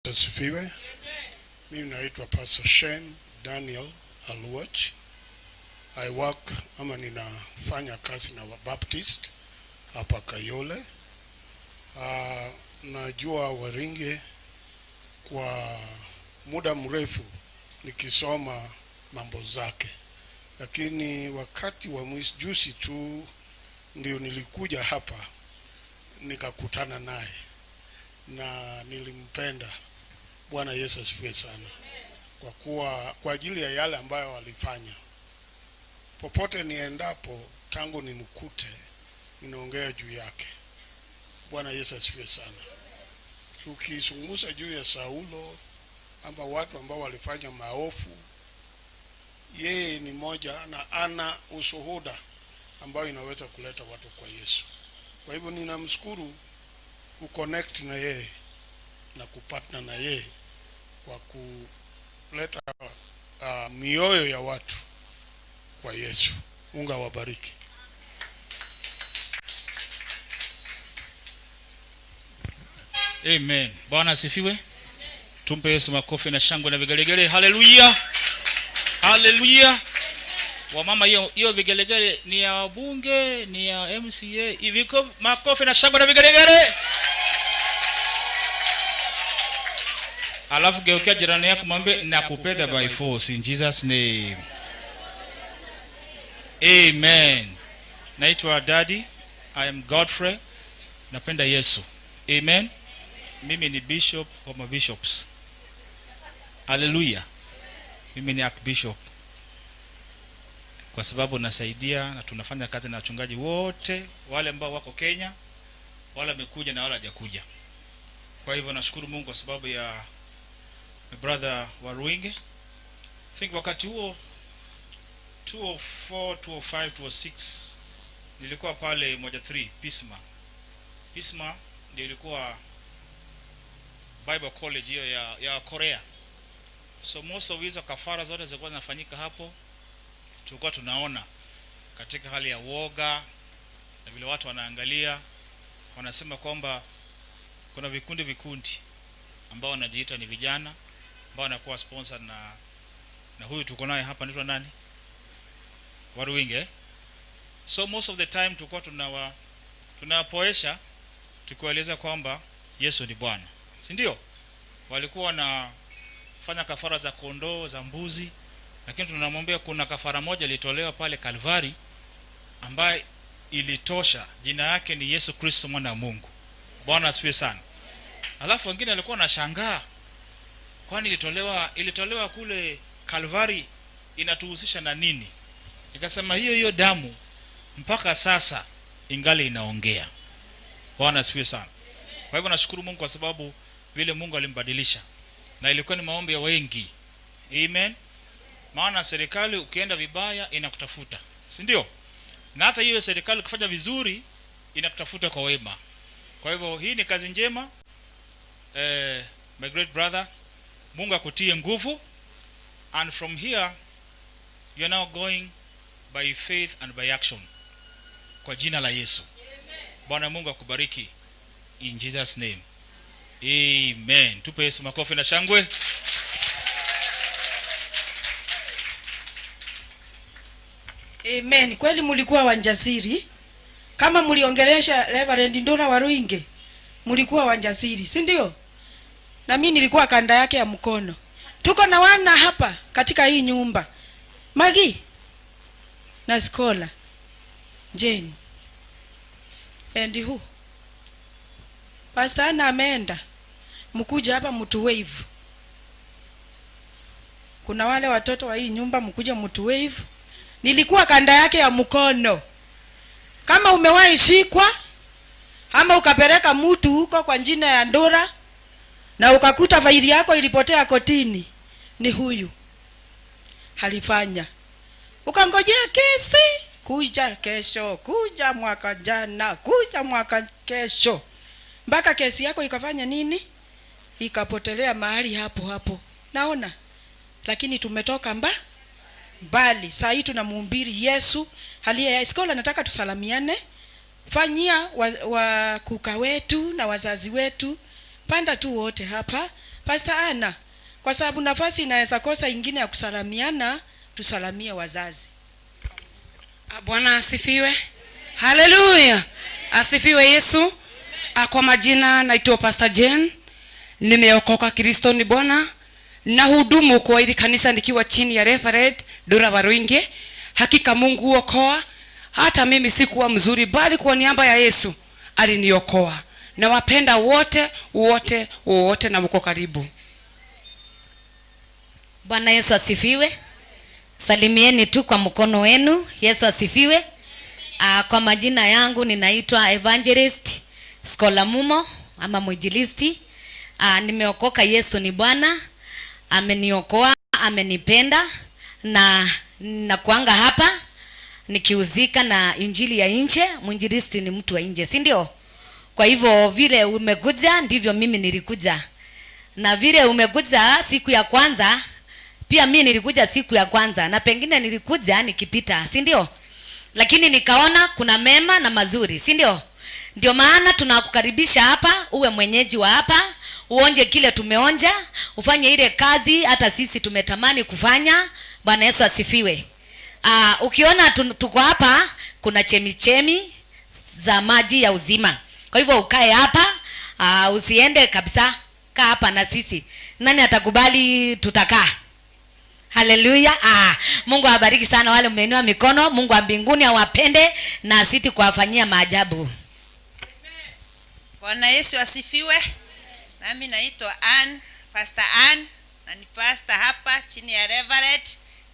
Asifiwe. Mimi naitwa Pastor Shem Daniel Aluoch. I work ama ninafanya kazi na Baptist hapa Kayole. Najua Waruinge kwa muda mrefu nikisoma mambo zake, lakini wakati wa juzi tu ndio nilikuja hapa nikakutana naye na nilimpenda. Bwana Yesu asifiwe sana, kwa kuwa kwa ajili ya yale ambayo alifanya. Popote niendapo, tangu nimkute, ninaongea juu yake. Bwana Yesu asifiwe sana. Tukizungumza juu ya Saulo ama watu ambao walifanya maovu, yeye ni moja na ana ushuhuda ambayo inaweza kuleta watu kwa Yesu. Kwa hivyo ninamshukuru kuconnect na yeye na kupartner na yeye kwa kuleta mioyo ya watu kwa Yesu. Mungu awabariki. Amen. Bwana asifiwe. Tumpe Yesu makofi na shangwe na vigelegele. Haleluya. Haleluya. Wamama, hiyo vigelegele ni ya wabunge, ni ya MCA. Iviko makofi na shangwe na vigelegele. Alafu geukia jirani yako mwambie nakupenda by force in Jesus name. Amen. Naitwa Daddy. I am Godfrey. Napenda Yesu. Amen. Mimi ni bishop wa mabishops. Haleluya. Mimi ni archbishop. Kwa sababu nasaidia na tunafanya kazi na wachungaji wote wale ambao wako Kenya, wale wamekuja na wale hawajakuja. Kwa hivyo nashukuru Mungu kwa sababu ya my brother Waruinge. I think wakati huo 204, 205, 206 nilikuwa pale moja 3 Pisma. Pisma ndio ilikuwa Bible College hiyo ya Korea. So most of hizo kafara zote zilikuwa zinafanyika hapo. Tulikuwa tunaona katika hali ya woga na vile watu wanaangalia, wanasema kwamba kuna vikundi vikundi ambao wanajiita ni vijana ambao wanakuwa sponsor na huyu tuko naye hapa anaitwa nani? Waruinge. So most of the time tulikuwa tunawapoesha tukiwaeleza kwamba Yesu ni Bwana. Si ndio? Walikuwa wanafanya kafara za kondoo, za mbuzi, lakini tunamwambia kuna kafara moja ilitolewa pale Kalvari ambaye ilitosha. Jina yake ni Yesu Kristo mwana wa Mungu. Bwana asifiwe sana. Alafu wengine walikuwa wanashangaa, kwani ilitolewa kule Kalvari inatuhusisha na nini? Nikasema hiyo hiyo damu mpaka sasa ingali inaongea. Bwana asifiwe sana. Kwa hivyo nashukuru Mungu kwa sababu vile Mungu alimbadilisha, na ilikuwa ni maombi ya wengi. Amen. Maana serikali ukienda vibaya inakutafuta, si ndio? Na hata hiyo serikali ukifanya vizuri inakutafuta kwa wema. Kwa hivyo hii ni kazi njema. My great brother, Mungu akutie nguvu. And from here you are now going by faith and by action. Kwa jina la Yesu. Bwana Mungu akubariki. In Jesus name. Amen. Tupe Yesu makofi na shangwe. Amen. Kweli mlikuwa wanjasiri. Kama mliongelesha Reverend Ndura Waruinge, mlikuwa wanjasiri, si ndio? Na mimi nilikuwa kanda yake ya mkono. Tuko na wana hapa katika hii nyumba. Magi na Skola, Jane and who? Pastor Anna ameenda. Mkuja hapa mtu wave. Kuna wale watoto wa hii nyumba, mkuja mtu wave. Nilikuwa kanda yake ya mkono. Kama umewahi shikwa ama ukapeleka mtu huko kwa jina ya Ndura na ukakuta faili yako ilipotea kotini, ni huyu alifanya. Ukangojea kesi kuja kesho, kuja mwaka jana, kuja mwaka kesho, mpaka kesi yako ikafanya nini? Ikapotelea mahali hapo hapo. Naona, lakini tumetoka mbali. Saa hii tunamhubiri Yesu aliye Skola. Nataka tusalamiane. Fanyia wa kuka wetu na wazazi wetu. Panda tu wote hapa. Pastor Anna, kwa sababu nafasi inaweza kosa ingine ya kusalamiana, tusalamie wazazi. Bwana asifiwe. Haleluya. Asifiwe Yesu. Kwa majina naitwa Pastor Jane. Nimeokoka, Kristo ni Bwana. Na hudumu kwa hili kanisa nikiwa chini ya Reverend Dora Waruinge. Hakika Mungu huokoa. Hata mimi sikuwa mzuri, bali kwa niaba ya Yesu aliniokoa. Nawapenda wote wote wote na mko karibu. Bwana Yesu asifiwe. Salimieni tu kwa mkono wenu. Yesu asifiwe. Kwa majina yangu ninaitwa Evangelist Scholar Mumo ama mwinjilisti. Nimeokoka, Yesu ni Bwana. Ameniokoa, amenipenda na nakuanga hapa nikiuzika na injili ya nje. Mwinjilisti ni mtu wa nje, si ndio? Kwa hivyo vile umekuja ndivyo mimi nilikuja, na vile umekuja siku ya kwanza pia mi nilikuja siku ya kwanza, na pengine nilikuja nikipita, si ndio? Lakini nikaona kuna mema na mazuri, si ndio? Ndio maana tunakukaribisha hapa, uwe mwenyeji wa hapa, uonje kile tumeonja, ufanye ile kazi hata sisi tumetamani kufanya. Bwana Yesu asifiwe. Ukiona tuko hapa, kuna chemichemi za maji ya uzima. Kwa hivyo ukae hapa, usiende kabisa, kaa hapa na sisi. Nani atakubali? Tutakaa. Haleluya. Mungu awabariki sana wale mmeinua mikono. Mungu wa mbinguni awapende na asiti kuwafanyia maajabu. Bwana Yesu asifiwe. Nami naitwa Ann, Pastor Ann, na ni pastor hapa chini ya Reverend,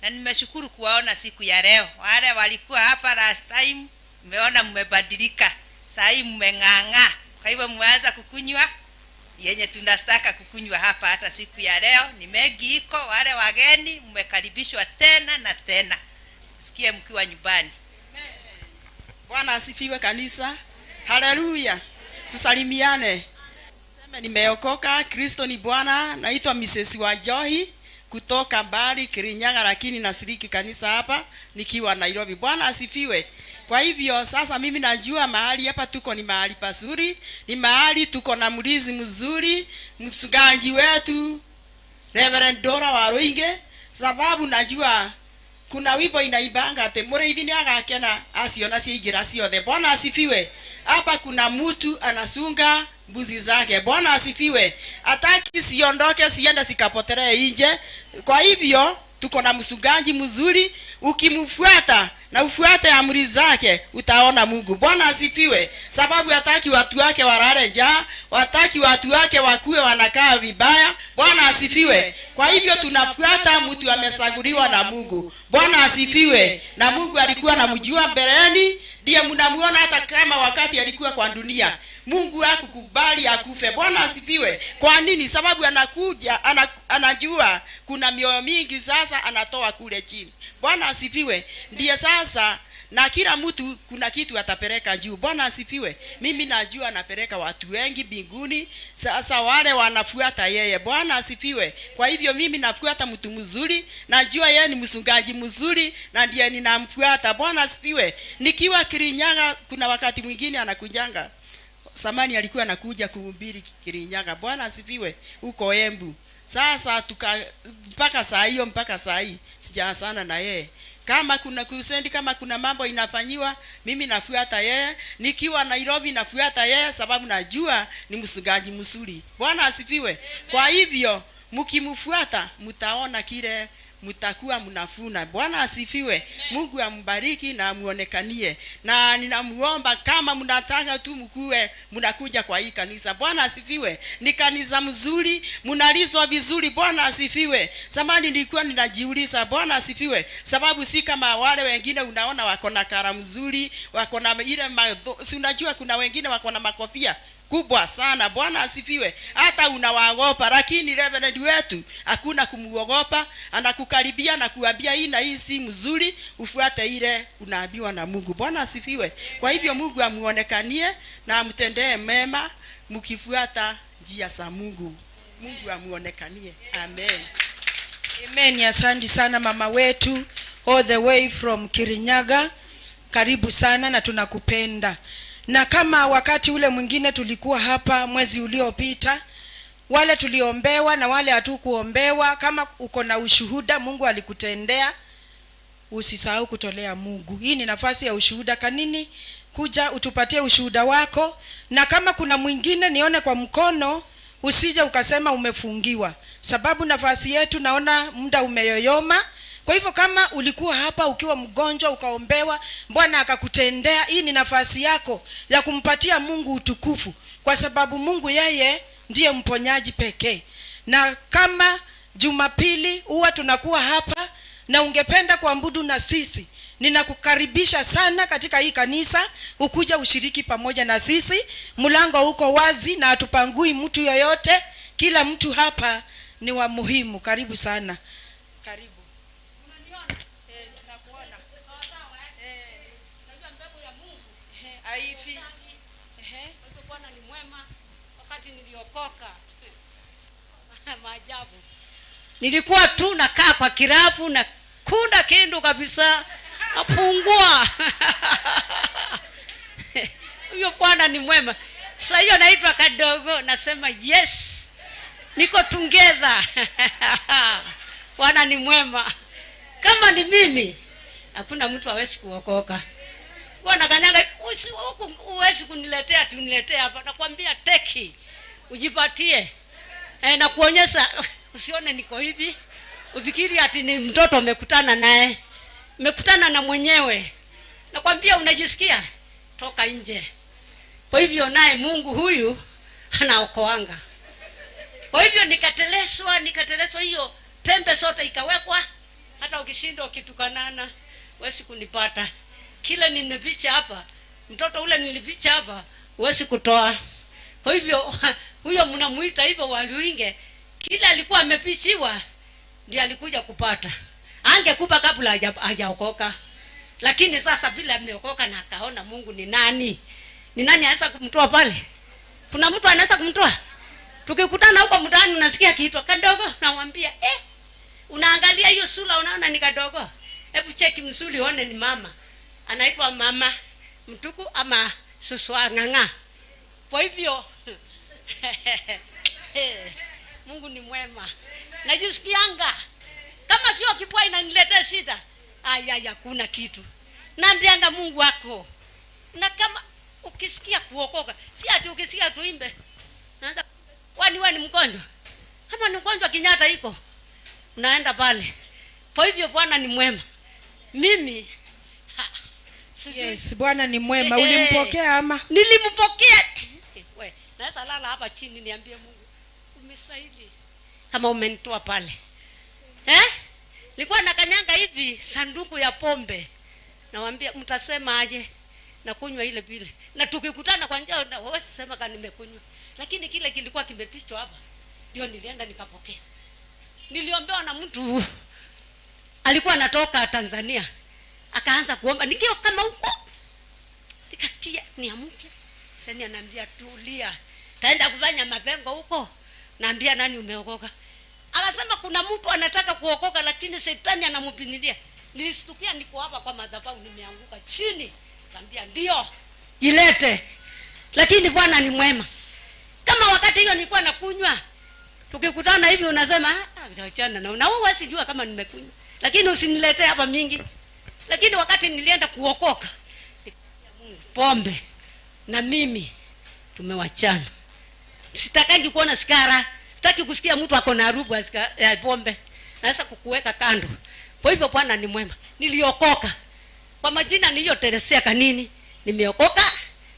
na nimeshukuru kuwaona siku ya leo. Wale walikuwa hapa last time, mmeona mmebadilika. Saa hii mmeng'ang'a. Kwa hivyo mmeanza kukunywa yenye tunataka kukunywa hapa hata siku ya leo. Ni mengi iko, wale wageni mmekaribishwa tena na tena. Sikie mkiwa nyumbani. Bwana asifiwe kanisa. Haleluya. Tusalimiane. Sema nimeokoka, Kristo ni Bwana. Naitwa Mrs. Wajohi kutoka mbali Kirinyaga, lakini nashiriki kanisa hapa nikiwa Nairobi. Bwana asifiwe. Kwa hivyo sasa mimi najua mahali hapa tuko ni mahali pazuri, ni mahali tuko na mlinzi mzuri, mchungaji wetu Reverend Dora Waruinge, sababu najua kuna wimbo inaibanga ati mũrĩithi nĩ agakena aciona ciaingĩra ciothe. Bwana asifiwe. Hapa kuna mtu anasunga mbuzi zake. Bwana asifiwe. Hataki siondoke siende zikapotelee nje. Kwa hivyo tuko na mchungaji mzuri, ukimfuata na ufuate amri zake utaona Mungu. Bwana asifiwe. Sababu hataki watu wake walale njaa, hataki watu wake wakuwe wanakaa vibaya. Bwana asifiwe. Kwa hivyo tunafuata mtu amechaguliwa na Mungu. Bwana asifiwe. Na Mungu alikuwa anamjua mbeleni, ndiye mnamuona hata kama wakati alikuwa kwa dunia. Mungu hakukubali akufe. Bwana asifiwe. Kwa nini? Sababu anakuja, anajua kuna mioyo mingi sasa anatoa kule chini. Bwana asifiwe. Ndiye sasa na kila mtu kuna kitu atapeleka juu. Bwana asifiwe. Mimi najua anapeleka watu wengi mbinguni. Sasa wale wanafuata yeye. Bwana asifiwe. Kwa hivyo mimi nafuata mtu mzuri, najua yeye ni mchungaji mzuri na ndiye ninamfuata. Bwana asifiwe. Nikiwa Kirinyaga kuna wakati mwingine anakujanga. Samani alikuwa anakuja kuhubiri Kirinyaga. Bwana asifiwe. Huko Embu. Sasa mpaka saa hiyo, mpaka saa hii sijaasana na yeye. Kama kuna crusade, kama kuna mambo inafanyiwa, mimi nafuata yeye. Nikiwa Nairobi nafuata yeye, sababu najua ni mchungaji mzuri. Bwana asifiwe. Kwa hivyo mkimfuata mtaona kile mtakuwa mnafuna. Bwana asifiwe. Mungu ambariki na amuonekanie. Na ninamuomba kama mnataka tu mkuwe mnakuja kwa hii kanisa. Bwana asifiwe. Ni kanisa mzuri, mnalizwa vizuri. Bwana asifiwe. Zamani nilikuwa ninajiuliza, Bwana asifiwe, sababu si kama wale wengine unaona wako na kara mzuri, wako na ile si unajua kuna wengine wako na makofia kubwa sana. Bwana asifiwe. Hata unawaogopa, lakini Reverend wetu hakuna kumuogopa, anakukaribia na kuambia hii na hii si mzuri, ufuate ile unaambiwa na Mungu. Bwana asifiwe. Kwa hivyo Mungu amuonekanie na amtendee mema mkifuata njia za Mungu. Mungu amuonekanie. Amen. Amen. Asante sana mama wetu all the way from Kirinyaga. Karibu sana na tunakupenda. Na kama wakati ule mwingine tulikuwa hapa mwezi uliopita, Wale tuliombewa na wale hatukuombewa, kama uko na ushuhuda Mungu alikutendea, usisahau kutolea Mungu. Hii ni nafasi ya ushuhuda. Kanini, kuja utupatie ushuhuda wako, na kama kuna mwingine nione kwa mkono, usije ukasema umefungiwa, sababu nafasi yetu naona muda umeyoyoma. Kwa hivyo kama ulikuwa hapa ukiwa mgonjwa ukaombewa, Bwana akakutendea, hii ni nafasi yako ya kumpatia Mungu utukufu, kwa sababu Mungu yeye ndiye mponyaji pekee. Na kama Jumapili huwa tunakuwa hapa na ungependa kuabudu na sisi, ninakukaribisha sana katika hii kanisa, ukuja ushiriki pamoja na sisi. Mlango uko wazi na hatupangui mtu yoyote, kila mtu hapa ni wa muhimu. Karibu sana, karibu. Tunakuona. Haifi. Bwana ni mwema. Wakati niliokoka maajabu, nilikuwa tu nakaa kwa kirafu na kunda kindu kabisa, napungua. Huyo Bwana ni mwema. Sasa hiyo naitwa kadogo, nasema yes, niko together. Bwana ni mwema. Kama ni mimi, hakuna mtu hawezi kuokoka. Bwana kanyaga, huku huwezi kuniletea tuniletea hapa. Nakwambia teki, ujipatie. Na kuonyesha usione niko hivi. Ufikiri ati ni mtoto umekutana naye. Umekutana na mwenyewe. Nakwambia unajisikia toka nje. Kwa hivyo naye Mungu huyu anaokoanga. Kwa hivyo nikateleswa hiyo pembe zote ikawekwa. Hata ukishindwa ukitukanana huwezi kunipata. Kile nimepicha hapa, mtoto ule nilipicha hapa, huwezi kutoa. Kwa hivyo huyo mnamuita hivyo Waluinge, kile alikuwa amepichiwa ndiye alikuja kupata. Angekupa kabla hajaokoka. Lakini sasa vile ameokoka na akaona Mungu ni nani? Ni nani anaweza kumtoa pale? Kuna mtu anaweza kumtoa? Tukikutana huko mtaani unasikia kiitwa kadogo, namwambia unaangalia hiyo sura unaona ni kadogo. Hebu cheki mzuri uone ni mama. Anaitwa mama Mtuku ama Suswa Ng'ang'a. Kwa hivyo Mungu ni mwema. Najisikianga kama sio kipwa inaniletea shida. Aya, hakuna kitu. Naambianga Mungu wako. Na kama ukisikia kuokoka, si ati ukisikia tuimbe. Naanza kwani wewe ni mgonjwa? Kama ni mgonjwa Kenyatta iko. Unaenda pale. Kwa hivyo Bwana ni mwema. Mimi sijui. Yes, Bwana ni mwema. Ulimpokea ama? Nilimpokea. We, naweza lala hapa chini niambie Mungu, umestahili kama umenitoa pale. Nilikuwa nakanyanga hivi sanduku ya pombe. Nawaambia mtasema aje? Nakunywa ile vile. Na tukikutana kwa njia wewe sema kama nimekunywa. Lakini kile kilikuwa kimefichwa hapa. Ndio nilienda nikapokea. Niliombewa na mtu alikuwa anatoka Tanzania. Akaanza kuomba nikiwa kama huko. Nikasikia niamke. Sasa ananiambia tulia. Taenda kufanya mapengo huko. Naambia nani umeokoka? Akasema kuna mtu anataka kuokoka lakini shetani anampinyilia. Nilistukia niko hapa kwa madhabahu nimeanguka chini. Nikamwambia ndio, jilete. Lakini Bwana ni mwema. Kama wakati hiyo nilikuwa nakunywa, tukikutana hivi unasema, achana na wewe, usijua kama nimekunywa. Lakini usiniletee hapa mingi. Lakini wakati nilienda kuokoka, Mungu, pombe na mimi tumewachana. Sitaki kuona sigara, sitaki kusikia mtu ako na harufu ya pombe. Naweza kukuweka kando. Kwa hivyo Bwana ni mwema. Niliokoka. Kwa majina niliyotelezea kanini, nimeokoka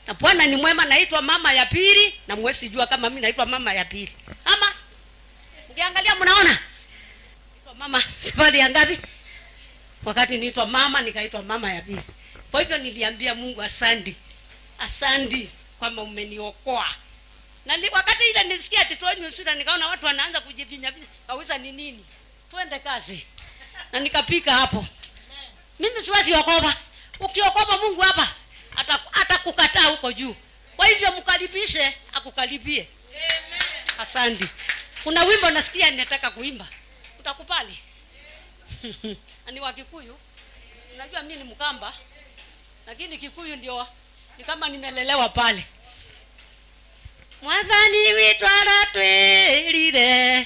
na Bwana ni mwema. Naitwa mama ya pili, na mwezi jua kama mimi naitwa mama ya pili. Ama mkiangalia mnaona naitwa mama safari ya ngapi? Wakati niitwa mama nikaitwa mama ya pili. Kwa hivyo niliambia Mungu asante. Asante kwamba umeniokoa. Na wakati ile nisikia ati toeni ushuhuda, nikaona watu wanaanza kujivinya vinya. Kauliza ni nini? Twende kazi. Na nikapika hapo. Mimi siwezi okopa. Ukiokopa Mungu hapa atakukataa huko juu. Kwa hivyo mkaribishe akukaribie. Amen. Asante. Kuna wimbo nasikia ninataka kuimba. Utakubali? Ni wa Kikuyu. Unajua mimi ni Mkamba. Lakini Kikuyu ndio ni kama nimelelewa pale. Mwathani witũ aratwĩrire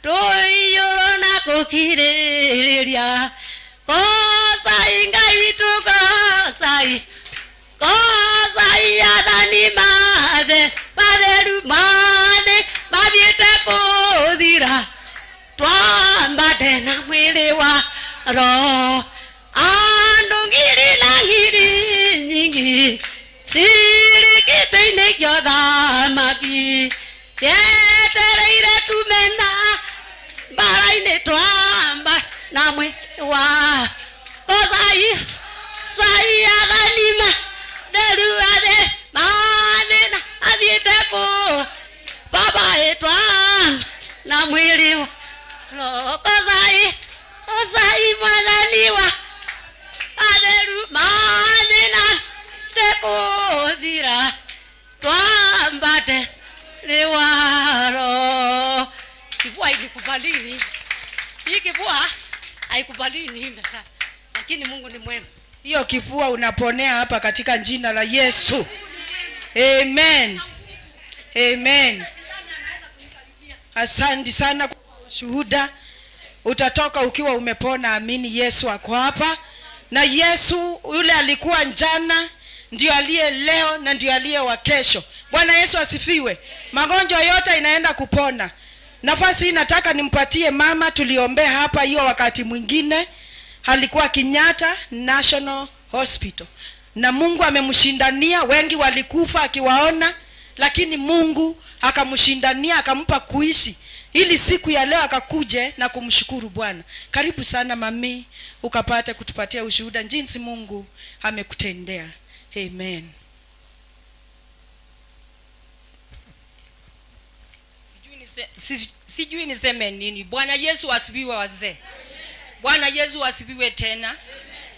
tũiyũrwo na gũkirĩrĩria. Gocai Ngai witũ, gocai, gocai athani mathe matheru mathe mathiĩte kũthira, twambate na mwĩrĩ wa roho. Andũ ngiri na ngiri nyingĩ cirĩkĩte-inĩ kĩa ũthamaki, cietereire tumena mbara-inĩ, twamba na mwĩrĩ wa gocai sai athani matheru athe mathĩna athiĩte kũ baba ĩtwamba na mwĩrĩ wa roho. Gocai, gocai mwathani wa atheru mathĩna tekũthira, twambate liwaro. Kivua ilikubalini hii, kivua haikubalini himbe sana, lakini Mungu ni mwema. Hiyo kifua unaponea hapa katika jina la Yesu. Amen. Amen. Asante sana kwa shuhuda. Utatoka ukiwa umepona. Amini Yesu ako hapa, na Yesu yule alikuwa jana ndio aliye leo na ndio aliye wa kesho. Bwana Yesu asifiwe. Magonjwa yote inaenda kupona. Nafasi hii nataka nimpatie mama tuliombea hapa hiyo wakati mwingine, alikuwa Kenyatta National Hospital na Mungu amemshindania. Wengi walikufa akiwaona, lakini Mungu akamshindania akampa kuishi ili siku ya leo akakuje na kumshukuru Bwana. Karibu sana mami, ukapate kutupatia ushuhuda jinsi Mungu amekutendea. Amen. Sijui niseme nini. Bwana Yesu asifiwe wazee. Bwana Yesu asifiwe tena.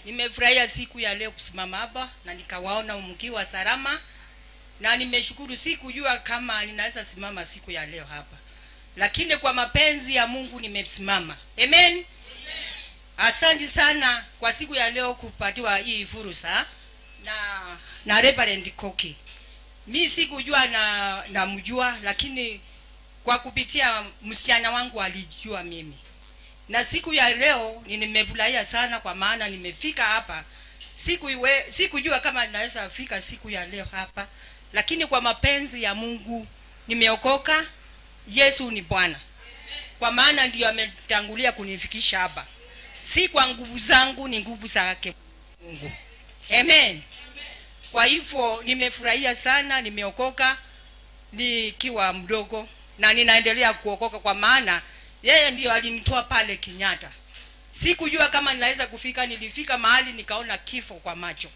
Nimefurahia siku ya leo kusimama hapa na nikawaona mkiwa salama, na nimeshukuru. Sikujua kama ninaweza simama siku ya leo hapa, lakini kwa mapenzi ya Mungu nimesimama. Amen. Asante sana kwa siku ya leo kupatiwa hii fursa na Reverend Koki. Mi sikujua na namjua, lakini kwa kupitia msichana wangu alijua mimi, na siku ya leo nimefurahia sana kwa maana nimefika hapa. Sikujua kama ninaweza fika siku ya leo hapa, lakini kwa mapenzi ya Mungu nimeokoka. Yesu ni Bwana, kwa maana ndiyo ametangulia kunifikisha hapa, si kwa nguvu zangu, ni nguvu zake Mungu. Amen. Kwa hivyo nimefurahia sana, nimeokoka nikiwa mdogo na ninaendelea kuokoka, kwa maana yeye ndiyo alinitoa pale Kenyatta. Sikujua kama ninaweza kufika, nilifika mahali nikaona kifo kwa macho,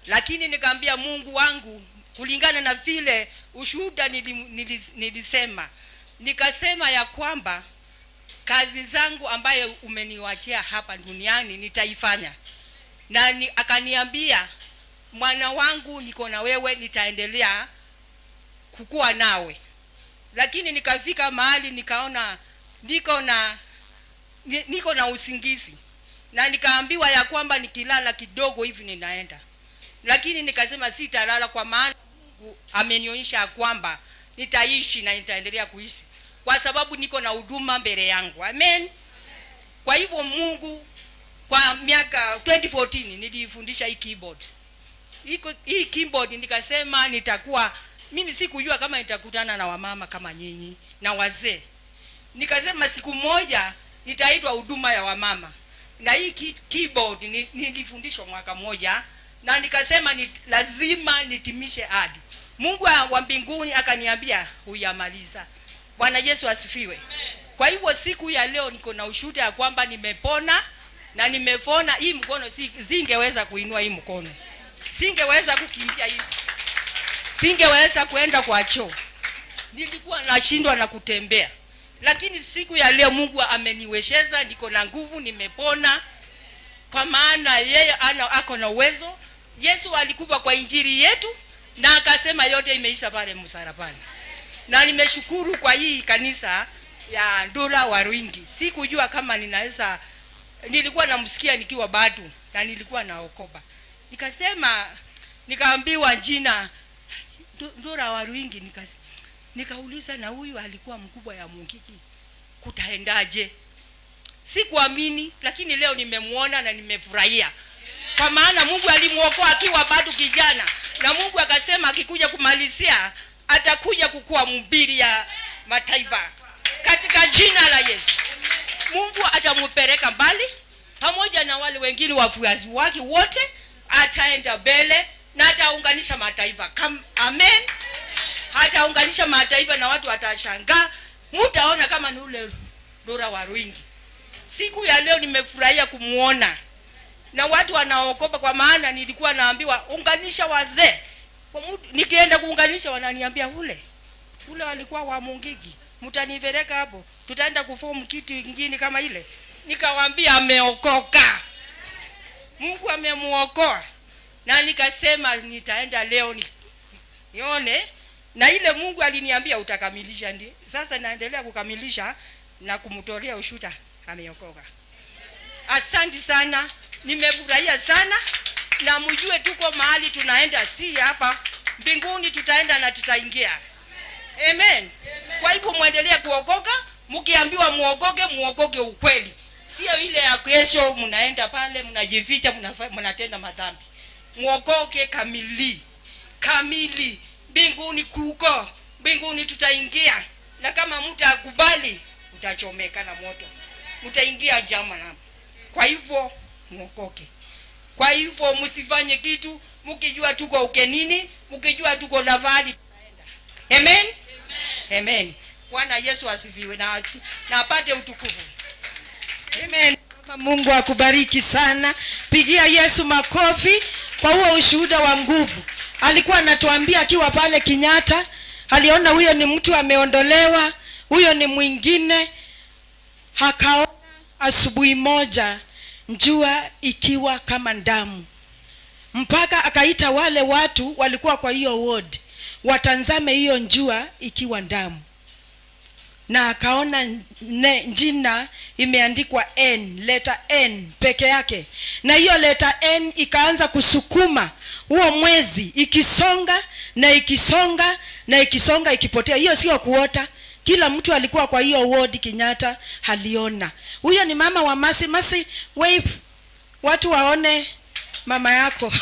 lakini nikaambia Mungu wangu kulingana na vile ushuhuda nilisema, nikasema ya kwamba kazi zangu ambayo umeniwachia hapa duniani nitaifanya, na akaniambia mwana wangu, niko na wewe, nitaendelea kukua nawe. Lakini nikafika mahali nikaona niko na usingizi, na nikaambiwa ya kwamba nikilala kidogo hivi ninaenda, lakini nikasema sitalala, kwa maana Mungu amenionyesha kwamba nitaishi na nitaendelea kuishi, kwa sababu niko na huduma mbele yangu. Amen. Kwa hivyo Mungu, kwa miaka 2014 nilifundisha hii keyboard. Hii keyboard nikasema nitakuwa mimi, sikujua kama nitakutana na wamama kama nyinyi na wazee. Nikasema siku moja nitaitwa huduma ya wamama. Na hii keyboard nilifundishwa mwaka mmoja, na nikasema lazima nitimishe ahadi. Mungu wa mbinguni akaniambia huyamaliza. Bwana Yesu asifiwe. Kwa hivyo siku ya leo niko na ushuhuda ya kwamba nimepona na nimepona. Hii mkono singeweza kuinua hii mkono, singeweza kukimbia hivi, singeweza kuenda kwa choo, nilikuwa nashindwa na kutembea. Lakini siku ya leo Mungu ameniwezesha, niko na nguvu, nimepona, kwa maana yeye ako na uwezo. Yesu alikufa kwa injili yetu na akasema yote imeisha pale msalabani. Na nimeshukuru kwa hii kanisa ya Ndura Waruingi. Sikujua kama ninaweza, nilikuwa namsikia nikiwa bado na nilikuwa naokoba. Nikasema, nikaambiwa jina Ndura Waruingi, Nikauliza, na huyu alikuwa mkubwa ya Mungiki, kutaendaje? Sikuamini, lakini leo nimemuona na nimefurahia, kwa maana Mungu alimuokoa akiwa bado kijana, na Mungu akasema akikuja kumalizia atakuja kukuwa mhubiri ya mataifa katika jina la Yesu. Mungu atamupeleka mbali pamoja na wale wengine wafuasi wake wote, ataenda mbele na ataunganisha mataifa. Amen. Ataunganisha mataifa na watu watashangaa, mutaona kama ni ule Dora Waruingi. Siku ya leo nimefurahia kumuona na watu wanaogopa, kwa maana nilikuwa naambiwa unganisha wazee. Nikienda kuunganisha wananiambia ule ule walikuwa wa Mungiki, mtanipeleka hapo, tutaenda kufomu kitu kingine kama ile. Nikawaambia ameokoka, Mungu amemuokoa, na nikasema nitaenda leo nione, na ile Mungu aliniambia utakamilisha, ndi sasa naendelea kukamilisha na kumtolea ushuta, ameokoka. Asante sana, nimefurahia sana, na mjue tuko mahali tunaenda, si hapa mbinguni, tutaenda na tutaingia. Amen. Kwa hivyo muendelee kuokoka, mkiambiwa muokoke, muokoke ukweli, sio ile ya kesho mnaenda pale mnajificha, mnatenda madhambi. Muokoke kamili kamili, mbinguni kuko, mbinguni tutaingia, na kama mtakubali utachomeka na moto, mtaingia jahanamu. Kwa hivyo muokoke. Kwa hivyo msifanye kitu mkijua tuko ukenini, mkijua tuko lavali. Amen. Amen. Bwana Yesu asifiwe na apate utukufu. Amen. Mungu akubariki sana. Pigia Yesu makofi kwa huo ushuhuda wa nguvu. Alikuwa anatuambia akiwa pale Kenyatta, aliona huyo ni mtu ameondolewa, huyo ni mwingine. Akaona asubuhi moja jua ikiwa kama damu, mpaka akaita wale watu walikuwa kwa hiyo ward watanzame hiyo njua ikiwa damu, na akaona jina imeandikwa N, letter N peke yake, na hiyo letter N ikaanza kusukuma huo mwezi, ikisonga na ikisonga na ikisonga, ikipotea. Hiyo sio kuota, kila mtu alikuwa kwa hiyo ward Kenyatta aliona. Huyo ni mama wa Masi. Masi, wave watu waone mama yako.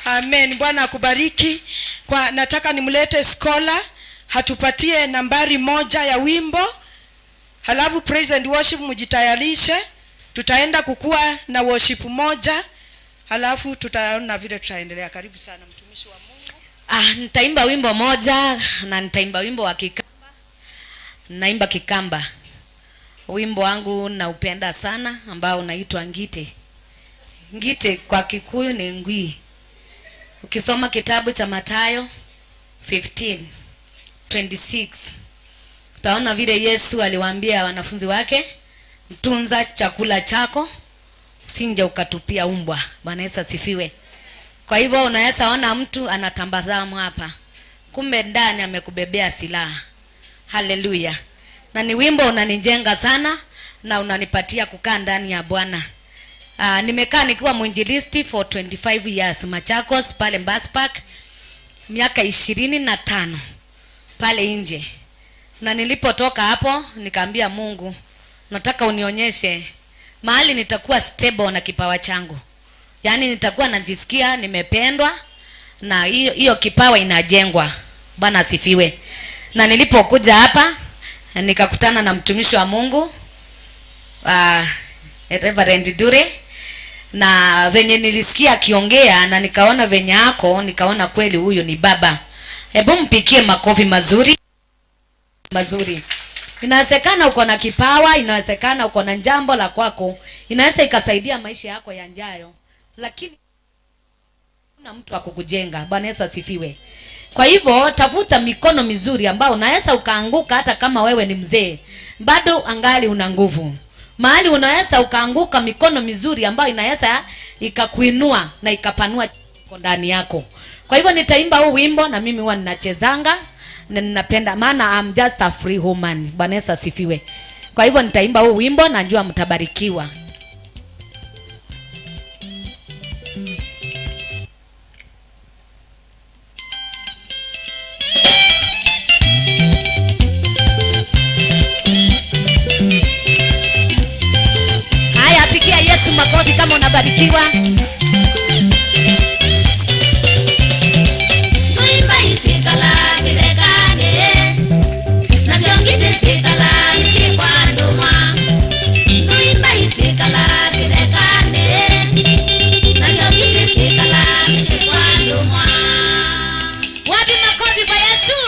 Amen. Bwana akubariki. Kwa nataka nimlete scholar hatupatie nambari 1 ya wimbo, halafu praise and worship mjitayarishe, tutaenda kukua na worship 1, halafu tutaona vile tutaendelea. Karibu sana mtumishi wa Mungu. Nitaimba wimbo moja na nitaimba wimbo wa Kikamba. Naimba Kikamba. Wimbo wangu naupenda sana ambao unaitwa Ngite. Ngite kwa Kikuyu ni ngwi. Ukisoma kitabu cha Mathayo 15:26 utaona vile Yesu aliwaambia wanafunzi wake, tunza chakula chako usinje ukatupia umbwa. Bwana Yesu asifiwe. Kwa hivyo unaweza ona mtu anatambazamu hapa, kumbe ndani amekubebea silaha. Haleluya. Na ni wimbo unanijenga sana na unanipatia kukaa ndani ya Bwana. Nimekaa nikiwa mwinjilisti for 25 years Machakos pale Mbas Park, miaka 25 pale nje. Na nilipotoka hapo nikaambia Mungu, nataka unionyeshe mahali nitakuwa stable na kipawa changu. Yaani nitakuwa najisikia nimependwa na hiyo kipawa inajengwa. Bwana asifiwe. Na nilipokuja hapa nikakutana na mtumishi wa Mungu, Reverend Dure, na venye nilisikia akiongea na nikaona venye ako, nikaona kweli huyu ni baba. Hebu mpikie makofi mazuri mazuri. Inawezekana uko na kipawa, inawezekana uko na jambo la kwako, inaweza ikasaidia maisha yako yajayo, lakini kuna mtu akukujenga. Bwana Yesu asifiwe. Kwa hivyo tafuta mikono mizuri ambao unaweza ukaanguka hata kama wewe ni mzee, bado angali una nguvu. Mahali unaweza ukaanguka, mikono mizuri ambayo inaweza ikakuinua na ikapanua ndani yako. Kwa hivyo nitaimba huu wimbo na mimi huwa ninachezanga na ninapenda, maana I'm just a free woman. Bwana Yesu asifiwe. Kwa hivyo nitaimba huu wimbo, najua mtabarikiwa. Barikiwa. Wapi makofi kwa Yesu?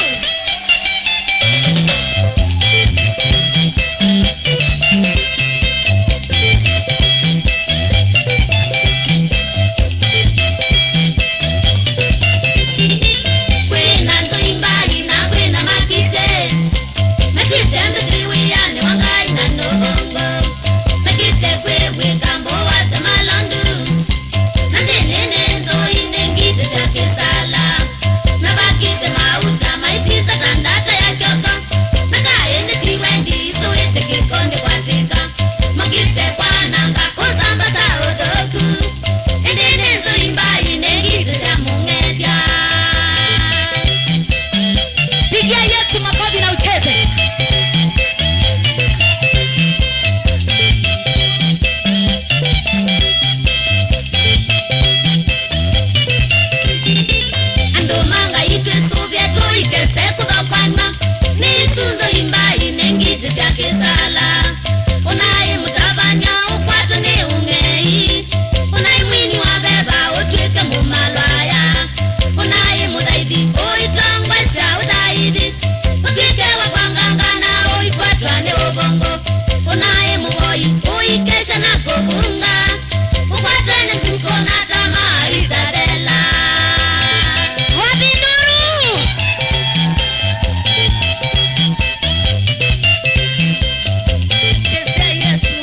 Pigia Yesu makofi na ucheze. Wapi nduru? Chezea Yesu.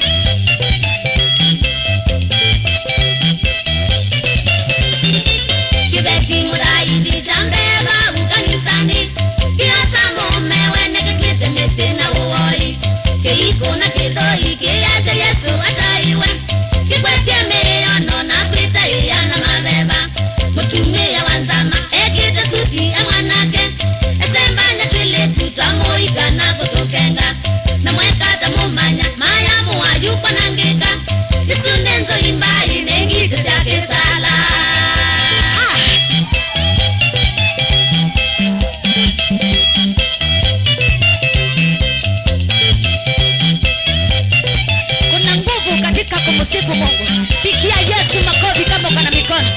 Kuna nguvu katika kumsifu Mungu. Pigia Yesu makofi kama uko na mikono.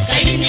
Kaini.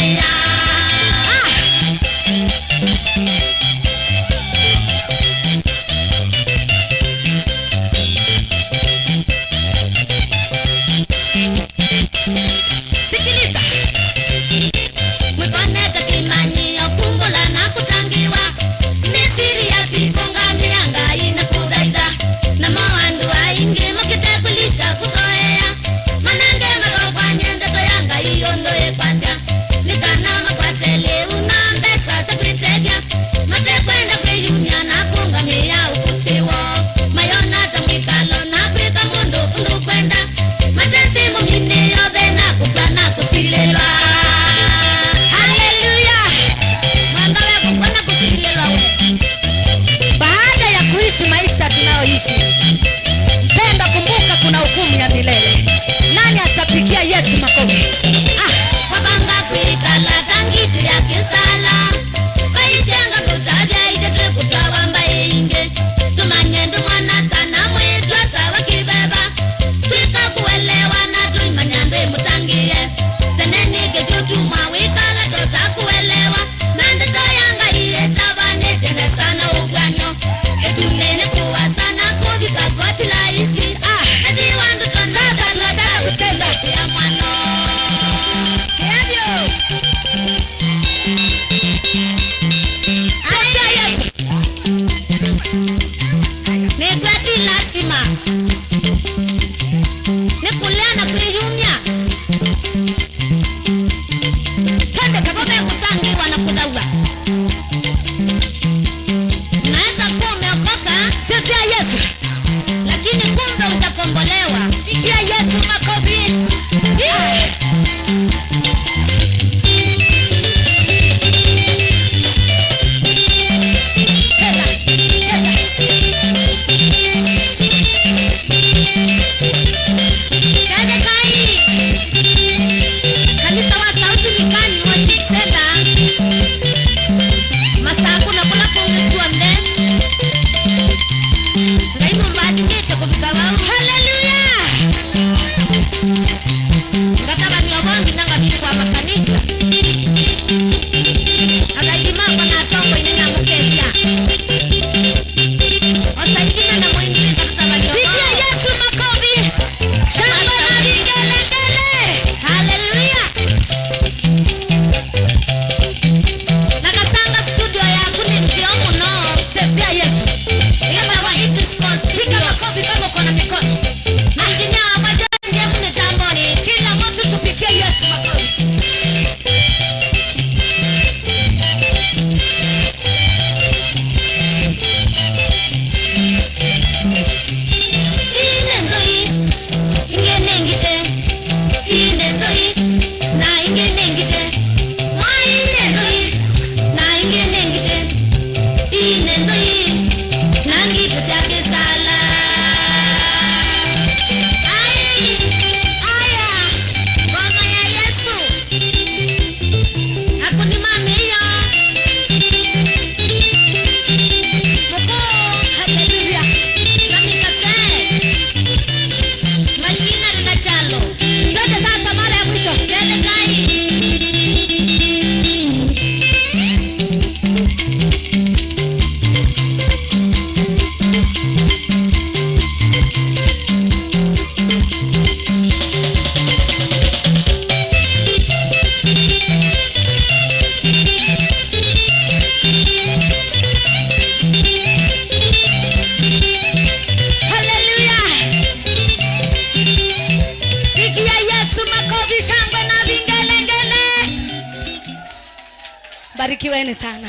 Barikiweni sana.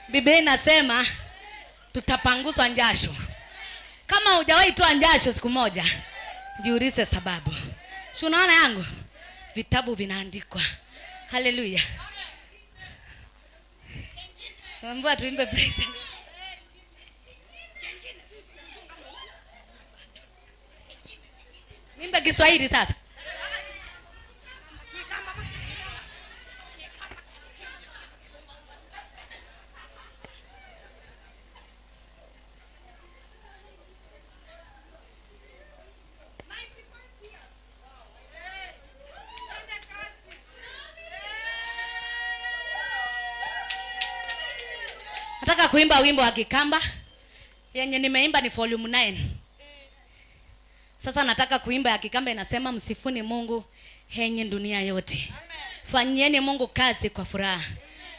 Biblia inasema tutapanguzwa jasho. Kama hujawahi toa jasho siku moja, jiulize sababu. Si unaona yangu? Vitabu vinaandikwa. Haleluya. Tuambiwa tuimbe praise. Nimbe Kiswahili sasa. Nataka kuimba wimbo wa Kikamba. Yenye nimeimba ni volume 9. Sasa nataka kuimba ya Kikamba inasema, msifuni Mungu henye dunia yote. Fanyeni Mungu kazi kwa furaha.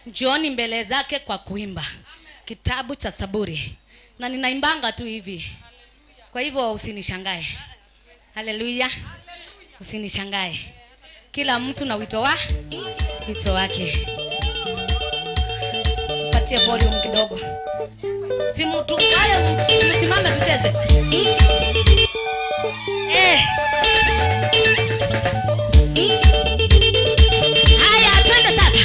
Njooni mbele zake kwa kuimba. Kitabu cha Saburi. Na ninaimbanga tu hivi. Kwa hivyo usinishangae. Haleluya. Usinishangae. Kila mtu na wito wake. Patie volume kidogo. Simu tukae, simame tucheze. Haya, twende sasa.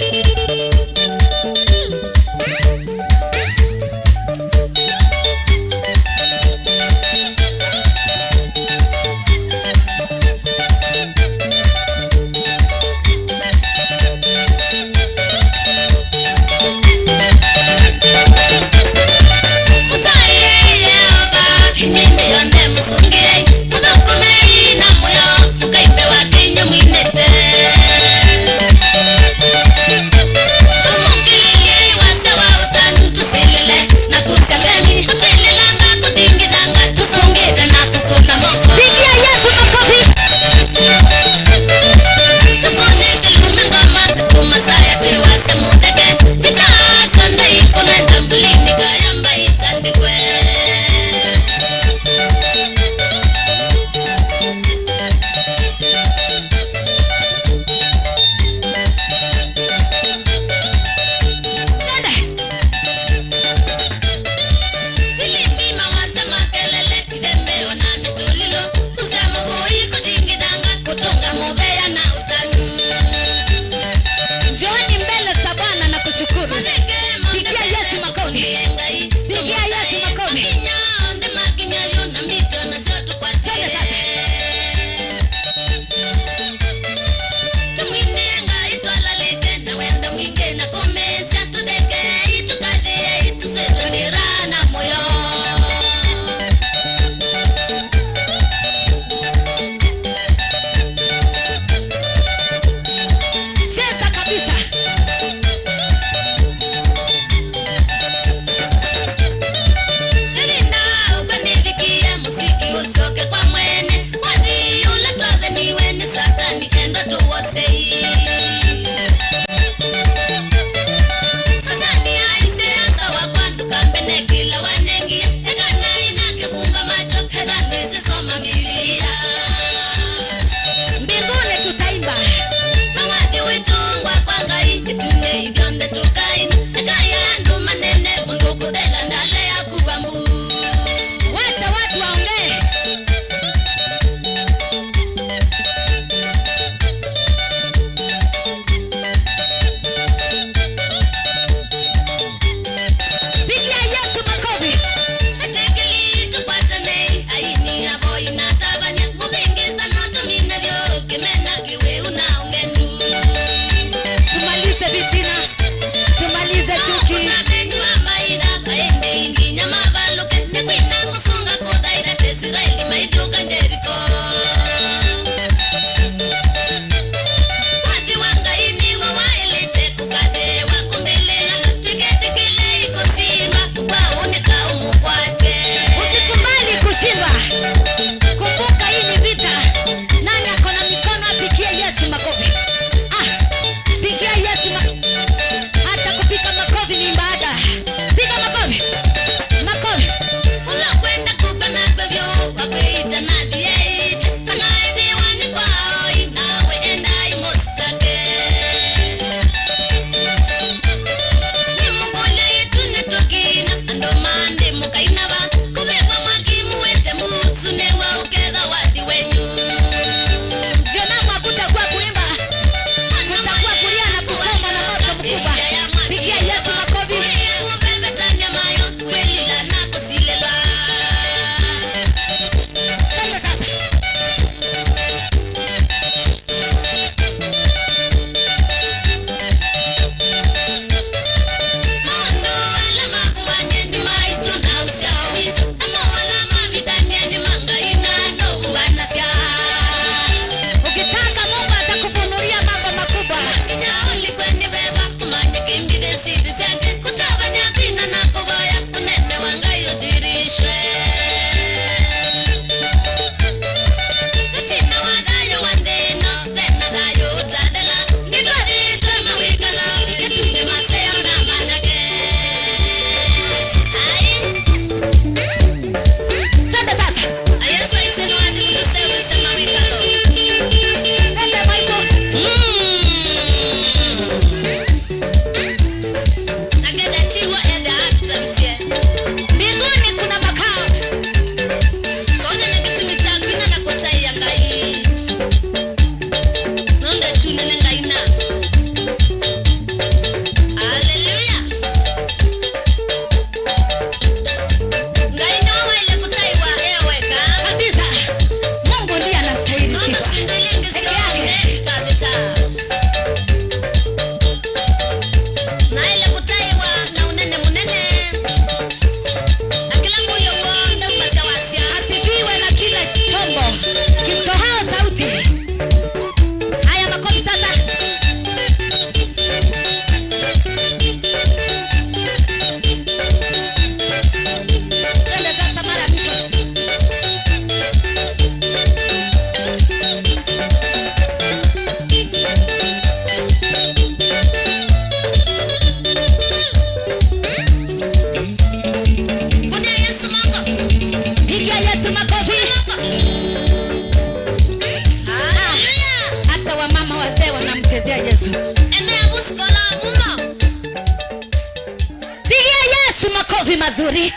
Yesu makofi mazuri.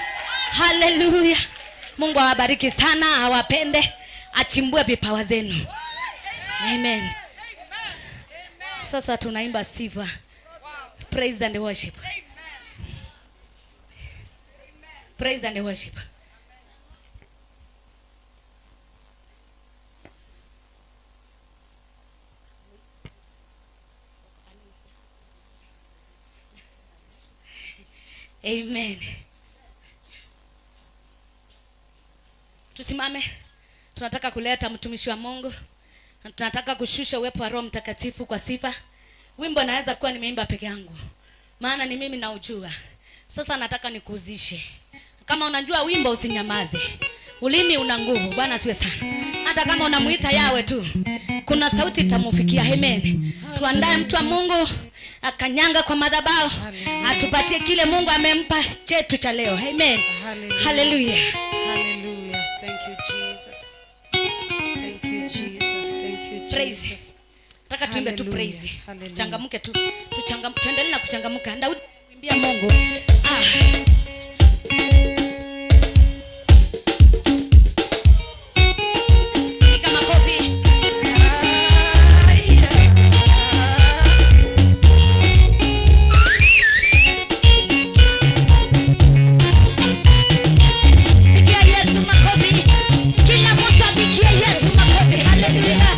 Haleluya. Mungu awabariki sana, awapende, achimbue vipawa zenu. Amen. Sasa tunaimba sifa. Praise and worship. Praise and worship. Amen. Tusimame. Tunataka kuleta mtumishi wa Mungu. Na tunataka kushusha uwepo wa Roho Mtakatifu kwa sifa. Wimbo naweza kuwa nimeimba peke yangu, maana ni mimi naujua. Sasa nataka nikuuzishe. Kama unajua wimbo usinyamaze. Ulimi una nguvu. Bwana asiwe sana. Hata kama unamuita Yawe tu, kuna sauti itamufikia. Amen. Tuandae mtu wa Mungu akanyanga kwa madhabahu, atupatie kile Mungu amempa chetu cha leo. Amen. Hallelujah. Hallelujah. Thank you, Jesus. Thank you, Jesus. Thank you, Praise. Jesus. Nataka tuimbe tu Hallelujah. praise. Hallelujah. Tuchangamke tu. Tuendelee na kuchangamka. Daudi kuimbia Mungu. Piga makofi. Pigia Yesu makofi. Kila mtu apigie Yesu makofi. Hallelujah.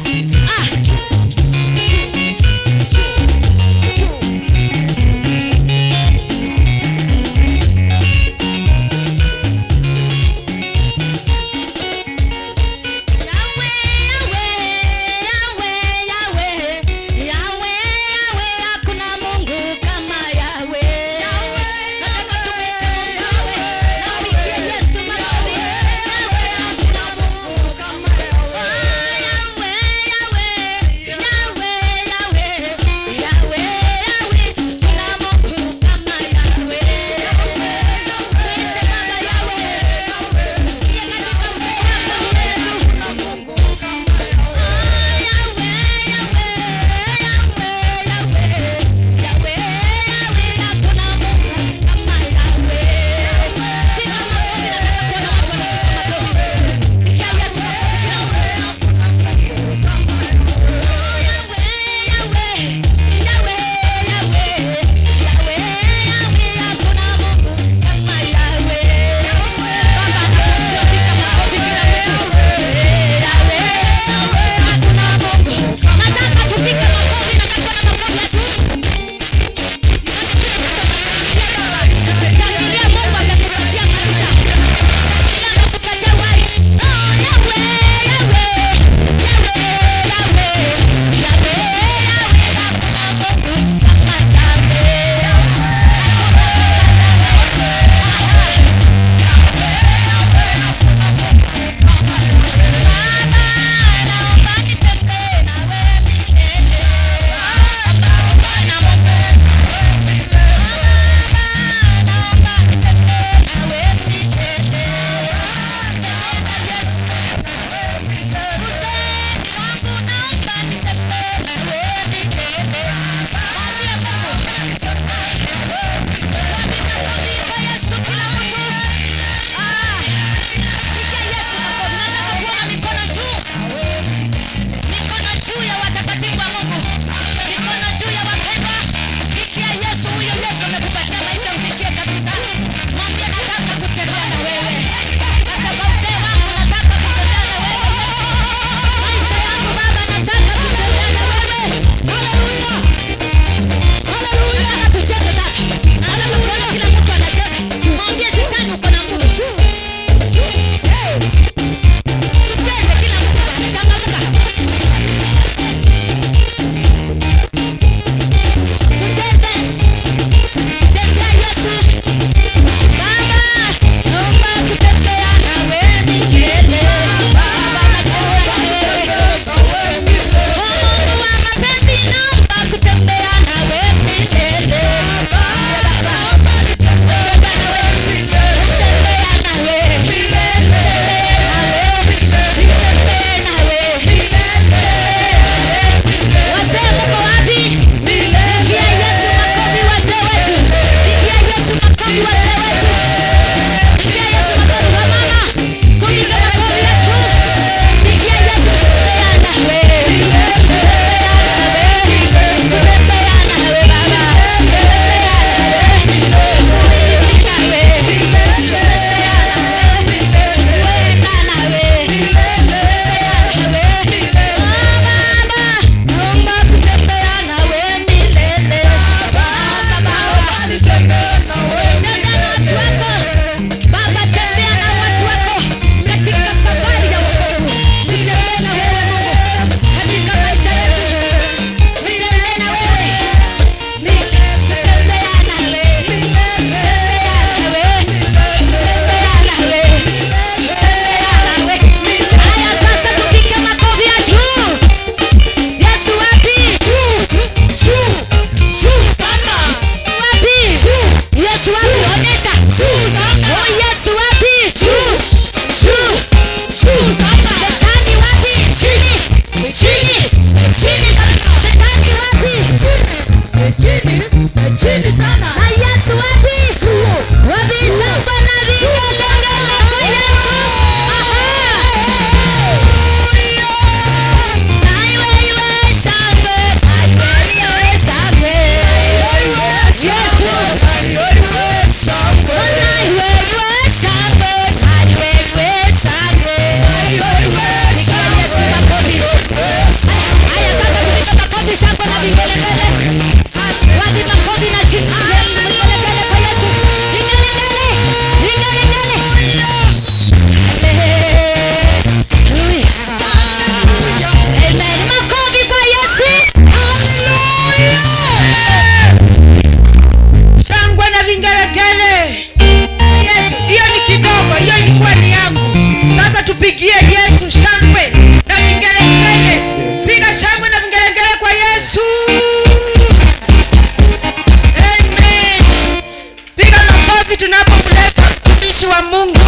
Makofi tunapomleta mtumishi wa Mungu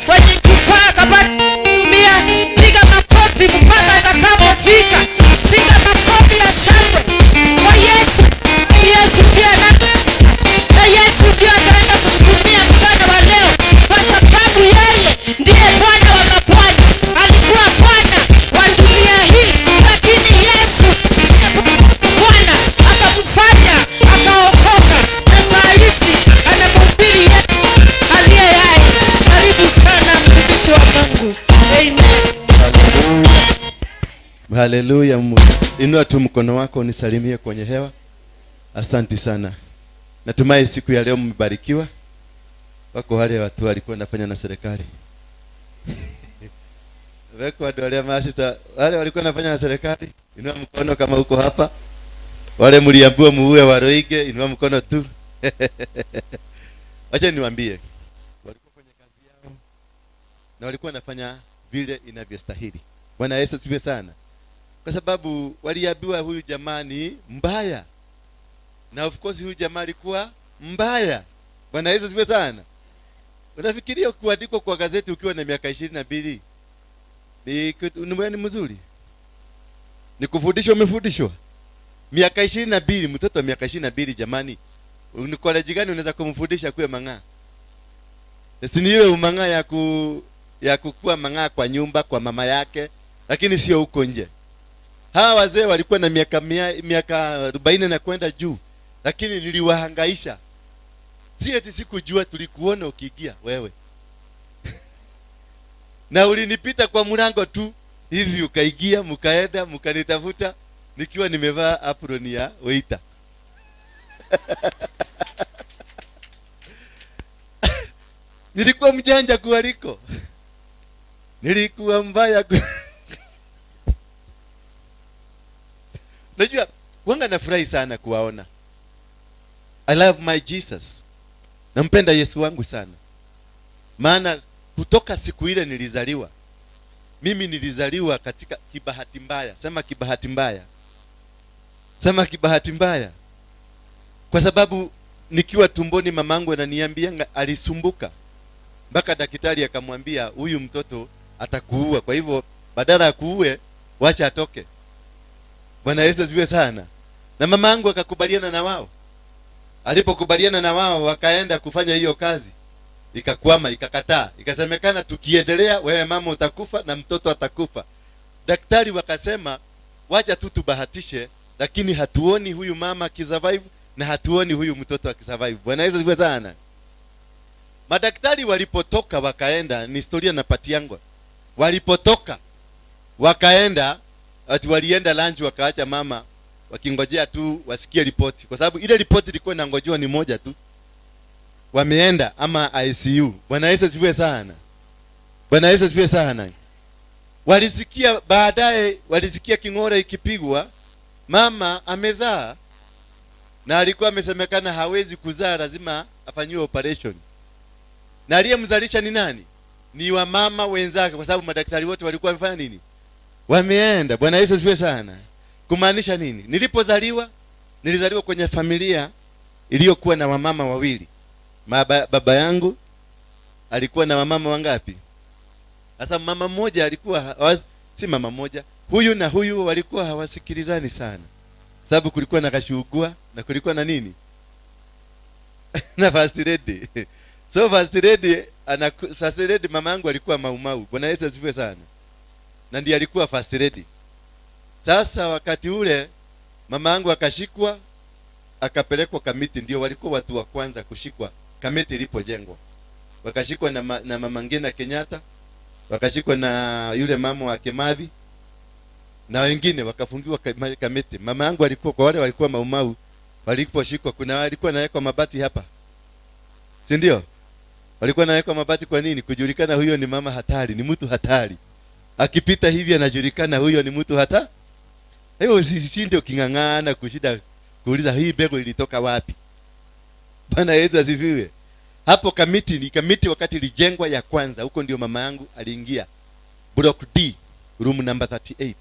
kwenye jukwaa akapata kuhudumia. Piga makofi mpaka atakapofika. Piga makofi ya shangwe kwa Yesu. Yesu ndiye na Yesu ndiye ataenda kututumia mchana wa leo, kwa sababu yeye ndiye Bwana wa mabwana. Alikuwa Bwana wa dunia hii, lakini Yesu ndiye Bwana akamfanya akaokoka, na saa hizi anamhubiri Yesu aliye hai. Karibu sana mtumishi wa Mungu. Amen. Haleluya. Inua tu mkono wako unisalimie kwenye hewa. Asanti sana. Natumai siku ya leo mmebarikiwa. Wako wale watu walikuwa wanafanya na serikali. Weko watu wale masita, wale walikuwa wanafanya na serikali. Inua mkono kama uko hapa. Wale mliambiwa muue Waruinge, inua mkono tu. Wacha niwaambie. Walikuwa kwenye kazi yao na walikuwa wanafanya vile inavyostahili. Bwana Yesu asifiwe sana. Kwa sababu waliambiwa huyu jamaa ni mbaya. Na of course huyu jamaa alikuwa mbaya. Bwana Yesu asifiwe sana. Unafikiria kuandikwa kwa gazeti ukiwa na miaka 22 ni mzuri? Ni kufundishwa, umefundishwa? Miaka 22, mtoto wa miaka 22 jamani. Ni college gani unaweza kumfundisha kuwe mang'aa? Si ni ile umang'aa ya kukua mang'aa kwa nyumba kwa mama yake, lakini sio huko nje. Hawa wazee walikuwa na miaka 40 na kwenda juu, lakini niliwahangaisha. Si eti sikujua, tulikuona ukiingia wewe. Na ulinipita kwa mlango tu hivi ukaingia, mkaenda mkanitafuta nikiwa nimevaa apron ya waiter. Nilikuwa mjanja kuwaliko. Nilikuwa mbaya Najua wanga nafurahi sana kuwaona. I love my Jesus. Nampenda Yesu wangu sana. Maana kutoka siku ile nilizaliwa, mimi nilizaliwa katika kibahati mbaya. Sema kibahati mbaya. Sema kibahati mbaya. Kwa sababu nikiwa tumboni mamangu ananiambia alisumbuka mpaka daktari akamwambia huyu mtoto atakuua, kwa hivyo badala ya kuue wacha atoke. Bwana Yesu asifiwe sana. Na mamangu akakubaliana na wao. Alipokubaliana na wao wakaenda kufanya hiyo kazi. Ikakwama, ikakataa. Ikasemekana tukiendelea wewe mama utakufa na mtoto atakufa. Daktari wakasema wacha tu tubahatishe, lakini hatuoni huyu mama akisurvive na hatuoni huyu mtoto akisurvive. Bwana Yesu asifiwe sana. Madaktari walipotoka wakaenda, ni historia napatiangwa. Walipotoka wakaenda, ati walienda lunch wakaacha mama wakingojea tu wasikie ripoti, kwa sababu ile ripoti ilikuwa inangojewa ni moja tu. Wameenda ama ICU. Bwana Yesu asifiwe sana. Bwana Yesu asifiwe sana. Walisikia baadaye, walisikia king'ora ikipigwa, mama amezaa, na alikuwa amesemekana hawezi kuzaa, lazima afanyiwe operation. Na aliyemzalisha ni nani? Ni wamama wenzake, kwa sababu madaktari wote walikuwa wamefanya nini? Wameenda. Bwana Yesu asifiwe sana. Kumaanisha nini? Nilipozaliwa, nilizaliwa kwenye familia iliyokuwa na wamama wawili. Baba yangu alikuwa na wamama wangapi? Sasa mama mmoja alikuwa si mama mmoja, huyu na huyu walikuwa hawasikilizani sana. Sababu kulikuwa na kashugua na kulikuwa na nini? Na first lady. So first lady ana first lady mama yangu alikuwa maumau. Bwana Yesu asifiwe sana. Na ndiye alikuwa first lady. Sasa wakati ule mama yangu akashikwa akapelekwa Kamiti, ndio walikuwa watu wa kwanza kushikwa Kamiti ilipojengwa. Wakashikwa na mama Ngina Kenyatta, wakashikwa na yule mama wa Kimathi na wengine wakafungiwa Kamiti. Mama yangu alikuwa kwa wale walikuwa maumau waliposhikwa, kuna walikuwa nawekwa mabati hapa. Si ndio? Walikuwa nawekwa mabati kwa nini? Kujulikana huyo ni mama hatari, ni mtu hatari. Akipita hivi anajulikana huyo ni mtu hata. Hiyo usishinde uking'ang'ana kushida kuuliza hii mbegu ilitoka wapi. Bwana Yesu asifiwe. Hapo Kamiti ni Kamiti wakati ilijengwa ya kwanza, huko ndio mama yangu aliingia. Block D, room number 38.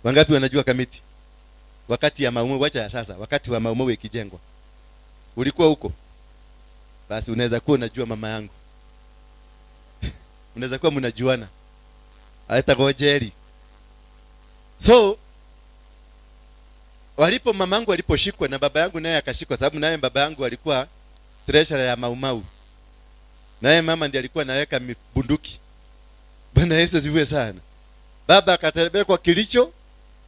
Wangapi wanajua Kamiti? Wakati ya Maumau, wacha ya sasa, wakati wa Maumau ikijengwa. Ulikuwa huko? Basi unaweza kuwa unajua mama yangu. Unaweza kuwa mnajuana. Aitagwo Jerry. So walipo mamangu aliposhikwa na baba yangu naye akashikwa, sababu naye baba yangu alikuwa treasurer ya Mau Mau. Naye mama ndiye alikuwa anaweka bunduki. Bwana Yesu asifiwe sana. Baba akapelekwa Kericho,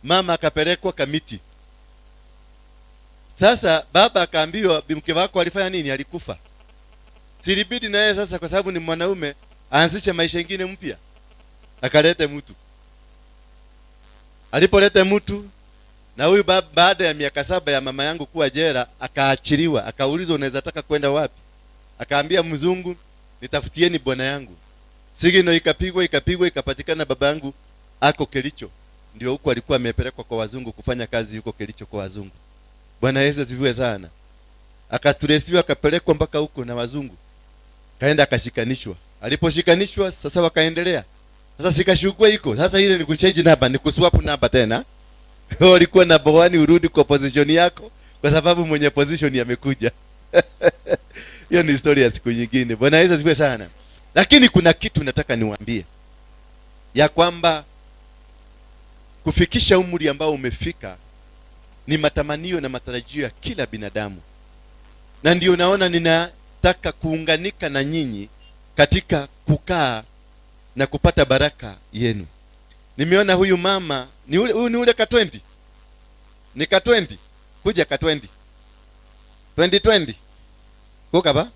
mama akapelekwa Kamiti. Sasa baba akaambiwa mke wako alifanya nini? Alikufa. Si ilibidi naye sasa, kwa sababu ni mwanaume, aanzishe maisha ingine mpya. Akalete mtu. Alipoleta mtu na huyu baada ya miaka 7 ya mama yangu kuwa jela, akaachiliwa. Akaulizwa, unaweza taka kwenda wapi? Akaambia mzungu, nitafutieni bwana yangu. Sigino ikapigwa, ikapigwa, ikapatikana baba yangu ako Kericho. Ndio huko alikuwa amepelekwa kwa wazungu kufanya kazi huko Kericho kwa wazungu. Bwana Yesu asifiwe sana. Akaturesiwa, akapelekwa mpaka huko na wazungu. Kaenda akashikanishwa. Aliposhikanishwa sasa wakaendelea. Sasa sikashukua iko. Sasa ile ni kuchange namba, ni kuswap namba tena. Wewe ulikuwa na bwani, urudi kwa position yako kwa sababu mwenye position amekuja. Hiyo ni story ya siku nyingine. Bwana Yesu asifiwe sana. Lakini kuna kitu nataka niwaambie, ya kwamba kufikisha umri ambao umefika ni matamanio na matarajio ya kila binadamu. Na ndio naona ninataka kuunganika na nyinyi katika kukaa na kupata baraka yenu. Nimeona huyu mama, ni ule, huyu ni ule ka 20. Ni ka 20. Kuja ka 20. 2020. Kuka ba?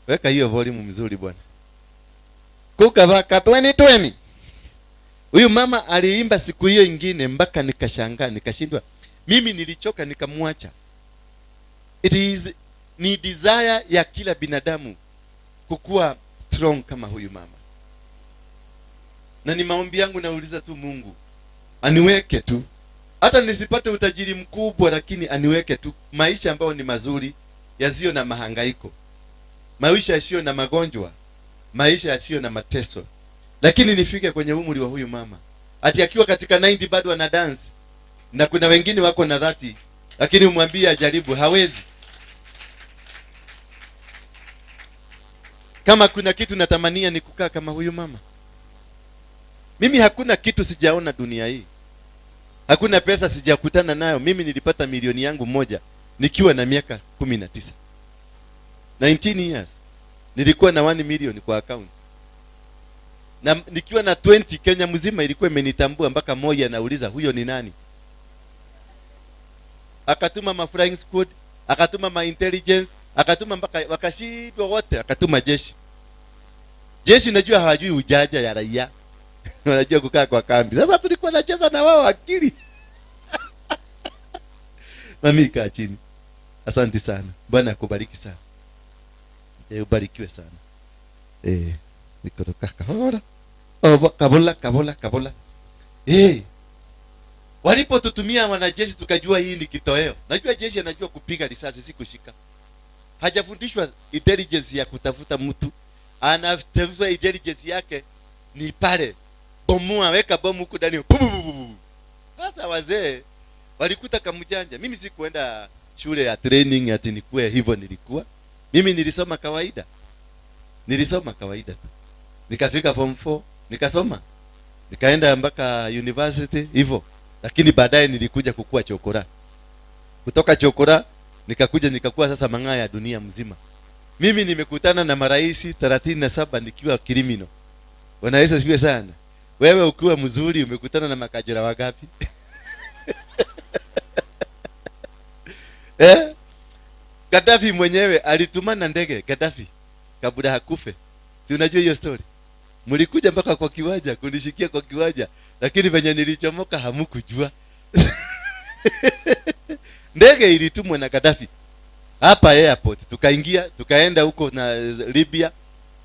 Weka hiyo volume mzuri bwana. Kuka ba ka 2020. Huyu mama aliimba siku hiyo ingine mpaka nikashangaa, nikashindwa. Mimi nilichoka nikamwacha. It is ni desire ya kila binadamu kukua strong kama huyu mama. Na ni maombi yangu, nauliza tu Mungu aniweke tu, hata nisipate utajiri mkubwa, lakini aniweke tu maisha ambayo ni mazuri, yasiyo na mahangaiko, maisha yasiyo na magonjwa, maisha yasiyo na mateso. Lakini nifike kwenye umri wa huyu mama, ati akiwa katika 90 bado ana dance, na kuna wengine wako na 30, lakini umwambie ajaribu, hawezi. Kama kuna kitu natamania ni kukaa kama huyu mama. Mimi hakuna kitu sijaona dunia hii. Hakuna pesa sijakutana nayo. Mimi nilipata milioni yangu moja nikiwa na miaka 19. 19 years. Nilikuwa na 1 million kwa account. Na nikiwa na 20 Kenya mzima ilikuwa imenitambua, mpaka Moi anauliza huyo ni nani? Akatuma ma flying squad, akatuma ma intelligence, akatuma mpaka wakashindwa wote, akatuma jeshi. Jeshi najua hawajui ujanja ya raia. Wanajua kukaa kwa kambi. Sasa tulikuwa tunacheza na wao akili. Mami, kaa chini. Asante sana. Bwana akubariki sana. Ubarikiwe sana. Niko kahora. Oh, kabola, kabola, kabola. Walipotutumia wanajeshi tukajua hii ni kitoweo. Najua jeshi anajua kupiga risasi, si kushika. Hajafundishwa intelligence ya kutafuta mtu. Anatafuta intelligence yake ni pale. Bomoa, weka bomu huku ndani. Bu, bu, bu, bu, bu. Sasa wazee walikuta kamjanja. Mimi sikuenda shule ya training ati nikuwe hivyo nilikuwa. Mimi nilisoma kawaida. Nilisoma kawaida tu. Nikafika form 4, nikasoma. Nikaenda mpaka university hivyo. Lakini baadaye nilikuja kukua chokora. Kutoka chokora nikakuja nikakuwa sasa mang'aa ya dunia mzima. Mimi nimekutana na marais 37 nikiwa criminal. Bwana Yesu asifiwe sana. Wewe ukiwa mzuri umekutana na makajira wangapi? Gaddafi mwenyewe alitumana ndege, Gaddafi kabla hakufe. Si unajua hiyo story? Mlikuja mpaka kwa kiwanja kunishikia kwa kiwanja, lakini venye nilichomoka hamukujua. Ndege ilitumwa na Gaddafi hapa airport, tukaingia tukaenda huko na Libya,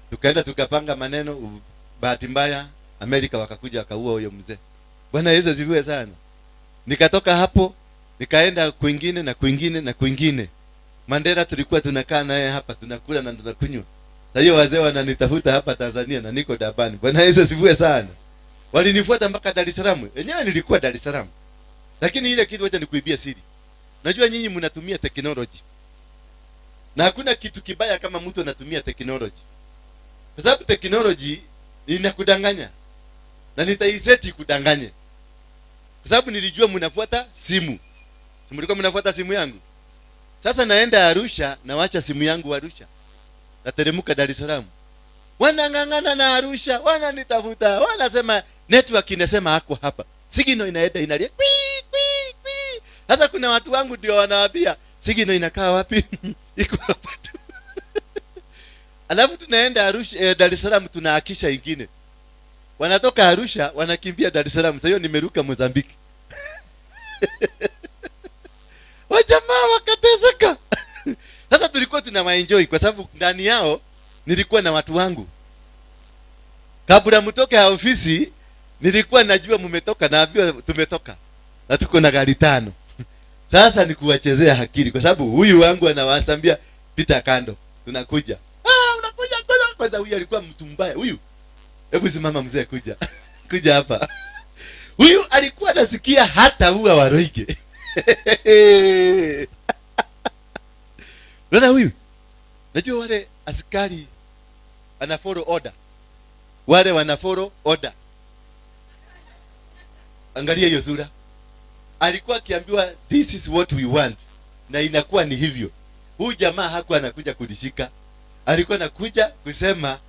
tukaenda tukapanga maneno. Bahati mbaya Amerika wakakuja wakaua huyo mzee. Bwana Yesu asifiwe sana. Nikatoka hapo nikaenda kwingine na kwingine na kwingine. Mandela tulikuwa tunakaa naye hapa, tunakula na tunakunywa. Sasa hiyo wazee wananitafuta hapa Tanzania na niko Durban. Bwana Yesu asifiwe sana. Walinifuata mpaka Dar es Salaam. Enyewe nilikuwa Dar es Salaam. Lakini ile kitu wacha nikuibia siri. Najua nyinyi mnatumia technology, na hakuna kitu kibaya kama mtu anatumia technology, kwa sababu technology inakudanganya na nitaiseti kudanganye, kwa sababu nilijua mnafuata simu. Si mlikuwa mnafuata simu yangu? Sasa naenda Arusha, nawacha simu yangu Arusha, nateremka Dar es Salaam, wanang'ang'ana na Arusha, wananitafuta, wanasema network inasema hako hapa, signal inaenda inalia kwi kwi kwi. Sasa kuna watu wangu ndio wanawaambia signal inakaa wapi? Iko hapa tu. Alafu tunaenda Arusha, Dar es Salaam tunaakisha ingine, wanatoka Arusha wanakimbia Dar es Salaam. Sasa hiyo nimeruka Mozambiki. Wajamaa wakateseka. Sasa tulikuwa tunawaenjoy kwa sababu ndani yao nilikuwa na watu wangu. Kabla mtoke ofisi nilikuwa najua mmetoka, naambiwa tumetoka na tuko na gari 5. Sasa ni kuwachezea akili kwa sababu huyu wangu anawasambia pita kando, tunakuja. Ah, unakuja kwanza kwanza. Huyu alikuwa mtu mbaya huyu. Hebu simama mzee, kuja. Kuja hapa. Huyu alikuwa anasikia hata huwa Waruinge. Unaona huyu? Najua wale askari wana follow order. Wale wana follow order. Angalia hiyo sura. Alikuwa akiambiwa this is what we want, na inakuwa ni hivyo. Huyu jamaa hakuwa anakuja kulishika. Alikuwa anakuja kusema,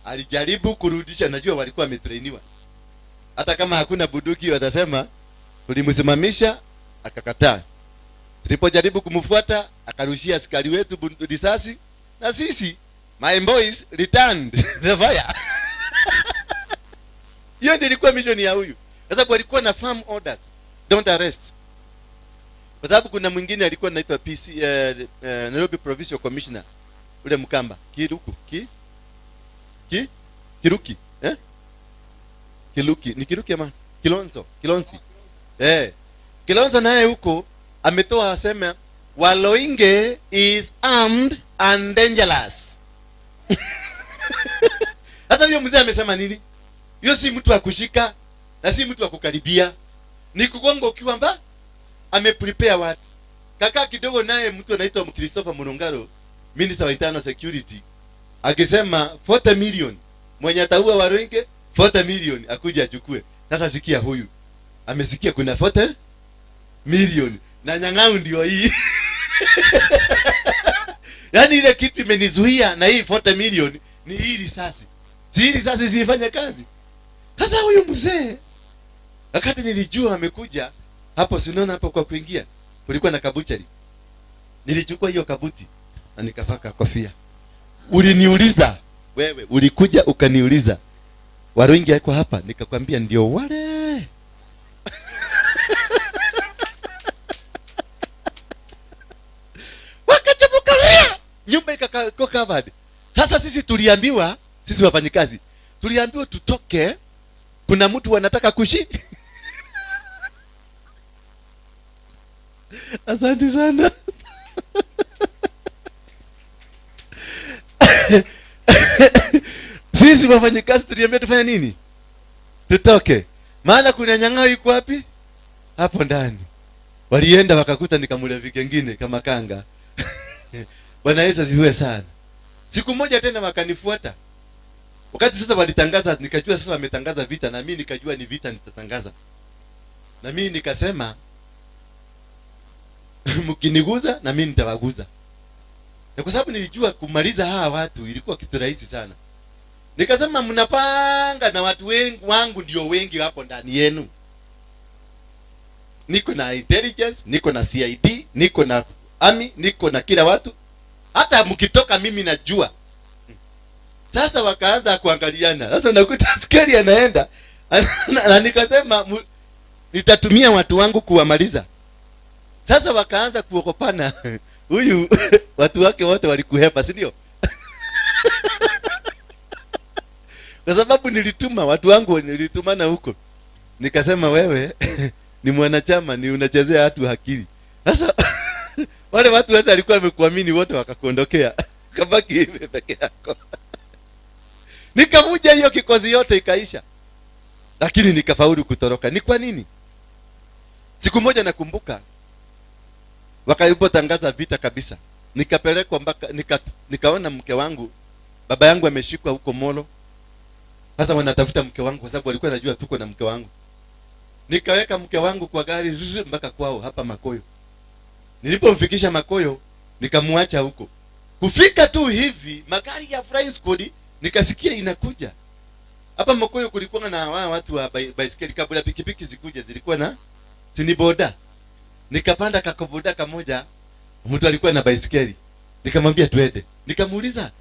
alijaribu kurudisha. Najua walikuwa wametrainiwa. Hata kama hakuna bunduki watasema tulimsimamisha akakataa. Tulipojaribu kumfuata akarushia askari wetu risasi, na sisi my boys returned the fire. Hiyo ndio ilikuwa mission ya huyu. Kwa sababu alikuwa na firm orders, don't arrest. Kwa sababu kuna mwingine alikuwa anaitwa PC, Nairobi Provincial Commissioner, ule Mkamba, Kiruku, ki? Ki? Kiruki, eh? Kiruki, ni Kiruki ama Kilonzo, Kilonzi. Kilonzo naye huko ametoa asema Waluinge is armed and dangerous. Sasa huyo mzee amesema nini? Hiyo si mtu wa kushika na si mtu wa kukaribia. Ni kugonga ukiwa mba ameprepare watu. Kaka kidogo naye mtu anaitwa Christopher Murungaru, Minister wa Internal Security, akisema 40 million mwenye ataua Waruinge 40 million akuje achukue. Sasa sikia huyu. Amesikia kuna 40 million na nyang'au ndio hii. Yaani ile kitu imenizuia na hii 40 million ni hii risasi. Si hii risasi siifanye kazi. Sasa huyu mzee wakati nilijua amekuja hapo, si unaona hapo kwa kuingia kulikuwa na kabuchari. Nilichukua hiyo kabuti na nikavaa kofia. Uliniuliza wewe, ulikuja ukaniuliza Waruinge yako hapa, nikakwambia ndio wale. Wakachapuka, nyumba ikakuwa covered. Sasa sisi tuliambiwa, sisi wafanyikazi tuliambiwa tutoke, kuna mtu anataka kushi. Asante sana. Sisi wafanyikazi tuliambiwa tufanye nini? Tutoke. Maana kuna nyang'au yuko wapi? Hapo ndani. Walienda wakakuta ni kamulevi kengine kama kanga. Bwana Yesu asifiwe sana. Siku moja tena wakanifuata. Wakati sasa walitangaza, nikajua sasa wametangaza vita, na mimi nikajua ni vita nitatangaza. Na mimi nikasema mkiniguza na mimi nitawaguza. Na kwa sababu nilijua kumaliza hawa watu ilikuwa kitu rahisi sana. Nikasema mnapanga na watu wengi wangu ndio wengi hapo ndani yenu. Niko na intelligence, niko na CID, niko na army, niko na kila watu. Hata mkitoka mimi najua. Sasa wakaanza kuangaliana. Sasa unakuta askari anaenda. Na nikasema nitatumia watu wangu kuwamaliza. Sasa wakaanza kuokopana. Huyu watu wake wote walikuhepa, si ndio? Kwa sababu nilituma watu wangu, nilitumana huko. Nikasema wewe ni mwanachama, ni unachezea watu akili. Sasa wale watu wote walikuwa wamekuamini wote wakakuondokea. Kabaki hivi peke yako. Nikavuja hiyo kikozi yote ikaisha. Lakini nikafaulu kutoroka. Ni kwa nini? Siku moja nakumbuka Wakalipotangaza vita kabisa, nikapelekwa mpaka nikaona mke wangu, baba yangu ameshikwa huko Molo. Sasa wanatafuta mke wangu kwa sababu walikuwa wanajua tuko na mke wangu. Nikaweka mke wangu kwa gari zzz, mpaka kwao hapa Makoyo. Nilipomfikisha Makoyo, nikamwacha huko. Kufika tu hivi magari ya flying squad nikasikia inakuja. Hapa Makoyo kulikuwa na hawa watu wa baiskeli kabla pikipiki zikuja, zilikuwa na sini boda. Nikapanda kakoboda kamoja, mtu alikuwa na baiskeli. Nikamwambia twende. Nikamuuliza,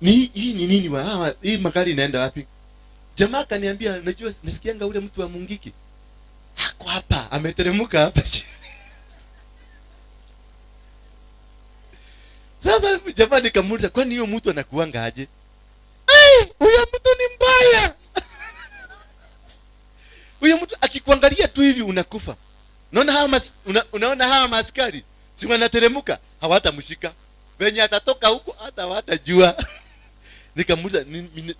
ni hii ni nini wa hawa, hii magari inaenda wapi? Jamaa akaniambia, unajua nasikianga ule mtu wa Mungiki hako hapa, ameteremka hapa chini. Sasa jamaa nikamuuliza, kwani huyo mtu anakuanga aje? Ai, huyo mtu ni mbaya. Huyo mtu akikuangalia tu hivi unakufa. Unaona hawa unaona hawa maaskari si wanateremka, hawatamshika. Venye atatoka huko hata hawatajua. Nikamuuliza,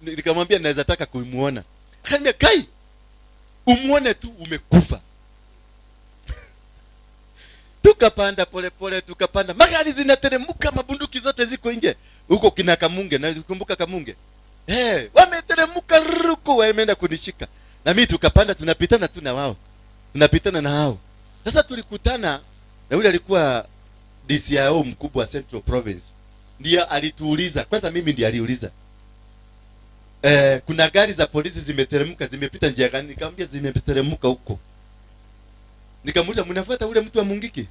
nikamwambia naweza taka kumuona. Akaniambia kai, umuone tu umekufa. Tukapanda pole pole, tukapanda. Magari zinateremka, mabunduki zote ziko nje. Huko kina Kamunge, na kumbuka Kamunge. Wameteremka ruku, wameenda kunishika. Na mimi tukapanda, tunapitana tu na wao. Tunapitana na hao. Sasa tulikutana na yule alikuwa DCIO mkubwa wa Central Province. Ndiye alituuliza. Kwanza mimi ndiye aliuliza. Kuna gari za polisi zimeteremka, zimepita njia gani? Nikamwambia zimeteremka huko. Nikamuuliza, mnafuata ule mtu wa Mungiki?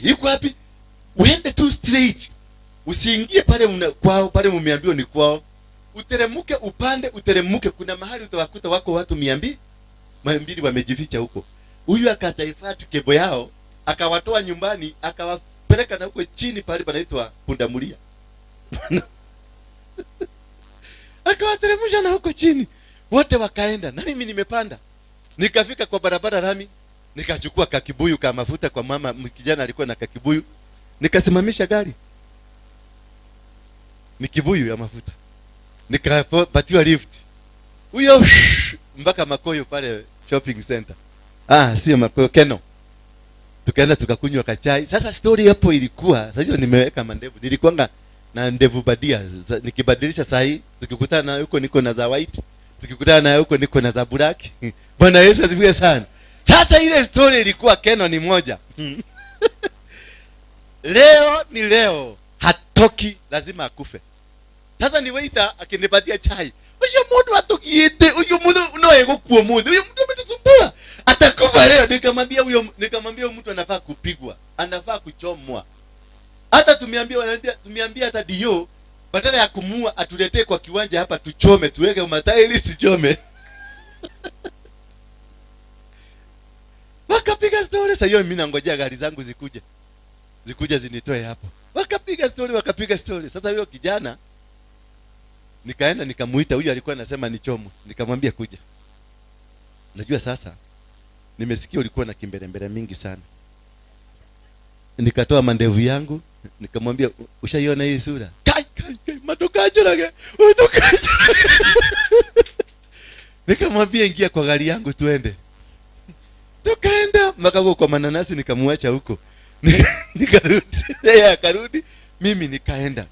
Yuko wapi? Uende tu straight. Usiingie pale kwao, pale mmeambiwa ni kwao. Uteremke upande, uteremke, kuna mahali utawakuta wako watu mia mbili, mia mbili wamejificha huko. Huyu akataifati kebo yao, akawatoa nyumbani, akawapeleka na huko chini pale panaitwa Pundamilia. Akawateremsha na huko chini. Wote wakaenda na mimi nimepanda. Nikafika kwa barabara rami, nikachukua kakibuyu ka mafuta kwa mama, kijana alikuwa na kakibuyu. Nikasimamisha gari. Ni kibuyu ya mafuta. Nikapatiwa lift. Huyo mpaka Makoyo pale shopping center. Sio Makoyo, Keno. Tukaenda tukakunywa kachai. Sasa story hapo ilikuwa, sasa hiyo nimeweka mandevu. Nilikuanga na ndevu badia, nikibadilisha saa hii, tukikutana na huko niko na za white, tukikutana na huko niko na za black. Bwana Yesu asifiwe sana. Sasa ile story ilikuwa Keno ni moja. Leo ni leo, hatoki, lazima akufe. Sasa ni waiter akinipatia chai. Huyo mtu atokiete, huyo mtu unaye kuwa mtu, huyo mtu ametusumbua. Atakufa leo. Nikamwambia huyo mtu anafaa kupigwa, anafaa kuchomwa. Hata tumeambia hata Dio badala ya kumua atuletee kwa kiwanja hapa tuchome, tuweke matairi tuchome. Wakapiga story. Sasa hiyo mimi nangojea gari zangu zikuje. Zikuje zinitoe hapo. Wakapiga story, wakapiga story. Sasa huyo kijana nikaenda nikamuita, huyo alikuwa anasema nichomwe. Nikamwambia kuja. Unajua sasa nimesikia ulikuwa na kimbelembele mingi sana. Nikatoa mandevu yangu, nikamwambia ushaiona hii sura? Kai kai kai, madoka njorage. Madoka njorage. Nikamwambia ingia kwa gari yangu tuende. Tukaenda mpaka huko kwa mananasi, nikamwacha huko. Nikarudi. Yeye akarudi, mimi nikaenda.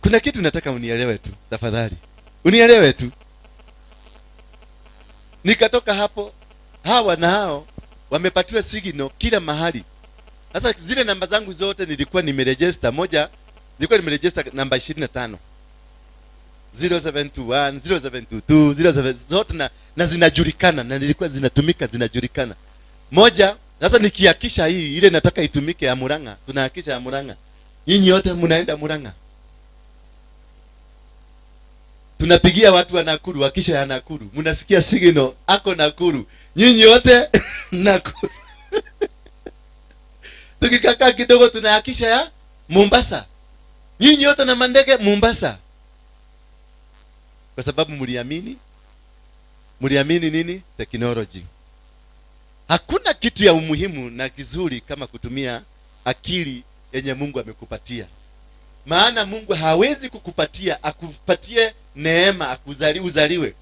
Kuna kitu nataka unielewe tu, tafadhali. Unielewe tu. Nikatoka hapo, hawa na hao wamepatiwa signal kila mahali. Sasa zile namba zangu zote nilikuwa nimeregister. Moja nilikuwa nimeregister namba 25. 0721, 0722, 07 zote na zinajulikana, na nilikuwa zinatumika, zinajulikana. Moja, sasa nikihakisha hii ile nataka itumike ya Murang'a, tunahakisha ya Murang'a. Nyinyi wote mnaenda Murang'a. Tunapigia watu wa Nakuru, hakisha ya Nakuru. Mnasikia signal ako Nakuru. Nyinyi wote Nakuru. Tukikaa kidogo tunahakisha ya Mombasa. Nyinyi wote na mandege Mombasa. Kwa sababu mliamini. Mliamini nini? Technology. Hakuna kitu ya umuhimu na kizuri kama kutumia akili yenye Mungu amekupatia. Maana Mungu hawezi kukupatia, akupatie neema, uzaliwe.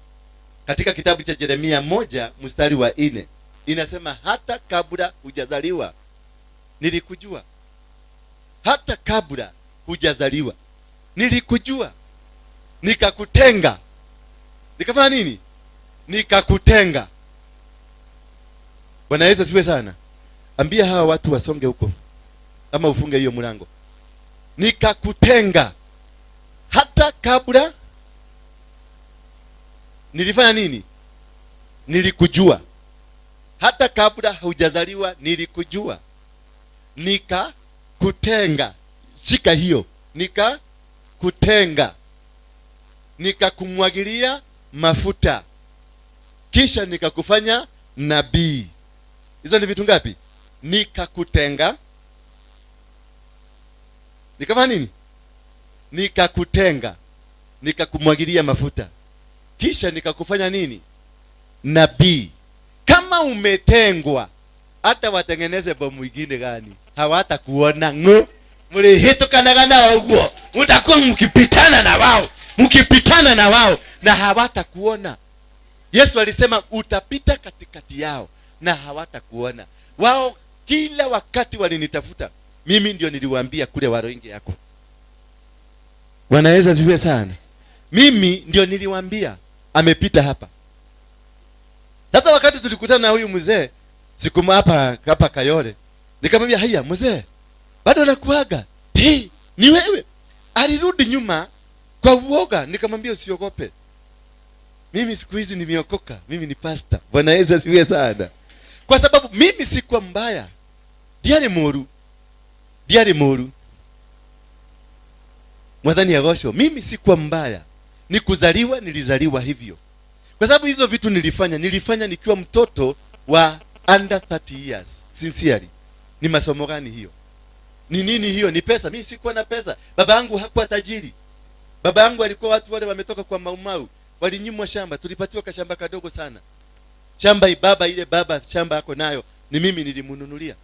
Katika kitabu cha Yeremia 1 mstari wa 4 inasema hata kabla hujazaliwa Nilikujua hata kabla hujazaliwa, nilikujua nikakutenga. Nikafanya nini? Nikakutenga. Bwana Yesu asifiwe sana. Ambia hawa watu wasonge huko, ama ufunge hiyo mlango. Nikakutenga hata kabla nilifanya nini? Nilikujua hata kabla hujazaliwa, nilikujua nikakutenga. Shika hiyo, nikakutenga, nikakumwagilia mafuta, kisha nikakufanya nabii. Hizo ni vitu ngapi? Nikakutenga, nikafanya nini? Nikakutenga, nikakumwagilia mafuta, kisha nikakufanya nini? Nabii. Kama umetengwa, hata watengeneze bomu ingine gani, hawatakuona ng'o. Mlihitukanaga nao uguo, mtakuwa mkipitana na wao, mkipitana na wao na hawatakuona. Yesu alisema utapita katikati yao na hawatakuona. Wao kila wakati walinitafuta mimi, ndio niliwaambia kule Waroinge yako. Bwana Yesu asifiwe sana. Mimi ndio niliwaambia amepita hapa. Sasa wakati tulikutana na huyu mzee siku hapa hapa Kayole, nikamwambia haya mzee, bado nakuaga. Hey, ni wewe? Alirudi nyuma kwa uoga. Nikamwambia usiogope, mimi siku hizi nimeokoka, mimi ni pastor. Bwana Yesu asifiwe sana. Kwa sababu mimi sikuwa mbaya, ndiarĩ mũru, ndiarĩ mũru, Mwathani agocwo. Mimi sikuwa mbaya, ni kuzaliwa nilizaliwa hivyo. Kwa sababu hizo vitu nilifanya nikiwa mtoto wa under 30 years. Sincerely, ni masomo gani hiyo? Ni nini hiyo? Ni pesa. Mimi sikuwa na pesa. Baba yangu hakuwa tajiri. Baba yangu alikuwa watu wale wametoka kwa Maumau, walinyimwa shamba, tulipatiwa kashamba kadogo sana. Shamba baba ile baba shamba yako nayo ni mimi nilimnunulia.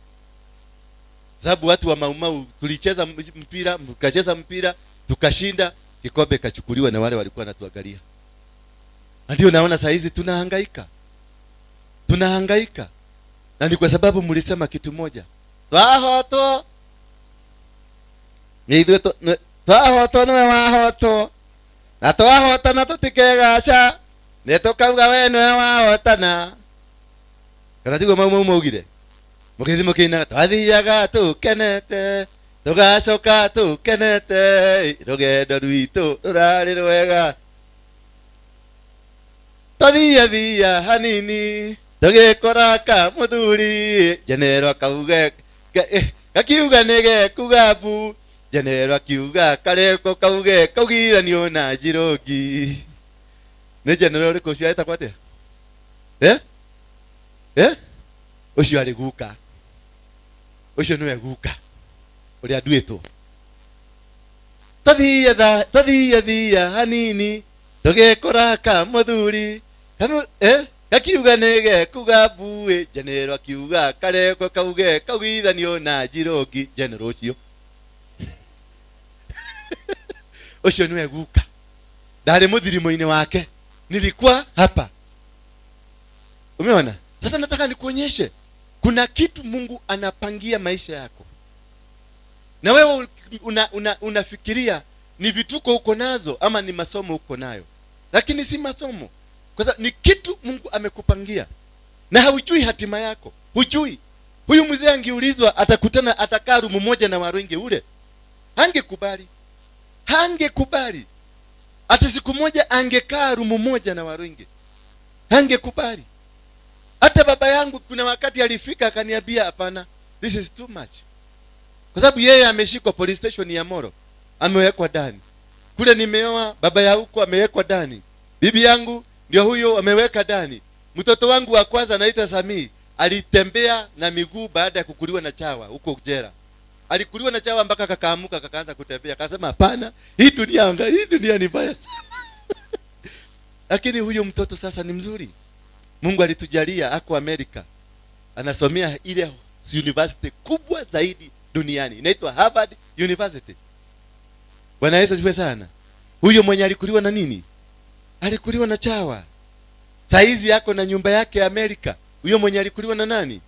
Sababu watu wa Maumau tulicheza mpira, tukacheza mpira, tukashinda, kikombe kachukuliwa na wale walikuwa wanatuangalia. Na ndio naona saa hizi tunahangaika. Tunahangaika. Na ni kwa sababu mlisema kitu moja. Twahotwo. Ni ithuĩ twahotwo nĩwe wahotwo. Na twahotana tũtikegaca. Nĩ tũkauga we nĩwe wahotana. Kana tiguo Mau Mau maugire? Mũgĩthiĩ mũkĩinaga twathiaga tũkenete, tũgacoka tũkenete, rũgendo rwitũ rũrarĩ rwega. Twathiathia hanini, tũgĩkora ka mũthuri, Jenero akauga, gakiuga nĩ gekuga mbu, Jenero akiuga kareko kauge kaugithanio na Njirũngi. Nĩ Jenero ũrĩkũ ũcio etagwo atĩa? Ũcio arĩ guka. Ũcio nĩwe guka ũrĩa nduĩtwo. Twathiathia hanini, tũgĩkora ka mũthuri, gakiuga nĩ gekuga mbuĩ, Jenero akiuga kareko kauge kaugithanio na Njirũngi. Jenero ũcio. Ũcio nĩwe guka. Ndarĩ mũthirimo-inĩ wake. Nilikuwa hapa. Umeona? Sasa nataka nikuonyeshe kuna kitu Mungu anapangia maisha yako. Na wewe unafikiria ni vituko uko nazo ama ni masomo uko nayo. Lakini si masomo. Kwa sababu ni kitu Mungu amekupangia. Na haujui hatima yako. Hujui. Huyu mzee angeulizwa atakutana, atakaa room moja na Waruinge ule. Hangekubali. Hangekubali. Ati siku moja angekaa room moja na Waruinge. Hangekubali. Hata baba yangu kuna wakati alifika akaniambia hapana, this is too much. Kwa sababu yeye ameshikwa police station ya Moro, amewekwa ndani. Kule nimeoa, baba ya huko amewekwa ndani. Bibi yangu ndio huyo ameweka ndani. Mtoto wangu wa kwanza anaitwa Samii, alitembea na miguu baada ya kukuliwa na chawa huko jela. Alikuliwa na chawa mpaka akakaamuka akaanza kutembea. Akasema hapana, hii dunia anga, hii dunia ni mbaya sana. Lakini huyo mtoto sasa ni mzuri. Mungu alitujalia ako Amerika. Anasomea ile university kubwa zaidi duniani. Inaitwa Harvard University. Bwana Yesu asifiwe sana. Huyo mwenye alikuliwa na nini? Alikuliwa na chawa. Saizi yako na nyumba yake Amerika. Huyo mwenye alikuliwa na nani?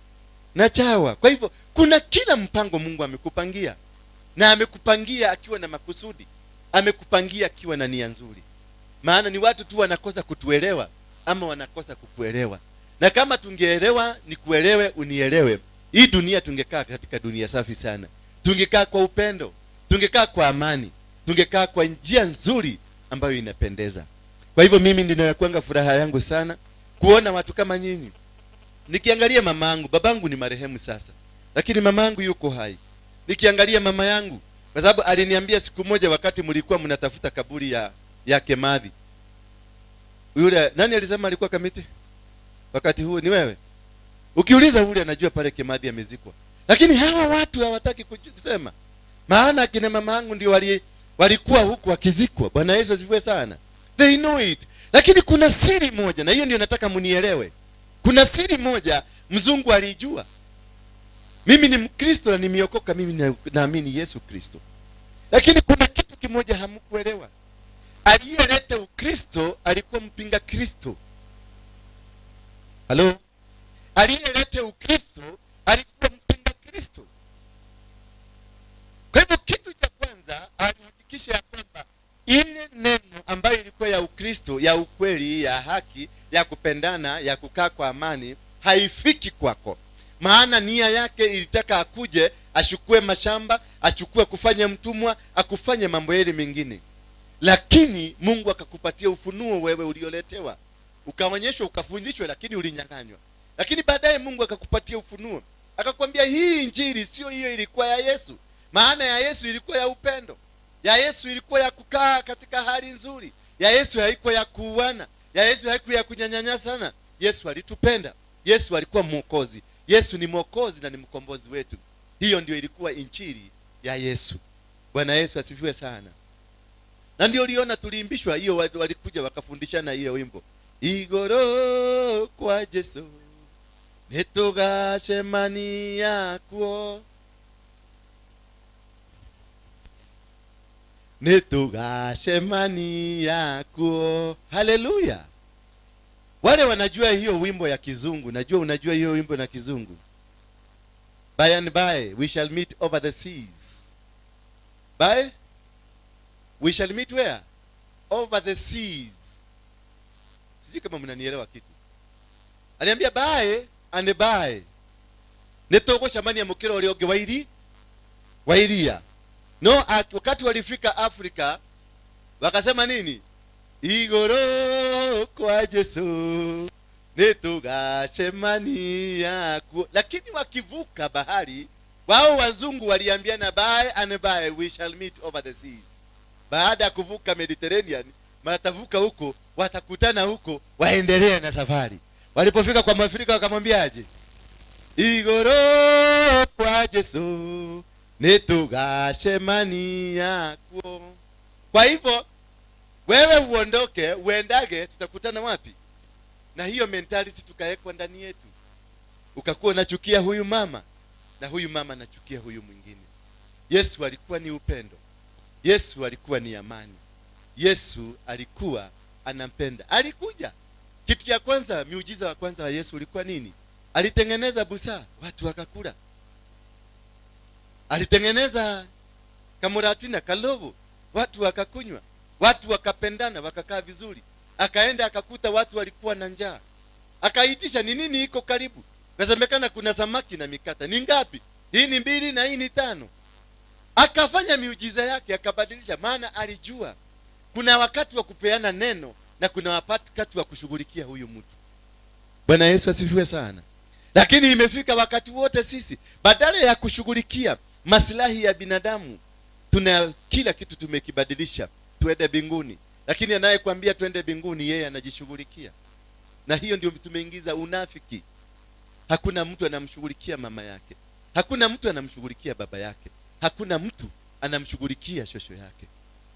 Na chawa. Kwa hivyo kuna kila mpango Mungu amekupangia, na amekupangia akiwa na makusudi, amekupangia akiwa na nia nzuri. Maana ni watu tu wanakosa kutuelewa ama wanakosa kukuelewa. Na kama tungeelewa, nikuelewe, unielewe, hii dunia tungekaa katika dunia safi sana. Tungekaa kwa upendo, tungekaa kwa amani, tungekaa kwa njia nzuri ambayo inapendeza. Kwa hivyo mimi ninakuanga furaha yangu sana kuona watu kama nyinyi. Nikiangalia mamangu, babangu ni marehemu sasa, lakini mamangu yuko hai. Nikiangalia mama yangu, kwa sababu aliniambia siku moja wakati mlikuwa mnatafuta kaburi ya Kemathi. Yule nani alisema alikuwa Kamiti wakati huo? Ni wewe. Ukiuliza yule anajua pale Kemathi amezikwa. Lakini hawa watu hawataki kusema. Maana kina mama yangu ndio walikuwa huku wakizikwa. Bwana Yesu asifiwe sana. They know it. Lakini kuna siri moja, na hiyo ndio nataka mnielewe. Kuna siri moja mzungu alijua. Mimi ni Mkristo na nimeokoka, mimi naamini Yesu Kristo. Lakini kuna kitu kimoja hamkuelewa. Aliyeleta Ukristo alikuwa mpinga Kristo. Halo? Aliyeleta Ukristo alikuwa mpinga Kristo. Kwa hivyo kitu cha kwanza alihakikisha ya kwamba ile neno ambayo ilikuwa ya Ukristo, ya ukweli, ya haki, ya kupendana, ya kukaa kwa amani, haifiki kwako. Maana nia yake ilitaka akuje, achukue mashamba, achukue kufanya mtumwa, akufanye mambo yale mengine. Lakini Mungu akakupatia ufunuo wewe ulioletewa. Ukaonyeshwa, ukafundishwa, lakini ulinyang'anywa. Lakini baadaye Mungu akakupatia ufunuo. Akakwambia hii injili sio hiyo ilikuwa ya Yesu. Maana ya Yesu ilikuwa ya upendo. Ya Yesu ilikuwa ya kukaa katika hali nzuri. Ya Yesu haikuwa ya kuuana. Ya Yesu haikuwa ya kunyanyasana. Yesu alitupenda. Yesu alikuwa mwokozi. Yesu ni mwokozi na ni mkombozi wetu. Hiyo ndio ilikuwa injili ya Yesu. Bwana Yesu asifiwe sana. Na ndio uliona tuliimbishwa hiyo, watu walikuja wakafundishana hiyo wimbo. Igoro kwa Yesu nitugacemania kuo. Nitugacemania kuo. Haleluya. Wale wanajua hiyo wimbo ya kizungu, najua unajua hiyo wimbo na kizungu. By and by we shall meet over the seas. By we shall meet where? Over the seas. Sijui kama mnanielewa kitu. Aliambia by and by. Nitugũcemania mũkĩra ũrĩa ũngĩ wa iria. No, wakati walifika Afrika wakasema nini? Igoro kwa Yesu nitugacemania kuo. Lakini wakivuka bahari, wao wazungu waliambiana by and by we shall meet over the seas. Baada ya kuvuka Mediterranean, watavuka huko, watakutana huko, waendelee na safari. Walipofika kwa Mwafrika wakamwambiaje? Igoro kwa Yesu nitugacemania kuo. Kwa hivyo wewe uondoke uendage, tutakutana wapi? Na hiyo mentality tukawekwa ndani yetu. Ukakuwa unachukia huyu mama na huyu mama anachukia huyu mwingine. Yesu alikuwa ni upendo. Yesu alikuwa ni amani. Yesu alikuwa anampenda. Alikuja. Kitu cha kwanza, miujiza wa kwanza wa Yesu ulikuwa nini? Alitengeneza busaa, watu wakakula. Alitengeneza kamuratina, kalobo, watu wakakunywa. Watu wakapendana, wakakaa vizuri. Akaenda akakuta watu walikuwa na njaa. Akaitisha ni nini iko karibu? Kasemekana kuna samaki na mikate. Ni ngapi? Hii ni 2 na hii ni 5. Akafanya miujiza yake, akabadilisha, maana alijua kuna wakati wa kupeana neno na kuna wakati wa kushughulikia huyu mtu. Bwana Yesu asifiwe sana. Lakini imefika wakati wote sisi badala ya kushughulikia maslahi ya binadamu, tuna kila kitu tumekibadilisha tuende mbinguni. Lakini anayekwambia tuende mbinguni yeye anajishughulikia. Na hiyo ndio tumeingiza unafiki. Hakuna mtu anamshughulikia mama yake. Hakuna mtu anamshughulikia baba yake. Hakuna mtu anamshughulikia shosho yake.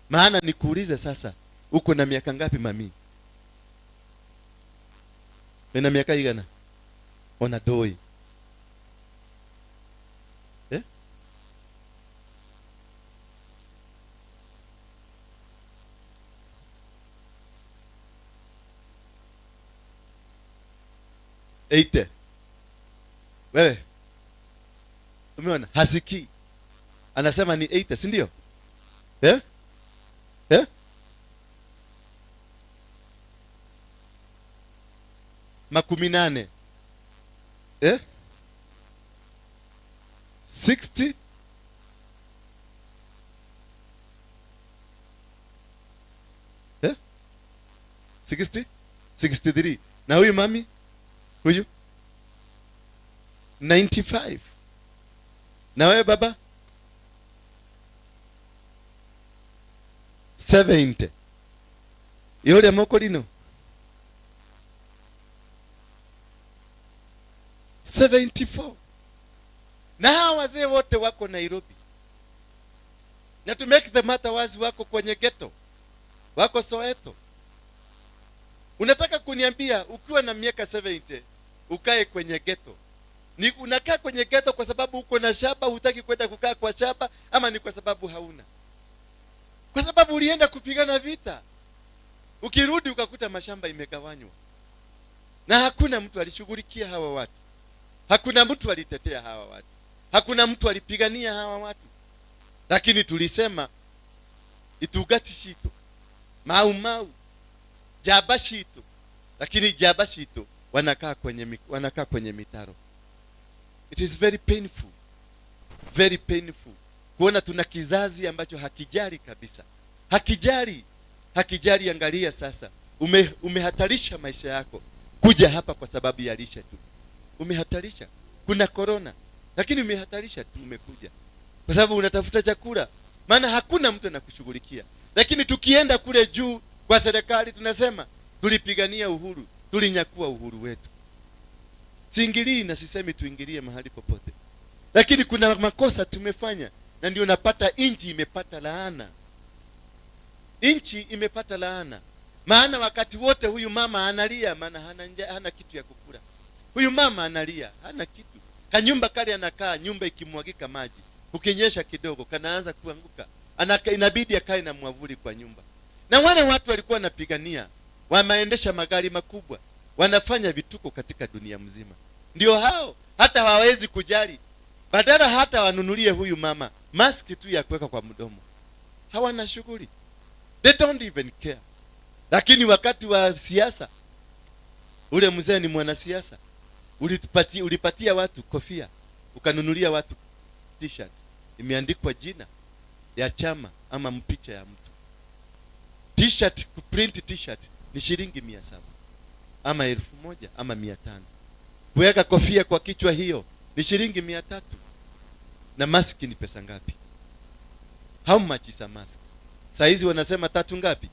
Maana nikuulize sasa, uko na miaka ngapi mami? Una miaka igana? Ona doi. 80. Wewe? Umeona? Hasikii. Anasema ni 80, si ndio? Eh? Eh? 80. Eh? 60. Eh? 60? 63. Na huyu mami? Huyu? 95. Na wewe baba? 70. Yule mokolino? 74. Na hawa wazee wote wako Nairobi. Na to make the matter worse, wako kwenye ghetto. Wako Soweto. Unataka kuniambia ukiwa na miaka 70 ukae kwenye ghetto? Ni unakaa kwenye ghetto kwa sababu uko na shamba, hutaki kwenda kukaa kwa shamba, ama ni kwa sababu hauna? Kwa sababu ulienda kupigana vita. Ukirudi ukakuta mashamba imegawanywa. Na hakuna mtu alishughulikia hawa watu. Hakuna mtu alitetea hawa watu. Hakuna mtu alipigania hawa watu. Lakini tulisema itugati shito, mau mau, jaba shito. Lakini jaba shito wanakaa kwenye mitaro. It is very painful. Very painful. Kuona tuna kizazi ambacho hakijali kabisa. Hakijali. Hakijali. Angalia sasa. Umehatarisha maisha yako kuja hapa kwa sababu ya lishe tu. Umehatarisha. Kuna corona, lakini umehatarisha tu, umekuja kwa sababu unatafuta chakula, maana hakuna mtu anakushughulikia. Lakini tukienda kule juu kwa serikali tunasema tulipigania uhuru, tulinyakua uhuru wetu. Siingilii na sisemi tuingilie mahali popote, lakini kuna makosa tumefanya, na ndio napata nchi imepata laana. Nchi imepata laana. Maana wakati wote huyu mama analia, maana hana njaa, hana kitu ya kukula. Huyu mama analia, hana kitu. Kanyumba kale anakaa, nyumba ikimwagika maji, kukinyesha kidogo kanaanza kuanguka. Inabidi akae na mwavuli kwa nyumba. Na wale watu walikuwa wanapigania, wameendesha magari makubwa, wanafanya vituko katika dunia mzima. Ndio hao hata hawawezi kujali. Badala hata wanunulie huyu mama maski tu ya kuweka kwa mdomo. Hawana shughuli. They don't even care. Lakini wakati wa siasa, ule mzee ni mwanasiasa. Ulipatia watu kofia, ukanunulia watu t-shirt imeandikwa jina ya chama ama picha ya mtu. T-shirt, kuprint t-shirt ni shilingi 700 ama 1000 ama 500. Kuweka kofia kwa kichwa hiyo ni shilingi 300. Na maski ni pesa ngapi? How much is a mask? Saizi wanasema 3 ngapi?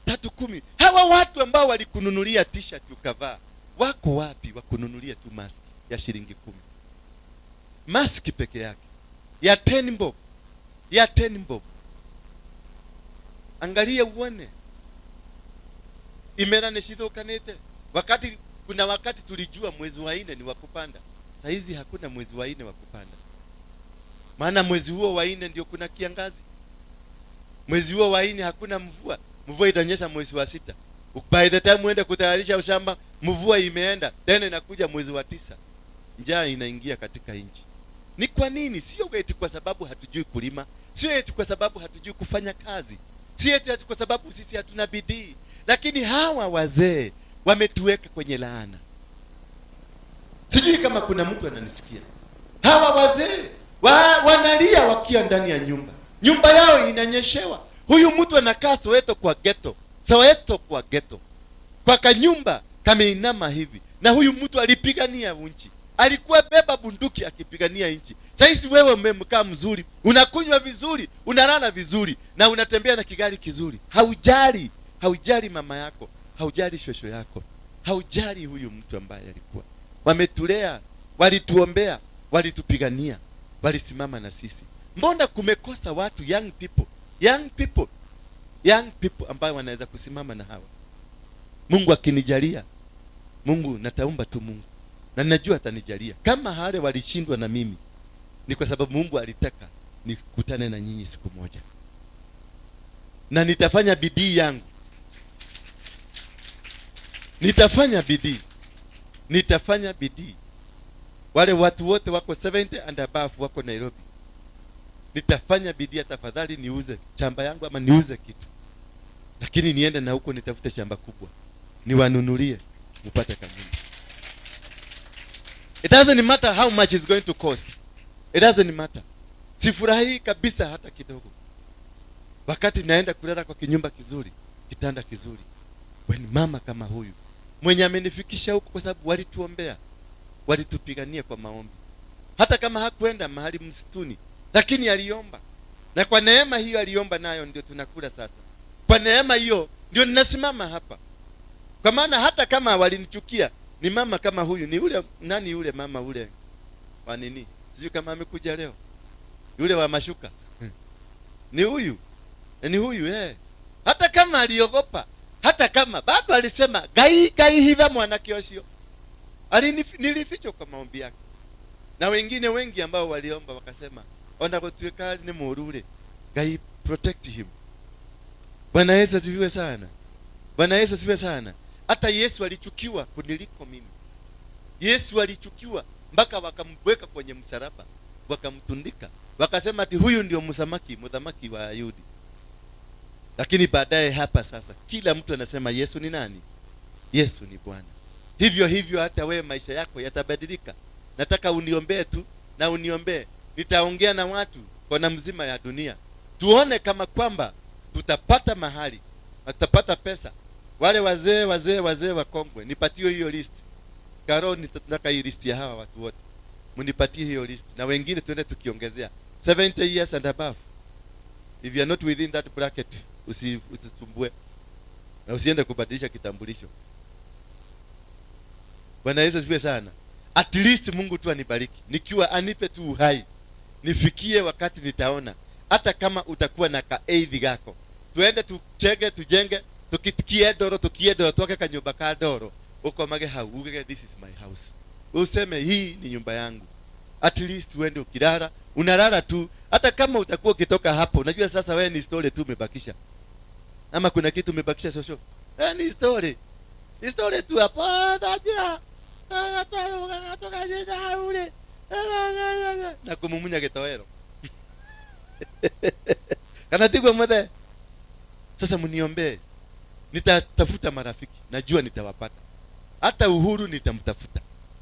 310. Hawa watu ambao walikununulia t-shirt ukavaa, wako wapi wakununulia tu mask ya shilingi 10? Mask peke yake ya 10 bob, ya 10 bob. Angalia uone. Imera neshithokanete. Wakati kuna wakati tulijua mwezi wa 4 ni wa kupanda. Saizi hakuna mwezi wa 4 wa kupanda. Maana mwezi huo wa 4 ndio kuna kiangazi. Mwezi huo wa 4 hakuna mvua. Mvua itanyesha mwezi wa 6. By the time uende kutayarisha shamba, mvua imeenda. Tena inakuja mwezi wa 9. Njaa inaingia katika nchi. Ni kwa nini? Sio eti kwa sababu hatujui kulima, sio eti kwa sababu hatujui kufanya kazi, sio eti kwa sababu sisi hatuna bidii. Lakini hawa wazee wametuweka kwenye laana. Sijui kama kuna mtu ananisikia. Hawa wazee wanalia wakiwa ndani ya nyumba. Nyumba yao inanyeshewa. Huyu mtu anakaa Soweto kwa ghetto. Soweto kwa ghetto. Kwa kanyumba kameinama hivi. Na huyu mtu alipigania nchi. Alikuwa beba bunduki akipigania nchi. Saizi wewe umemkaa mzuri, unakunywa vizuri, unalala vizuri na unatembea na kigari kizuri. Haujali, haujali mama yako, haujali shosho yako, haujali huyu mtu ambaye alikuwa. Wametulea, walituombea, walitupigania, walisimama na sisi. Mbona kumekosa watu young people, young people, young people ambao wanaweza kusimama na hawa? Mungu akinijalia, Mungu nataomba tu Mungu. Na ninajua atanijalia. Kama wale walishindwa na mimi, ni kwa sababu Mungu alitaka nikutane na nyinyi siku moja. Na nitafanya bidii yangu. Nitafanya bidii. Nitafanya bidii Wale watu wote wako 70 and above wako Nairobi, nitafanya bidii, tafadhali niuze shamba yangu ama niuze kitu, lakini niende na huko nitafute shamba kubwa niwanunulie, mupate kanyumba. It doesn't matter how much it's going to cost. It doesn't matter. Sifurahii kabisa hata kidogo wakati naenda kulala kwa kinyumba kizuri, kitanda kizuri, when mama kama huyu mwenye amenifikisha huko, kwa sababu walituombea, walitupigania kwa maombi, hata kama hakuenda mahali msituni, lakini aliomba, na kwa neema hiyo aliomba nayo ndio tunakula sasa. Kwa neema hiyo ndio ninasimama hapa, kwa maana hata kama walinichukia, ni mama kama huyu, ni yule nani, yule mama ule wa nini, sijui kama amekuja leo, yule wa mashuka ni huyu, ni huyu eh. Hata kama aliogopa, hata kama bado alisema gai gai hiva mwanake ucio, nilifichwa kwa maombi yake, na wengine wengi ambao waliomba wakasema ona gutuika ni murure, Ngai protect him. Bwana Yesu asifiwe sana. Bwana Yesu asifiwe sana. Hata Yesu alichukiwa kuniliko mimi. Yesu alichukiwa mpaka wakamweka kwenye msalaba, wakamtundika, wakasema ati huyu ndio msamaki, mdhamaki wa Wayahudi. Lakini baadaye hapa sasa kila mtu anasema Yesu ni nani? Yesu ni Bwana. Hivyo hivyo hata wewe maisha yako yatabadilika. Nataka uniombee tu na uniombee. Nitaongea na watu kona mzima ya dunia, tuone kama kwamba tutapata mahali, tutapata pesa. Wale wazee wazee wazee wakongwe, nipatie hiyo list. Karo, nitataka hii list ya hawa watu wote, mnipatie hiyo list, na wengine tuende tukiongezea 70 years and above. If you are not within that bracket, usisumbue na usiende kubadilisha kitambulisho. Bwana Yesu asifiwe sana. At least Mungu tu anibariki, nikiwa anipe tu uhai, nifikie wakati nitaona, hata kama utakuwa na kaeidhi gako, tuende tuchege, tujenge, tukitikie ndoro, tukie ndoro, twake kanyumba ka ndoro, ukomage hau ugege this is my house, useme hii ni nyumba yangu. At least uende ukilala, unalala tu, hata kama utakuwa ukitoka hapo, unajua sasa wewe ni story tu umebakisha, ama kuna kitu umebakisha shosho? Ni story, ni story tu hapo, najua na kumumunya gitoero kana tigwa muthe. Sasa mniombee, nitatafuta marafiki, najua nitawapata. Hata Uhuru nitamtafuta,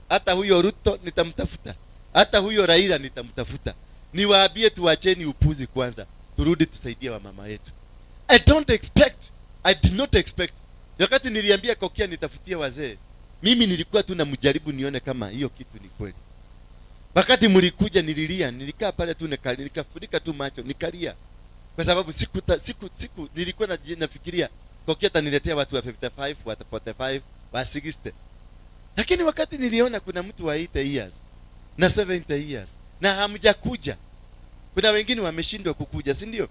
hata huyo Ruto nitamtafuta, hata huyo Raila nitamtafuta. Niwaambie tuacheni upuzi kwanza, turudi tusaidie wamama yetu. I don't expect, I did not expect. Wakati niliambia Kokia nitafutie wazee, mimi nilikuwa tu namjaribu nione kama hiyo kitu ni kweli. Wakati mlikuja nililia, nilikaa pale tu nikafunika tu macho, nikalia. Kwa sababu siku nilikuwa nafikiria Kokia ataniletea watu wa 55, wa 45, wa 60. Lakini wakati niliona kuna mtu wa 80 years na 70 years na hamjakuja. Kuna wengine wameshindwa kukuja, si ndio?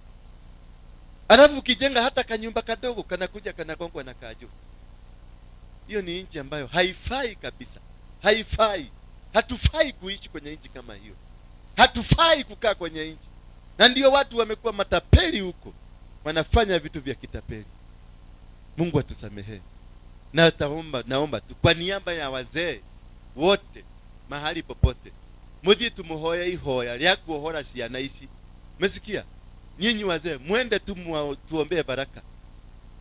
Alafu ukijenga hata kanyumba kadogo kanakuja kanagongwa na kajo. Hiyo ni nchi ambayo haifai kabisa. Haifai. Hatufai kuishi kwenye nchi kama hiyo. Hatufai kukaa kwenye nchi. Na ndio watu wamekuwa matapeli huko. Wanafanya vitu vya kitapeli. Mungu atusamehe. Na naomba tu kwa niaba ya wazee wote mahali popote, muthie tumuhoye ihoya rya kuohora ciana ici. Mesikia? Nyinyi wazee mwende tu tuombee baraka.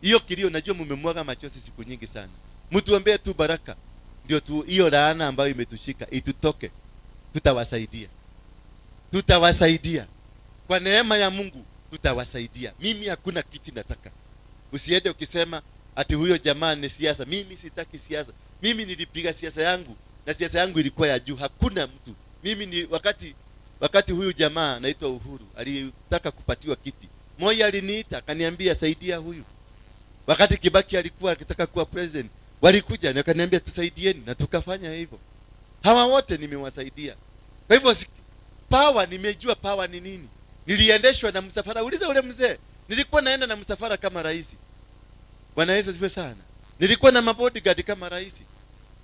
Hiyo kilio najua mmemwaga machozi siku nyingi sana. Mtuombee tu baraka, ndio tu hiyo laana ambayo imetushika itutoke. Tutawasaidia. Tutawasaidia. Kwa neema ya Mungu tutawasaidia. Mimi hakuna kiti nataka. Usiende ukisema ati huyo jamaa ni siasa. Mimi sitaki siasa. Mimi nilipiga siasa yangu na siasa yangu ilikuwa ya juu. Hakuna mtu. Mimi ni wakati huyu jamaa anaitwa Uhuru alitaka kupatiwa kiti, Moi aliniita akaniambia saidia huyu. Wakati Kibaki alikuwa akitaka kuwa president, walikuja na wakaniambia tusaidieni, na tukafanya hivyo. Hawa wote nimewasaidia. Kwa hivyo power, nimejua power ni nini. Niliendeshwa na msafara. Uliza ule mzee, nilikuwa naenda na msafara kama rais. Bwana Yesu asifiwe sana. Nilikuwa na mabodyguard kama rais.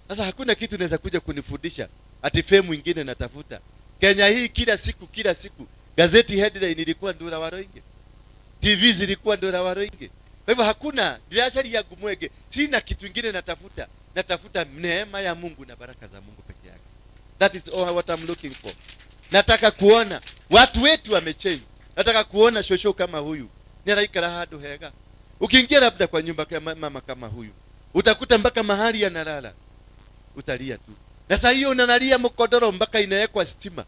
Sasa hakuna kitu naweza kuja kunifundisha ati fame mwingine natafuta. Kenya hii kila siku, kila siku gazeti headline ilikuwa Ndura Waruinge, TV zilikuwa Ndura Waruinge. Kwa hivyo hakuna dirashari ya gumwege. Sina kitu kingine natafuta. Natafuta neema ya Mungu na baraka za Mungu peke yake. That is all what I'm looking for. Nataka kuona watu wetu wamechange. Nataka kuona shosho kama huyu nĩaraikara handũ hega. Ukiingia labda kwa nyumba kama mama kama huyu, utakuta mpaka mahali analala, utalia tu. Na saa hiyo unalalia mkodoro mpaka inawekwa stima.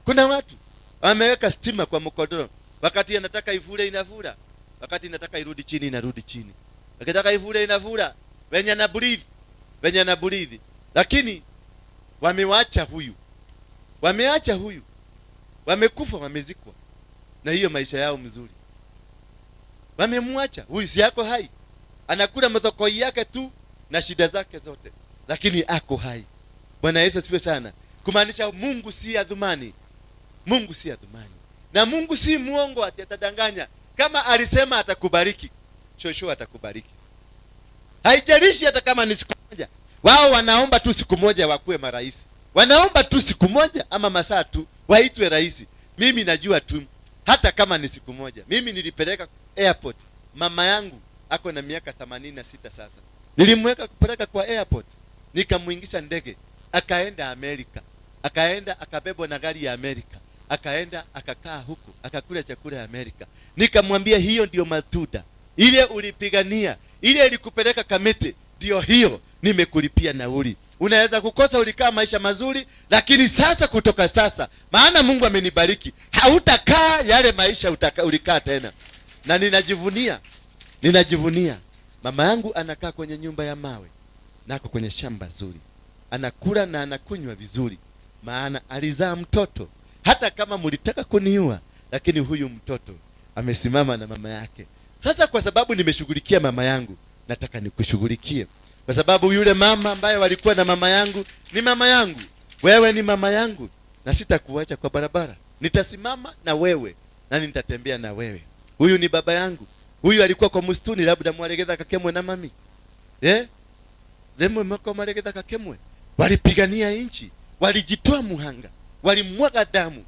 Kuna watu wameweka stima kwa mkodoro, wakati anataka ifure inafura, wakati inataka irudi chini inarudi chini, akitaka ifure inafura, venye ana breathe, venye ana breathe. Lakini wamewacha huyu, wameacha huyu, wamekufa, wamezikwa na hiyo maisha yao mzuri, wamemwacha huyu, si yako hai, anakula mthokoi yake tu na shida zake zote, lakini ako hai. Bwana Yesu asifiwe sana. Kumaanisha Mungu si adhumani, Mungu si adhumani, na Mungu si muongo ati atadanganya. Kama alisema atakubariki, shosho atakubariki, haijalishi hata kama ni siku moja. Wao wanaomba tu siku moja wakuwe marais, wanaomba tu siku moja ama masaa tu waitwe rais. Mimi najua tu hata kama ni siku moja. Mimi nilipeleka airport mama yangu, ako na miaka 86 sasa, nilimweka kupeleka kwa airport, nikamuingisha ndege, akaenda Amerika, akaenda akabebwa na gari ya Amerika, akaenda akakaa huko, akakula chakula ya Amerika. Nikamwambia hiyo ndio matunda ile ulipigania, ile ilikupeleka Kamiti, ndio hiyo, nimekulipia nauli. Unaweza kukosa, ulikaa maisha mazuri, lakini sasa, kutoka sasa, maana Mungu amenibariki, hautakaa yale maisha ulikaa tena. Na ninajivunia, ninajivunia mama yangu anakaa kwenye nyumba ya mawe nako kwenye shamba zuri, anakula na anakunywa vizuri, maana alizaa mtoto. Hata kama mlitaka kuniua, lakini huyu mtoto amesimama na mama yake. Sasa kwa sababu nimeshughulikia mama yangu, nataka nikushughulikie, kwa sababu yule mama ambaye walikuwa na mama yangu ni mama yangu, wewe ni mama yangu, na sitakuacha kwa barabara. Nitasimama na wewe na nitatembea na wewe. Huyu ni baba yangu, huyu alikuwa kwa msituni, labda mwaregeza kakemwe na mami lemwe mwako mwaregeza kakemwe. Walipigania nchi, walijitoa muhanga, walimwaga damu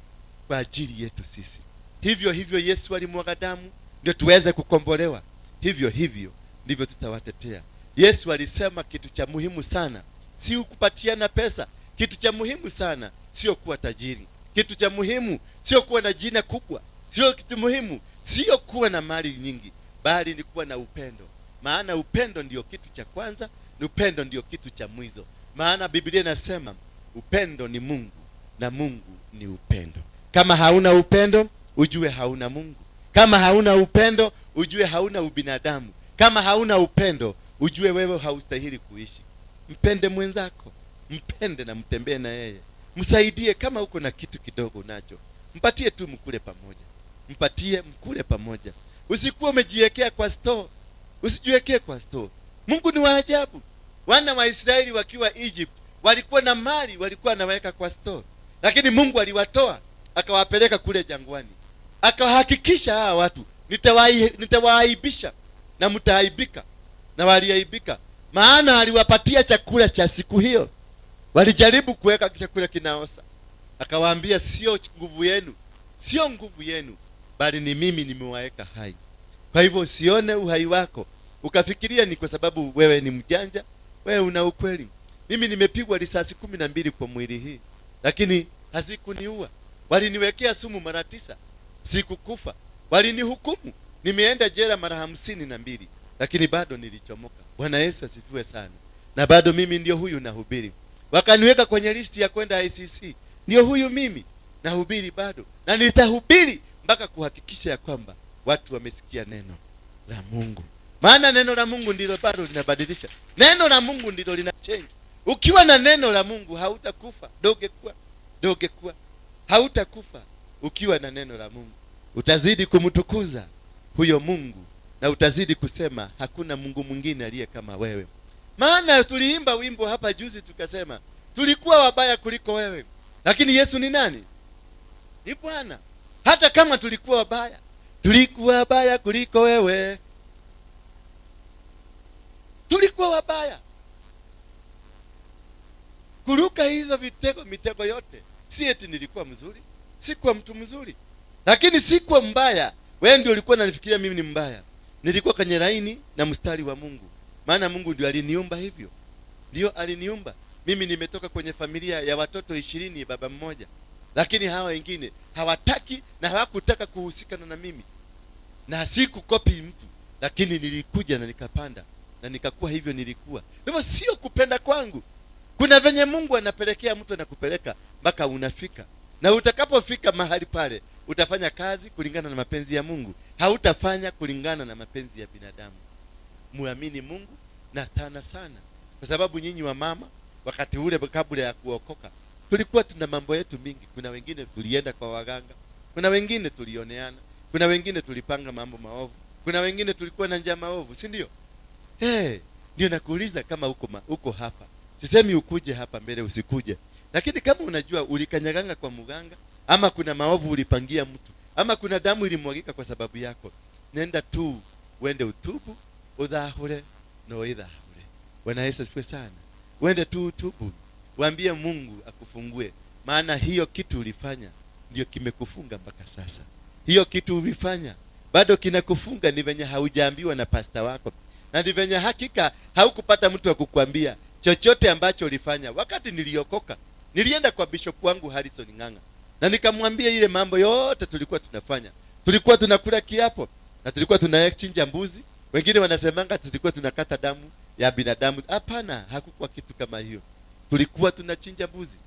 kwa ajili yetu sisi. Hivyo hivyo Yesu alimwaga damu ndio tuweze kukombolewa. Hivyo hivyo ndivyo tutawatetea. Yesu alisema kitu cha muhimu sana si kupatiana pesa. Kitu cha muhimu sana sio kuwa tajiri. Kitu cha muhimu sio kuwa na jina kubwa. Sio kitu muhimu sio kuwa na mali nyingi, bali ni kuwa na upendo. Maana upendo ndio kitu cha kwanza, ni upendo ndio kitu cha mwizo. Maana Biblia inasema upendo ni Mungu na Mungu ni upendo. Kama hauna upendo, ujue hauna Mungu. Kama hauna upendo, ujue hauna ubinadamu. Kama hauna upendo, ujue wewe haustahili kuishi. Mpende mwenzako, mpende na mtembee na yeye, msaidie. Kama uko na kitu kidogo unacho, mpatie tu, mkule pamoja, mpatie mkule pamoja. Usikuwa umejiwekea kwa store, usijiwekee kwa store. Mungu ni wa ajabu. Wana wa Israeli wakiwa Egypt walikuwa na mali, walikuwa wanaweka kwa store, lakini Mungu aliwatoa akawapeleka kule jangwani, akawahakikisha hawa watu nitawaaibisha na mtaaibika. Na waliaibika, maana aliwapatia chakula cha siku hiyo. Walijaribu kuweka chakula kinaosa, akawaambia sio nguvu yenu, sio nguvu yenu, bali ni mimi nimewaweka hai. Kwa hivyo usione uhai wako ukafikiria ni kwa sababu wewe ni mjanja, wewe una ukweli. Mimi nimepigwa risasi 12 kwa mwili hii, lakini hazikuniua. Waliniwekea sumu mara 9, sikukufa. Walinihukumu, nimeenda jela mara 52, lakini bado nilichomoka. Bwana Yesu asifiwe sana. Na bado mimi ndio huyu nahubiri. Wakaniweka kwenye listi ya kwenda ICC, ndio huyu mimi nahubiri bado, na nitahubiri mpaka kuhakikisha ya kwamba watu wamesikia neno la Mungu. Maana neno la Mungu ndilo bado linabadilisha. Neno la Mungu ndilo lina change. Ukiwa na neno la Mungu hautakufa. Dogekua, dogekua. Hautakufa ukiwa na neno la Mungu. Utazidi kumtukuza huyo Mungu na utazidi kusema hakuna Mungu mwingine aliye kama wewe. Maana tuliimba wimbo hapa juzi tukasema tulikuwa wabaya kuliko wewe, lakini Yesu ni nani? Ni Bwana. Hata kama tulikuwa wabaya, tulikuwa wabaya kuliko wewe. Tulikuwa wabaya. Kuruka hizo vitego, mitego yote. Si eti nilikuwa mzuri, sikuwa mtu mzuri, lakini sikuwa mbaya. Wewe ndio ulikuwa unanifikiria mimi ni mbaya. Nilikuwa kwenye laini na mstari wa Mungu. Maana Mungu ndio aliniumba hivyo. Ndio aliniumba. Mimi nimetoka kwenye familia ya watoto 20, baba mmoja, lakini hawa wengine hawataki na hawakutaka kuhusikana na mimi, na sikukopi mtu, lakini nilikuja na nikapanda na nikakuwa hivyo nilikuwa. Hivyo sio kupenda kwangu. Kuna venye Mungu anapelekea mtu, anakupeleka mpaka unafika, na utakapofika mahali pale utafanya kazi kulingana na mapenzi ya Mungu, hautafanya kulingana na mapenzi ya binadamu. Muamini Mungu na tana sana, kwa sababu nyinyi wa mama wakati ule kabla ya kuokoka tulikuwa tuna mambo yetu mingi. Kuna wengine tulienda kwa waganga, kuna wengine tulioneana, kuna wengine tulipanga mambo maovu, kuna wengine tulikuwa na njama maovu, si ndio? Hey, ndio nakuuliza kama uko hapa. Sisemi ukuje hapa mbele usikuje, lakini kama unajua ulikanyaganga kwa muganga, ama kuna maovu ulipangia mtu, ama kuna damu ilimwagika kwa sababu yako, nenda tu uende utubu, udhahure na uidhahure. Bwana Yesu asifiwe sana. Uende tu utubu, waambie Mungu akufungue, maana hiyo kitu ulifanya ndio kimekufunga mpaka sasa. Hiyo kitu ulifanya bado kinakufunga, ni venye haujaambiwa na pasta wako, na ni venye hakika haukupata mtu wa kukuambia chochote ambacho ulifanya. Wakati niliokoka, nilienda kwa bishop wangu Harrison Ng'ang'a na nikamwambia ile mambo yote tulikuwa tunafanya. Tulikuwa tunakula kiapo na tulikuwa tunachinja mbuzi. Wengine wanasemanga tulikuwa tunakata damu ya binadamu. Hapana, hakukuwa kitu kama hiyo. Tulikuwa tunachinja mbuzi.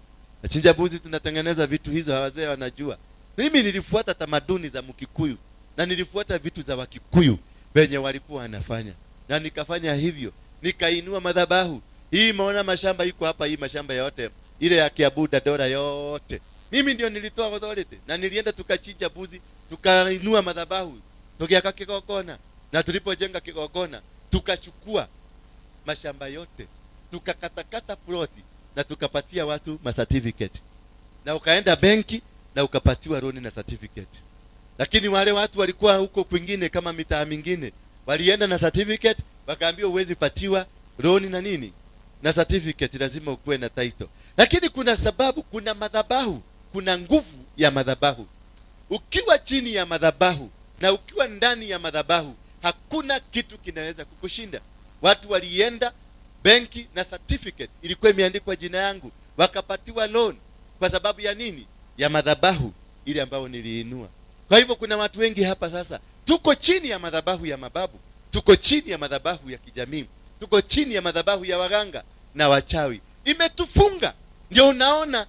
Nachinja mbuzi, tunatengeneza vitu hizo, wazee wanajua. Mimi nilifuata tamaduni za Mkikuyu na nilifuata vitu za Wakikuyu venye walikuwa wanafanya, na nikafanya hivyo, nikainua madhabahu. Hii maona mashamba iko hapa, hii mashamba yote ile ya Kiabu Dandora yote mimi ndio nilitoa authority, na nilienda tukachinja mbuzi, tukainua madhabahu, tukiaka kigongona, na tulipojenga kigongona tukachukua mashamba yote, tukakatakata ploti na tukapatia watu ma certificate, na ukaenda benki na ukapatiwa loan na certificate. Lakini wale watu walikuwa huko kwingine kama mitaa mingine, walienda na certificate, wakaambiwa huwezi patiwa loan na nini na certificate, lazima ukuwe na title. Lakini kuna sababu, kuna madhabahu, kuna nguvu ya madhabahu. Ukiwa chini ya madhabahu na ukiwa ndani ya madhabahu, hakuna kitu kinaweza kukushinda. Watu walienda benki na certificate ilikuwa imeandikwa jina yangu, wakapatiwa loan. Kwa sababu ya nini? Ya madhabahu ile ambayo niliinua. Kwa hivyo kuna watu wengi hapa sasa, tuko chini ya madhabahu ya mababu, tuko chini ya madhabahu ya kijamii, tuko chini ya madhabahu ya waganga na wachawi. Imetufunga. Ndio unaona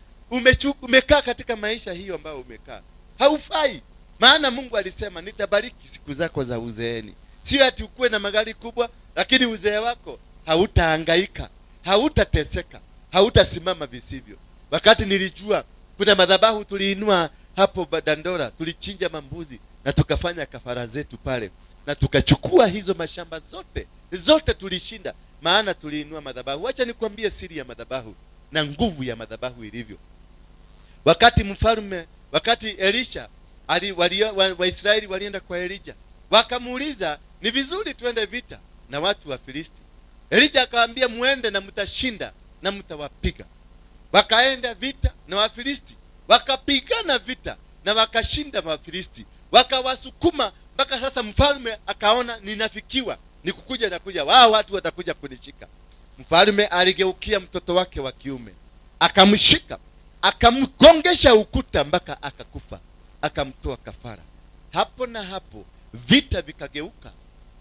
umekaa katika maisha hiyo ambayo umekaa. Haufai. Maana Mungu alisema nitabariki siku zako za uzeeni. Sio ati ukuwe na magari kubwa, lakini uzee wako hautahangaika, hautateseka, hautasimama visivyo. Wakati nilijua kuna madhabahu tuliinua hapo Dandora, tulichinja mambuzi na tukafanya kafara zetu pale, na tukachukua hizo mashamba zote, zote tulishinda, maana tuliinua madhabahu. Wacha nikwambie siri ya madhabahu na nguvu ya madhabahu ilivyo. Wakati mfalme, wakati Elisha Waisraeli walienda kwa Elija, wakamuuliza ni vizuri tuende vita na watu wa Filisti. Elija akawaambia muende na mtashinda na mtawapiga. Wakaenda vita na Wafilisti, wakapigana vita na wakashinda Wafilisti, wakawasukuma mpaka sasa mfalme akaona ninafikiwa, nikukuja na kuja, wao watu watakuja kunishika. Mfalme aligeukia mtoto wake wa kiume, akamshika, akamgongesha ukuta mpaka akakufa, akamtoa kafara. Hapo na hapo vita vikageuka,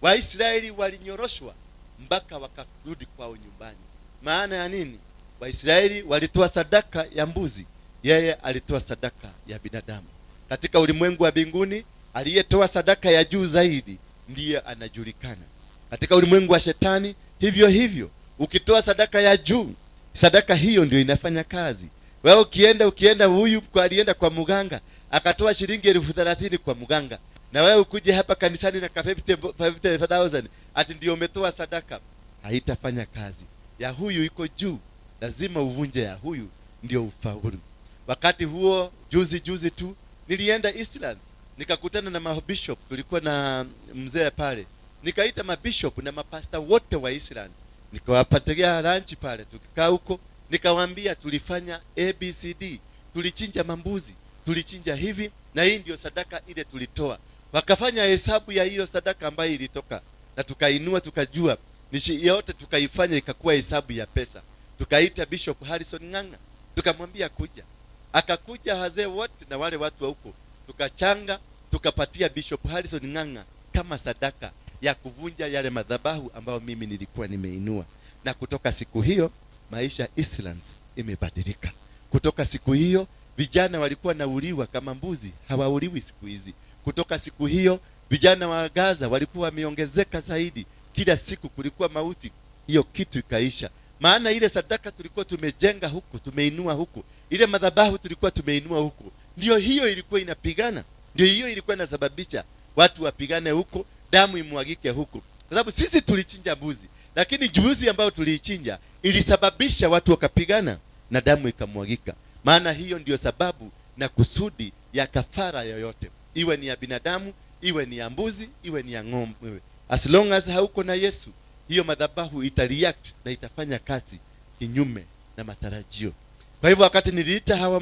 Waisraeli walinyoroshwa mpaka wakarudi kwao nyumbani. Maana ya nini? Waisraeli walitoa sadaka ya mbuzi, yeye alitoa sadaka ya binadamu. Katika ulimwengu wa mbinguni, aliyetoa sadaka ya juu zaidi ndiye anajulikana. Katika ulimwengu wa shetani hivyo hivyo, ukitoa sadaka ya juu, sadaka hiyo ndio inafanya kazi. Wewe ukienda huyu alienda kwa muganga akatoa shilingi 30,000 kwa muganga, na wewe ukuje hapa kanisani na 50,000 ati ndio umetoa sadaka, haitafanya kazi. Ya huyu iko juu, lazima uvunje ya huyu ndio ufaulu. Wakati huo juzi tu nilienda Eastlands nikakutana na mabishop, tulikuwa na mzee pale, nikaita mabishop na mapasta wote wa Eastlands, nikawapatia lunch pale, tukikaa huko nikawaambia tulifanya ABCD, tulichinja mambuzi, tulichinja hivi, na hii ndio sadaka ile tulitoa. Wakafanya hesabu ya hiyo sadaka ambayo ilitoka, na tukainua tukajua nishi yote, tukaifanya ikakuwa hesabu ya pesa. Tukaita Bishop Harrison Ng'ang'a, tukamwambia kuja, akakuja, wazee wote na wale watu wa huko, tukachanga, tukapatia Bishop Harrison Ng'ang'a kama sadaka ya kuvunja yale madhabahu ambayo mimi nilikuwa nimeinua. Na kutoka siku hiyo maisha Eastlands imebadilika. Kutoka siku hiyo vijana walikuwa nauliwa kama mbuzi, hawauliwi siku hizi. Kutoka siku hiyo vijana wa Gaza walikuwa wameongezeka zaidi, kila siku kulikuwa mauti. Hiyo kitu ikaisha, maana ile sadaka tulikuwa tumejenga huku, tumeinua huku, ile madhabahu tulikuwa tumeinua huku, ndio hiyo ilikuwa inapigana, ndio hiyo ilikuwa inasababisha watu wapigane huko, damu imwagike huku, kwa sababu sisi tulichinja mbuzi, lakini mbuzi ambayo tuliichinja ilisababisha watu wakapigana na damu ikamwagika. Maana hiyo ndiyo sababu na kusudi ya kafara yoyote, iwe ni ya binadamu, iwe ni ya mbuzi, iwe ni ya ng'ombe. As long as hauko na Yesu, hiyo madhabahu itareact na itafanya kazi kinyume na matarajio. Kwa hivyo wakati niliita hawa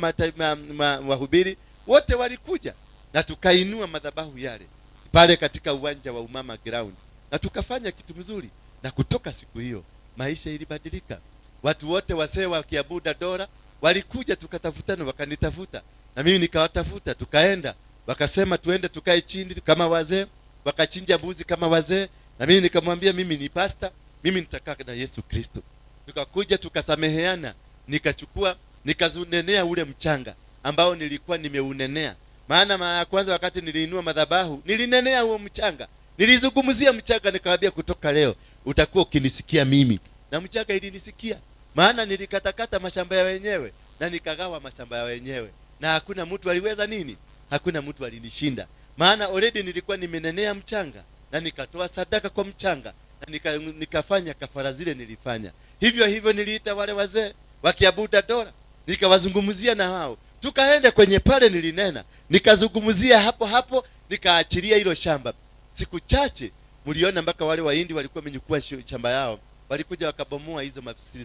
wahubiri wote walikuja na tukainua madhabahu yale pale katika uwanja wa Umama Ground na tukafanya kitu mzuri, na kutoka siku hiyo maisha ilibadilika. Watu wote wasee wa Kiambu Dandora walikuja, tukatafutana, wakanitafuta na mimi nikawatafuta, tukaenda, wakasema tuende tukae chini kama wazee, wakachinja mbuzi kama wazee, na mimi nikamwambia mimi ni pastor, mimi nitakaa na Yesu Kristo. Tukakuja tukasameheana, nikachukua nikazunenea ule mchanga ambao nilikuwa nimeunenea. Maana mara ya kwanza wakati niliinua madhabahu nilinenea huo mchanga, nilizungumzia mchanga, nikamwambia kutoka leo utakuwa ukinisikia mimi, na mchanga ilinisikia, maana nilikatakata mashamba ya wenyewe na nikagawa mashamba ya wenyewe, na hakuna mtu aliweza nini, hakuna mtu alinishinda, maana already nilikuwa nimenenea mchanga na nikatoa sadaka kwa mchanga na nikafanya kafara zile nilifanya. Hivyo hivyo niliita wale wazee wa Kiambu Dandora, nikawazungumzia na hao, tukaenda kwenye pale nilinena, nikazungumzia hapo hapo, nikaachilia hilo shamba. Siku chache mliona mpaka wale Wahindi walikuwa wamenyukua shamba yao, walikuja wakabomoa hizo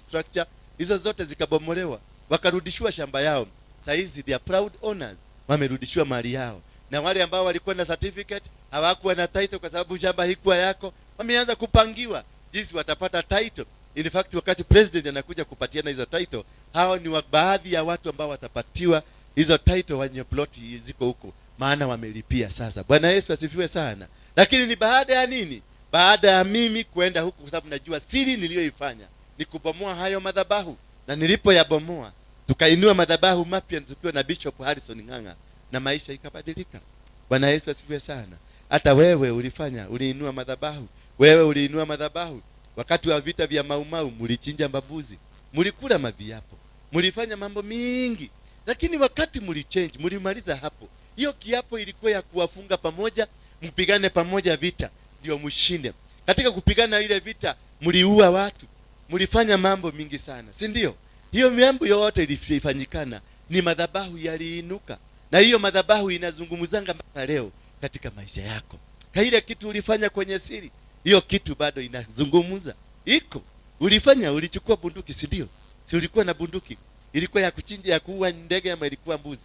structure hizo zote zikabomolewa, wakarudishiwa shamba yao. Saizi they are proud owners, wamerudishiwa mali yao. Na wale ambao walikuwa na certificate hawakuwa na title kwa sababu shamba haikuwa yako, wameanza kupangiwa jinsi watapata title. In fact, wakati president anakuja kupatiana hizo title, hao ni baadhi ya watu ambao watapatiwa hizo title wenye plot ziko huko, maana wamelipia sasa. Bwana Yesu asifiwe sana. Lakini ni baada ya nini? Baada ya mimi kwenda huku, kwa sababu najua siri niliyoifanya ni kubomoa hayo madhabahu, na nilipoyabomoa tukainua madhabahu mapya tukiwa na Bishop Harrison Ng'ang'a, na maisha ikabadilika. Bwana Yesu asifiwe sana. Hata wewe ulifanya, uliinua madhabahu. Wewe uliinua madhabahu wakati wa vita vya Mau Mau, mlichinja mbabuzi, mlikula maviapo, mlifanya mambo mingi, lakini wakati mlichange, mlimaliza hapo. Hiyo kiapo ilikuwa ya kuwafunga pamoja, mpigane pamoja vita ndio mshinde. Katika kupigana ile vita mliua watu, mlifanya mambo mingi sana, si ndio? Hiyo mambo yote ilifanyikana, ni madhabahu yaliinuka, na hiyo madhabahu inazungumzanga mpaka leo katika maisha yako. Kaile kitu ulifanya kwenye siri, hiyo kitu bado inazungumza. Iko ulifanya, ulichukua bunduki, si ndio? Si ulikuwa na bunduki? Ilikuwa ya kuchinja, ya kuua ndege, ama ilikuwa mbuzi?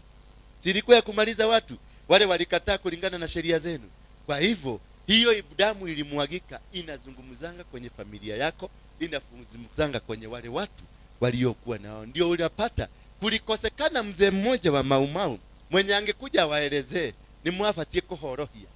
Si ilikuwa ya kumaliza watu? Wale walikataa kulingana na sheria zenu. Kwa hivyo hiyo damu ilimwagika, inazungumzanga kwenye familia yako, inazungumzanga kwenye wale watu waliokuwa nao. Ndio unapata kulikosekana mzee mmoja wa Mau Mau mwenye angekuja waelezee ni mwafatie kuhorohia.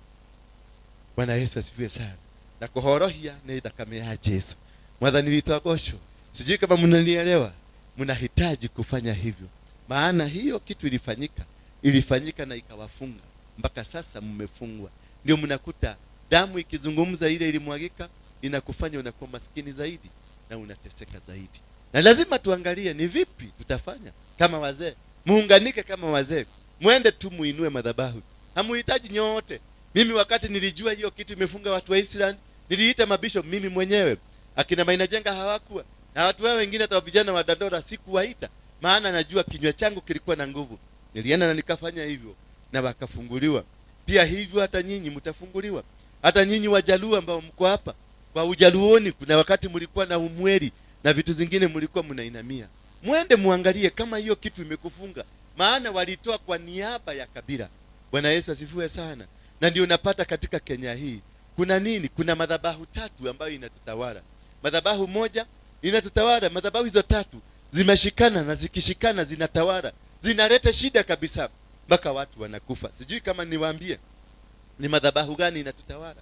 Bwana Yesu asifiwe sana. Na kuhorohia ni thakame ya Yesu. Mwathani witũ agocwo. Sijui kama mnanielewa. Mnahitaji kufanya hivyo, maana hiyo kitu ilifanyika, ilifanyika na ikawafunga mpaka sasa mmefungwa. Ndio mnakuta damu ikizungumza ile ilimwagika, inakufanya unakuwa maskini zaidi na unateseka zaidi. Na lazima tuangalie ni vipi tutafanya kama wazee, muunganike kama wazee, mwende tu muinue madhabahu. Hamuhitaji nyote. Mimi wakati nilijua hiyo kitu imefunga watu wa Eastland, niliita mabisho mimi mwenyewe. Akina Maina Jenga hawakuwa, na watu wao wengine hata vijana wa Dandora sikuwaita, maana najua kinywa changu kilikuwa na nguvu. Nilienda na nikafanya hivyo na wakafunguliwa. Pia hivyo hata nyinyi mtafunguliwa. Hata nyinyi Wajaluo ambao mko hapa, kwa Ujaluoni kuna wakati mlikuwa na umweli na vitu zingine mlikuwa mnainamia. Mwende muangalie kama hiyo kitu imekufunga, maana walitoa kwa niaba ya kabila. Bwana Yesu asifiwe sana. Na ndio unapata katika Kenya hii kuna nini? Kuna madhabahu tatu ambayo inatutawala. Madhabahu moja Inatutawala. Madhabahu hizo tatu zimeshikana, na zikishikana zinatawala, zinaleta shida kabisa mpaka watu wanakufa. Sijui kama niwaambie ni madhabahu gani inatutawala.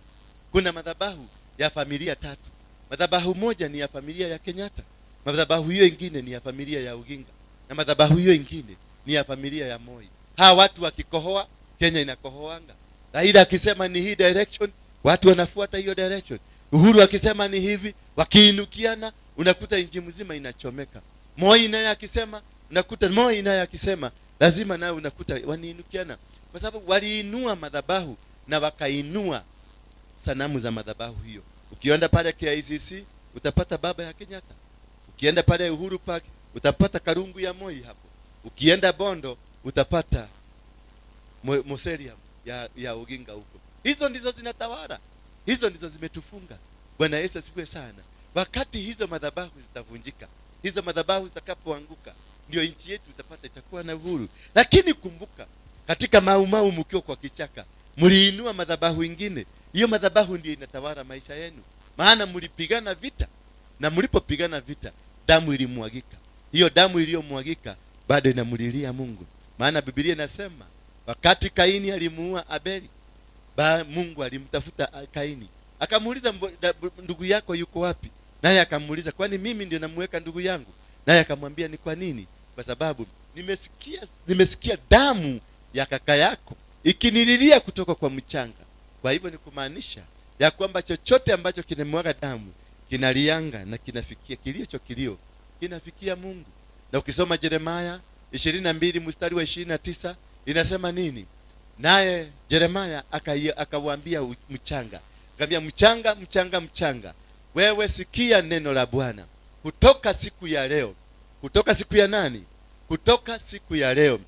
Kuna madhabahu ya familia tatu. Madhabahu moja ni ya familia ya Kenyatta, madhabahu hiyo ingine ni ya familia ya Oginga, na madhabahu hiyo ingine ni ya familia ya Moi. Hawa watu wakikohoa, Kenya inakohoanga. Raila akisema ni hii direction, watu wanafuata hiyo direction. Uhuru akisema ni hivi, wakiinukiana, unakuta nchi mzima inachomeka. Moi naye akisema, unakuta Moi naye akisema, lazima naye unakuta waniinukiana, kwa sababu waliinua madhabahu na wakainua sanamu za madhabahu hiyo. Ukienda pale KICC utapata baba ya Kenyatta. Ukienda pale Uhuru Park utapata karungu ya Moi hapo. Ukienda Bondo utapata Musalia ya Oginga huko. Hizo ndizo zinatawala. Hizo ndizo zimetufunga. Bwana Yesu asifiwe sana. Wakati hizo madhabahu zitavunjika, hizo madhabahu zitakapoanguka, ndio nchi yetu utapata itakuwa na uhuru. Lakini kumbuka, katika Mau Mau mkiwa kwa kichaka, mliinua madhabahu ingine. Hiyo madhabahu ndio inatawala maisha yenu. Maana mlipigana vita, na mlipopigana vita damu ilimwagika. Hiyo damu iliyomwagika bado inamlilia Mungu. Maana Biblia inasema wakati Kaini alimuua Abeli, Mungu alimtafuta Kaini. Akamuuliza, ndugu yako yuko wapi? Naye akamuuliza, kwani mimi ndio namuweka ndugu yangu? Naye akamwambia, ni kwa nini? Kwa sababu nimesikia damu ya kaka yako ikinililia kutoka kwa mchanga. Kwa hivyo ni kumaanisha ya kwamba chochote ambacho kinamwaga damu kinalianga na kinafikia kilio cho kilio kinafikia Mungu. Na ukisoma Yeremia 22 mstari wa 29 inasema nini? Naye Yeremia akawaambia mchanga, akamwambia mchanga, mchanga, mchanga, wewe sikia neno la Bwana. Kutoka siku ya leo, kutoka siku ya nani? Kutoka siku ya leo,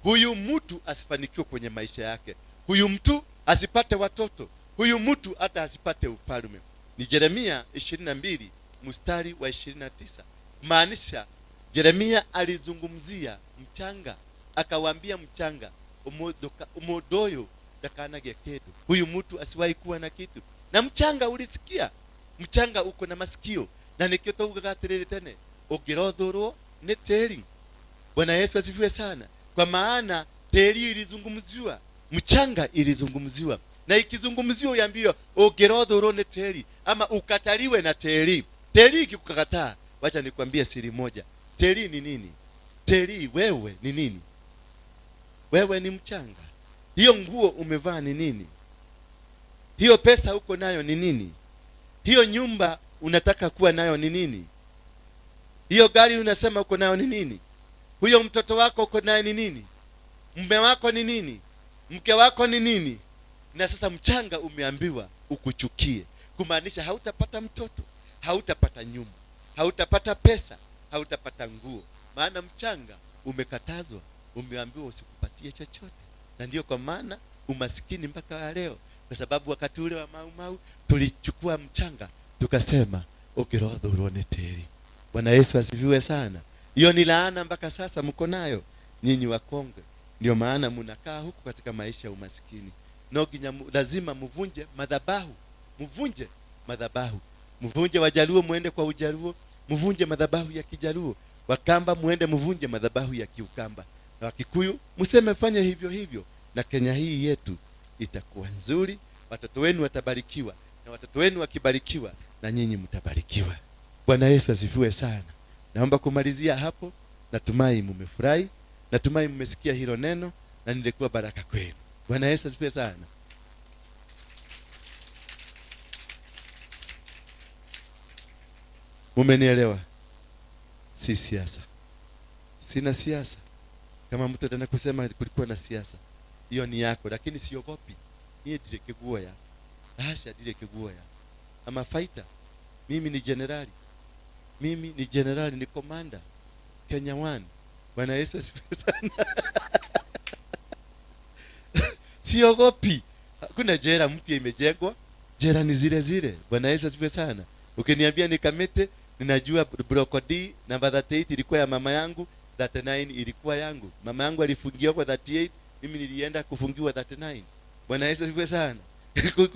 huyu mtu asifanikiwe kwenye maisha yake, huyu mtu asipate watoto, huyu mtu hata asipate ufalme. Ni Yeremia 22 mstari wa 29. Maanisha Yeremia alizungumzia mchanga, akawaambia mchanga, umodoyo dakanage kedu, huyu mtu asiwahi kuwa na kitu. Na mchanga ulisikia, mchanga uko na masikio, na nikio tuugaga atiriri tene, ungirothurwo ni tĩri. Bwana Yesu asifiwe sana. Kwa maana tĩri ilizungumziwa, mchanga ilizungumziwa, na ikizungumziwa uambiwe ungirothurwo ni tĩri ama ukataliwe na tĩri. Tĩri ikikukataa, wacha nikwambie siri moja. Tĩri ni nini? Tĩri wewe ni nini? Wewe ni mchanga. Hiyo nguo umevaa ni nini? Hiyo pesa uko nayo ni nini? Hiyo nyumba unataka kuwa nayo ni nini? Hiyo gari unasema uko nayo ni nini? Huyo mtoto wako uko naye ni nini? Mume wako ni nini? Mke wako ni nini? Na sasa mchanga umeambiwa ukuchukie, kumaanisha hautapata mtoto, hautapata nyumba, hautapata pesa, hautapata nguo. Maana mchanga umekatazwa, umeambiwa usikupatie chochote. Na ndio kwa maana umaskini mpaka wa leo, kwa sababu wakati ule wa Mau Mau tulichukua mchanga tukasema ukirothurwo ni tĩri. Bwana Yesu asifiwe sana. Hiyo ni laana mpaka sasa mko nayo nyinyi wakongwe. Ndio maana mnakaa huku katika maisha ya umaskini. No ginya lazima mvunje madhabahu, mvunje madhabahu, mvunje Wajaluo muende kwa Ujaluo, mvunje madhabahu ya Kijaluo, Wakamba muende mvunje madhabahu ya Kiukamba, na Wakikuyu mseme fanye hivyo hivyo, na Kenya hii yetu itakuwa nzuri, watoto wenu watabarikiwa, na watoto wenu wakibarikiwa na nyinyi mtabarikiwa. Bwana Yesu asifiwe sana. Naomba kumalizia hapo. Natumai mmefurahi, natumai mmesikia hilo neno na nilikuwa baraka kwenu. Bwana Yesu asifiwe sana. Mumenielewa? Si siasa. Sina siasa. Kama mtu ataenda kusema kulikuwa na siasa, hiyo ni yako, lakini siogopi. Niye ndire kiguoya. Hasha, ndire kiguoya. I'm a fighter. Mimi ni generali. Mimi ni generali, ni commander. Kenya 1. Bwana Yesu asifiwe sana. Siogopi. Hakuna jela mpya imejengwa. Jela ni zile zile. Bwana Yesu asifiwe sana. Ukiniambia nikamete, ninajua block D namba 38 ilikuwa ya mama yangu, 39 ilikuwa yangu. Mama yangu alifungiwa kwa 38, mimi nilienda kufungiwa 39. Bwana Yesu asifiwe sana.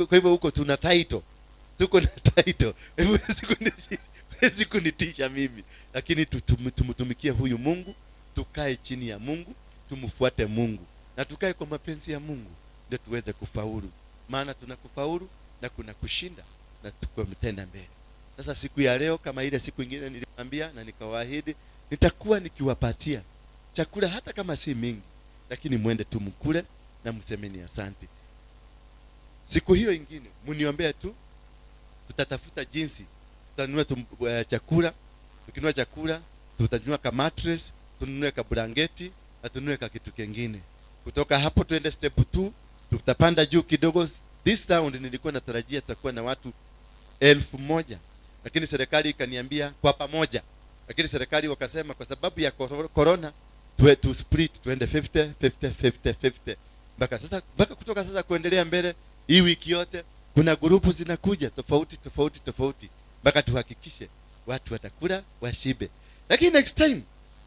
Kwa hivyo huko tuna title. Tuko na title. Hawezi kunitisha mimi. Lakini tumtumikie huyu Mungu, tukae chini ya Mungu, tumfuate Mungu na tukae kwa mapenzi ya Mungu ndio tuweze kufaulu. Maana tunakufaulu na kuna kushinda na tuko mtenda mbele. Sasa siku ya leo kama ile siku ingine niliwaambia na nikawaahidi nitakuwa nikiwapatia chakula hata kama si mingi, lakini mwende tu mkule na msemeni asante. Siku hiyo ingine mniombee tu, tutatafuta jinsi tutanunua chakula. Tukinunua chakula tutanunua ka mattress, tununue ka blanketi na tununue ka kitu kingine. Kutoka hapo tuende step 2, tutapanda juu kidogo. This round nilikuwa natarajia tutakuwa na watu 1000, lakini serikali ikaniambia kwa pamoja, lakini serikali wakasema kwa sababu ya corona tuwe tu split, tuende 50 50 50 50 mpaka sasa, mpaka kutoka sasa kuendelea mbele. Hii wiki yote kuna grupu zinakuja tofauti tofauti tofauti mpaka tuhakikishe watu watakula washibe. Lakini next time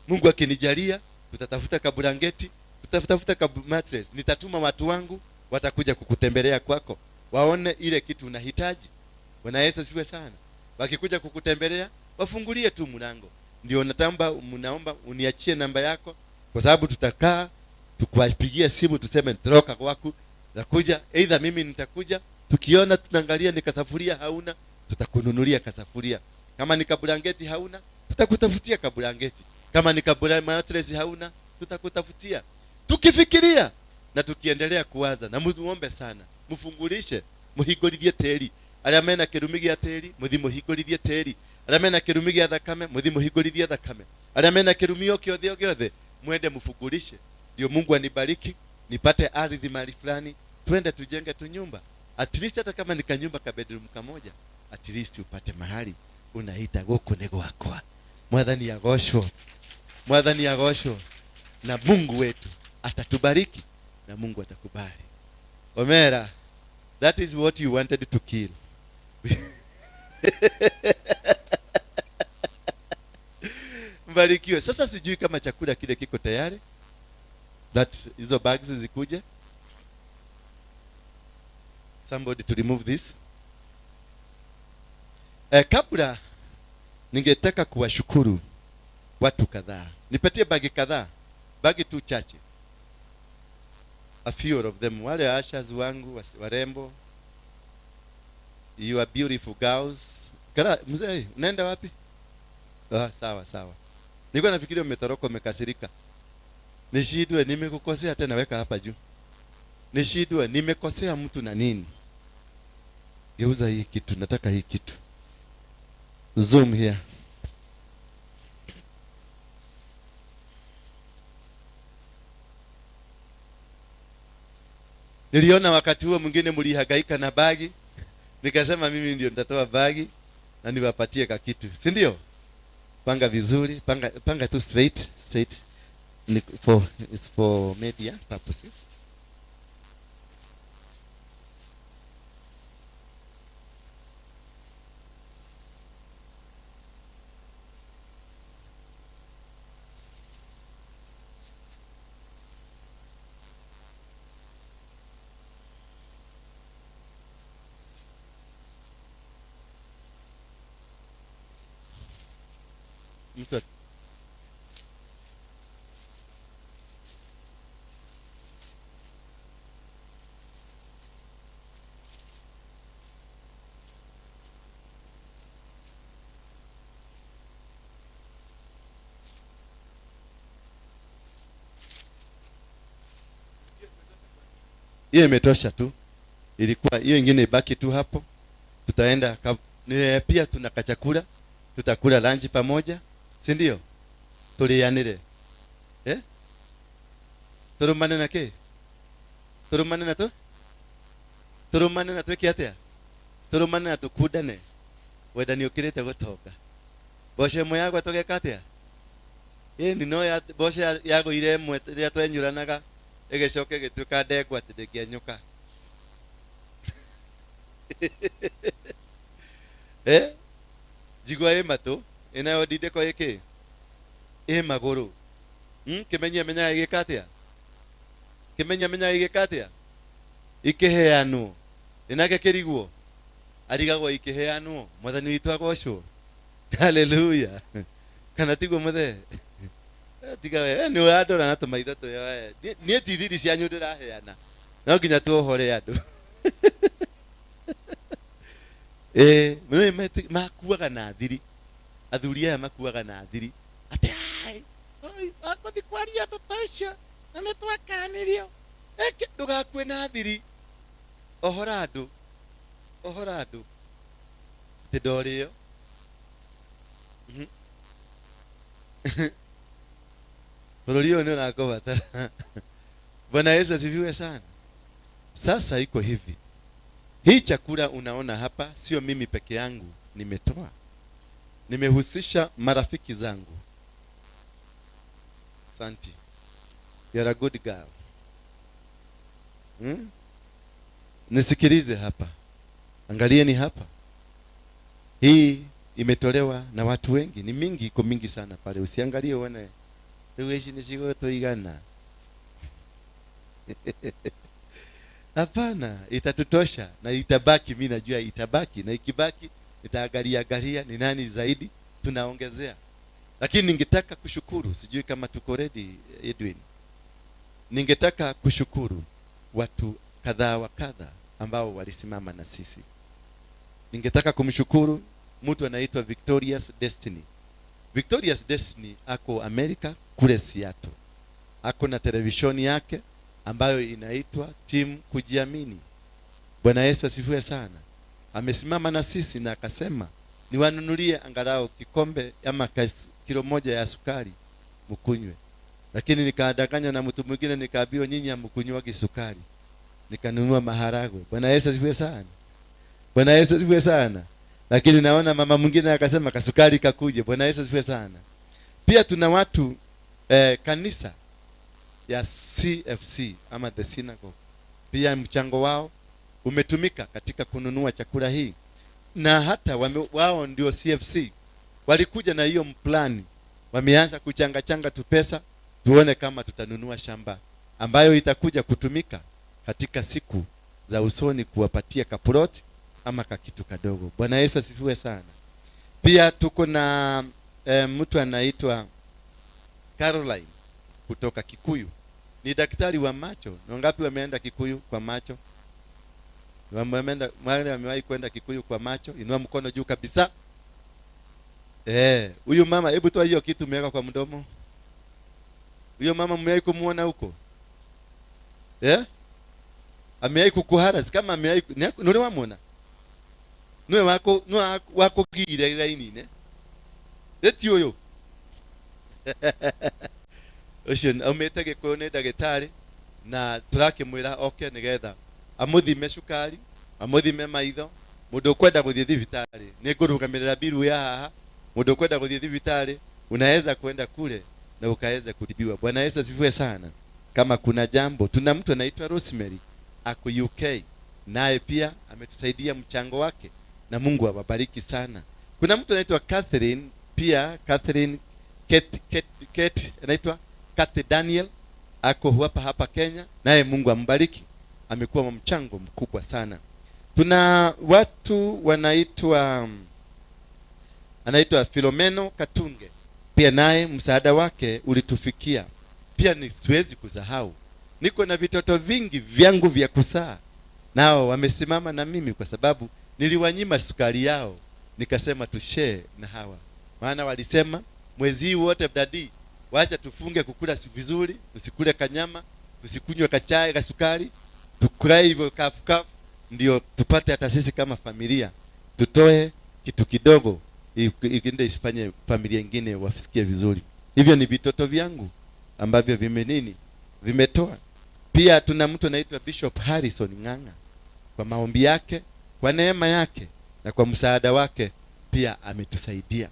Mungu akinijalia, tutatafuta kaburangeti, tutatafuta mattress, nitatuma watu wangu watakuja kukutembelea kwako, waone ile kitu unahitaji. Bwana Yesu asifiwe sana. Wakikuja kukutembelea wafungulie tu mlango. Ndio natamba, mnaomba uniachie namba yako, kwa sababu tutakaa tukuwapigia simu tuseme toroka kwako, nakuja, either mimi nitakuja, tukiona tunaangalia ni kasafuria hauna, tutakununulia kasafuria. Kama ni kaburangeti hauna, tutakutafutia kaburangeti. Kama ni mattress hauna, tutakutafutia. Tukifikiria na tukiendelea kuwaza, na muombe sana, mfungulishe, muhingũrithie tĩri. Arĩa mena kĩrumi gĩa tĩri, mũthi mũhingũrithie tĩri. Arĩa mena kĩrumi gĩa thakame, mũthi mũhingũrithie thakame. Arĩa mena kĩrumi o kĩothe o gĩothe, mwende mfungulishe. Ndio Mungu anibariki, nipate ardhi mahali fulani, twende tujenge tu nyumba. At least hata kama ni kanyumba ka bedroom kamoja, at least upate mahali unaita gũkũ nĩ gwakwa. Mwathani agoshwo, Mwathani agoshwo, na Mungu wetu atatubariki na Mungu atakubali. Omera, that is what you wanted to kill. Mbarikiwe. Sasa sijui kama chakula kile kiko tayari, that hizo bags zikuje. Somebody to remove this. Kabla ningetaka kuwashukuru watu kadhaa. Nipatie bagi kadhaa, bagi tu chache. A few of them. Wale ushers wangu warembo. You are beautiful girls. Kara, mzee, unaenda wapi? Sawa sawa. Nilikuwa nafikiria umetoroka umekasirika. Nishidwe nimekukosea tena, weka hapa juu. Nishidwe nimekosea mtu na nini? Geuza hii kitu, nataka hii kitu. Zoom here. Niliona wakati huo mwingine mlihangaika na bagi. Nikasema mimi ndio nitatoa bagi na niwapatie ka kitu. Si ndio? Panga vizuri, panga tu straight, straight. Ni for, it's for media purposes. Mtu hiyo imetosha tu. Ilikuwa hiyo ingine ibaki tu hapo. Tutaenda pia tuna kachakula, tutakula lunch pamoja, si ndio? Tulianire. Turumane na ke? Turumane na tu? Turumane na tweke atia? Turumane na tukundane. Wendani ukirite gutonga. Mboco ĩmwe yagwa tũgeka atĩa? Ĩni no ya mboco yagũire ĩmwe rĩrĩa twenyũranaga ĩgĩcoka ĩgĩtuĩka ndengwa atĩ ndĩngĩenyũka. Njigua ĩ matũ, ĩnayo ndindĩko ĩ kĩ? Ĩ magũrũ. Kĩmenyia menyaga ĩgĩka atĩa? Kĩmenyia menyaga ĩgĩka atĩa? Ikĩheanwo. Ĩnake kĩrigwo? Arigagwo ikĩheanwo. Mwathani witũ agocwo. Haleluya. Kana tiguo muthee? Tiga we nĩ ũrandora na tũmaitho tũrĩa we. Niĩ ti thiri cianyu ndĩraheana. No nginya tuohore andũ. Nĩ makuaga na thiri. Athuri aya makuaga na thiri. Atĩ ai, oi, wakũthi kwaria ndeto icio na nĩ twakanirio. Eke ndũgakue na thiri. Ohora andũ. Ohora andũ. Atĩ ndorĩo. Bũrũri ũyũ nĩ ũrakũbatara. Bwana Yesu asifiwe sana. Sasa iko hivi. Hii chakula unaona hapa sio mimi peke yangu nimetoa. Nimehusisha marafiki zangu. Santi. You are a good girl. Nisikilize hapa. Angalieni hapa. Hii imetolewa na watu wengi. Ni mingi, iko mingi sana pale. Usiangalie uone. Wewe ishi ni sigo toigana. Hapana, itatutosha na itabaki. Mimi najua itabaki, na ikibaki nitaangalia angalia ni nani zaidi tunaongezea. Lakini ningetaka kushukuru, sijui kama tuko ready Edwin. Ningetaka kushukuru watu kadhaa wa kadha ambao walisimama na sisi. Ningetaka kumshukuru mtu anaitwa Victorious Destiny. Victorious Destiny ako Amerika kule Seattle. Ako na televisheni yake ambayo inaitwa Team Kujiamini. Bwana Yesu asifiwe sana. Amesimama na sisi na akasema niwanunulie angalau kikombe ama kilo moja ya sukari mkunywe. Lakini nikadanganywa na mtu mwingine, nikaambiwa nyinyi hamkunywagi sukari. Nikanunua maharagwe. Bwana Yesu asifiwe sana. Bwana Yesu asifiwe sana. Lakini naona mama mwingine akasema kasukari kakuje. Bwana Yesu asifiwe sana. Pia tuna watu kanisa ya CFC ama the synagogue. Pia mchango wao umetumika katika kununua chakula hii. Na hata wao ndio CFC walikuja na hiyo mplani. Wameanza kuchanga changa tu pesa tuone kama tutanunua shamba ambayo itakuja kutumika katika siku za usoni kuwapatia kaploti ama kakitu kadogo. Bwana Yesu asifiwe sana. Pia tuko na mtu anaitwa Caroline kutoka Kikuyu. Ni daktari wa macho. Ni wangapi wameenda Kikuyu kwa macho? Wale wamewahi kwenda Kikuyu kwa macho? Inua mkono juu kabisa. Huyu mama, hebu toa hiyo kitu umeweka kwa mdomo. Huyo mama mmewahi kumuona huko? Amewahi kukuhara, kama amewahi ni ule wamuona? Niwe wako, niwe wako gire raini ne? Eti huyo. Ucio aumĩte Gĩkũyũ nĩ ndagĩtarĩ na tũrakĩmwĩra oke nĩgetha amũthime cukari, amũthime maitho. Mũndũ ũkwenda gũthiĩ thibitarĩ, nĩ ngũrũgamĩrĩra biru ya haha. Mũndũ ũkwenda gũthiĩ thibitarĩ, unaweza kwenda kule na ukaweza kutibiwa. Bwana Yesu asifiwe sana. Kama kuna jambo, tuna mtu anaitwa Rosemary ako UK, naye pia ametusaidia mchango wake na Mungu awabariki sana. Kuna mtu anaitwa Catherine pia, Catherine Kate, Kate, Kate, anaitwa Kate Daniel ako hapa hapa Kenya, naye Mungu ambariki, amekuwa mchango mkubwa sana. Tuna watu anaitwa Filomeno Katunge, pia naye msaada wake ulitufikia. Pia ni siwezi kusahau, niko na vitoto vingi vyangu vya kusaa, nao wamesimama na mimi kwa sababu niliwanyima sukari yao, nikasema tushare na hawa, maana walisema mwezi huu wote dadi, wacha tufunge kukula vizuri, tusikule kanyama, tusikunywe kachai kasukari, tukae hivyo kafu kafu, ndio tupate hata sisi kama familia tutoe kitu kidogo ikinde isifanye familia nyingine wasikie vizuri. Hivyo ni vitoto vyangu ambavyo vimetoa. Pia tuna mtu anaitwa Bishop Harrison Ng'ang'a, kwa maombi yake, kwa neema yake na kwa msaada wake pia ametusaidia.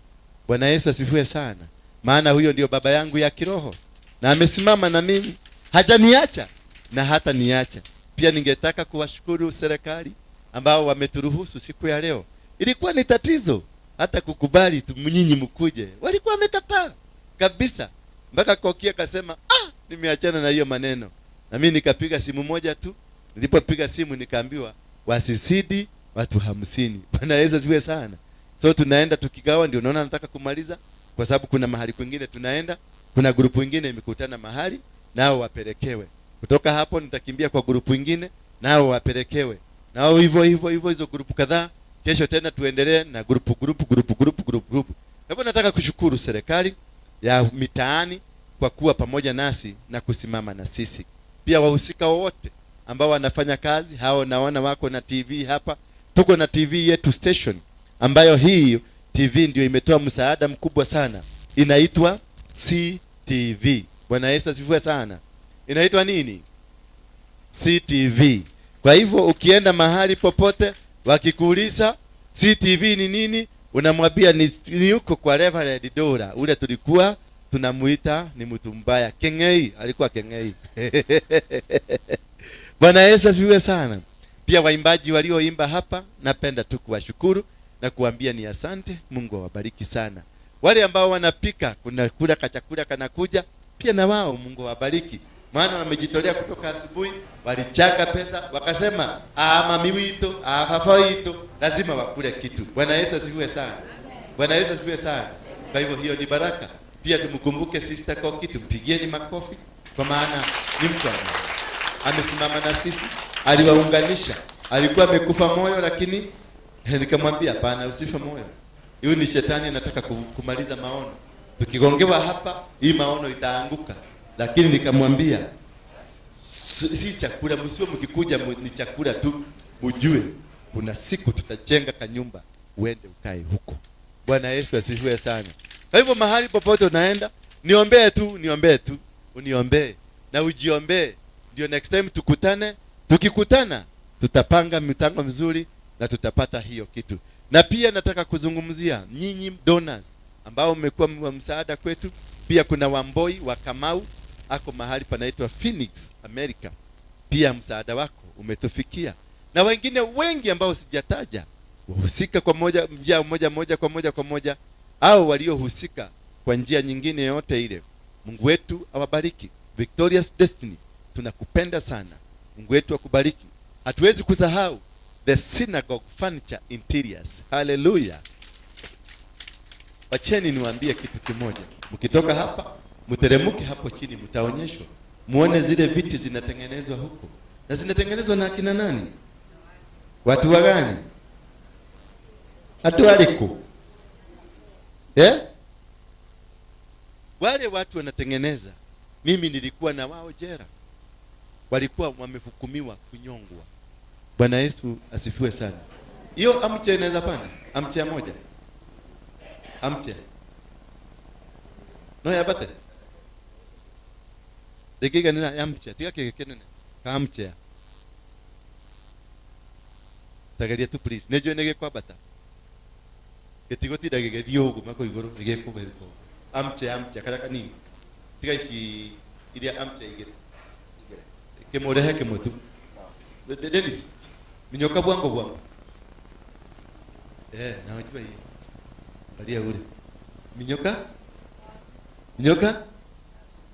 Bwana Yesu asifiwe sana. Maana huyo ndio baba yangu ya kiroho na amesimama na mimi, hajaniacha na hata niacha. Pia ningetaka kuwashukuru serikali ambao wameturuhusu siku ya leo. Ilikuwa ni tatizo hata kukubali nyinyi mkuje, walikuwa wamekataa kabisa, mpaka Kokia akasema nimeachana na hiyo maneno. Na mimi nikapiga simu moja tu. Nilipopiga simu nikaambiwa wasizidi watu 50. Bwana Yesu asifiwe sana. So tunaenda tukigawa, ndio unaona nataka kumaliza kwa sababu kuna mahali kwingine tunaenda, kuna grupu ingine imekutana mahali nao wapelekewe. Kutoka hapo nitakimbia kwa grupu ingine nao wapelekewe. Nao hivyo hivyo hivyo, hizo grupu kadhaa. Kesho tena tuendelee na grupu grupu grupu grupu grupu grupu. Kwa hivyo nataka kushukuru serikali ya mitaani kwa kuwa pamoja nasi na kusimama na sisi. Pia wahusika wote ambao wanafanya kazi hao, naona wako na TV hapa. Tuko na TV yetu station, ambayo hii TV ndio imetoa msaada mkubwa sana, inaitwa CTV. Bwana Yesu asifiwe sana. Inaitwa nini? CTV. Kwa hivyo ukienda mahali popote wakikuuliza CTV ni nini, unamwambia ni huko kwa Reverend Dora, ule tulikuwa tunamuita ni mtu mbaya. Kengei, alikuwa Kengei. Bwana Yesu asifiwe sana. Pia waimbaji walioimba hapa, napenda tu kuwashukuru na kuambia ni asante. Mungu awabariki sana. Wale ambao wanapika, kuna kula kachakula kanakuja, pia na wao Mungu awabariki. Maana wamejitolea kutoka asubuhi, walichanga pesa, wakasema mami wito, papa wito, lazima wakule kitu. Bwana Yesu asifiwe sana. Bwana Yesu asifiwe sana. Kwa hivyo hiyo ni baraka. Pia tumkumbuke Sister Koki, tumpigieni makofi kwa maana ni mtu ambaye amesimama na sisi, aliwaunganisha. Alikuwa amekufa moyo, lakini nikamwambia hapana, usife moyo. Huyu ni shetani anataka kumaliza maono. Tukigongewa hapa, hii maono itaanguka. Lakini nikamwambia si chakula, msiwe mkikuja ni chakula tu, mjue kuna siku tutajenga kanyumba uende ukae huko. Bwana Yesu asifiwe sana. Kwa hivyo mahali popote unaenda, niombee tu, niombee tu, uniombee na ujiombee, ndio next time tukutane. Tukikutana tutapanga mipango mizuri na tutapata hiyo kitu. Na pia nataka kuzungumzia nyinyi donors ambao mmekuwa wa msaada kwetu. Pia kuna Wamboi wa Kamau ako mahali panaitwa Phoenix, America. Pia msaada wako umetufikia, na wengine wengi ambao sijataja, wahusika kwa moja, njia moja moja kwa moja kwa moja, au waliohusika kwa njia nyingine yote ile. Mungu wetu awabariki. Victorious Destiny, tunakupenda sana. Mungu wetu akubariki. Hatuwezi kusahau the Synagogue Furniture Interiors. Hallelujah. Wacheni niwaambie kitu kimoja. Mkitoka hapa, mteremke hapo chini, mtaonyeshwa. Muone zile viti zinatengenezwa huko. Na zinatengenezwa na akina nani? Watu wa gani? Hatu waliko. Wale watu wanatengeneza. Mimi nilikuwa na wao jela. Walikuwa wamehukumiwa kunyongwa. Bwana Yesu asifiwe sana. Hiyo amche inaweza panda? Amche moja. Amche. No ya bate. Dakika nina amche. Tiga kike kenene. Ka amche. Tagaria tu please. Nejo nege kwa bata. Getigotinda gĩgĩthiĩ ũguo mako igũrũ nĩgĩkũgĩrĩko. Amche amche karĩa kanini. Tiga ici iria amche igĩrĩ. Kĩmũrehe kĩmwe tu. Dennis, minyoka bwango bwango. Nawajua hiyo. Angalia ule. Minyoka? Minyoka?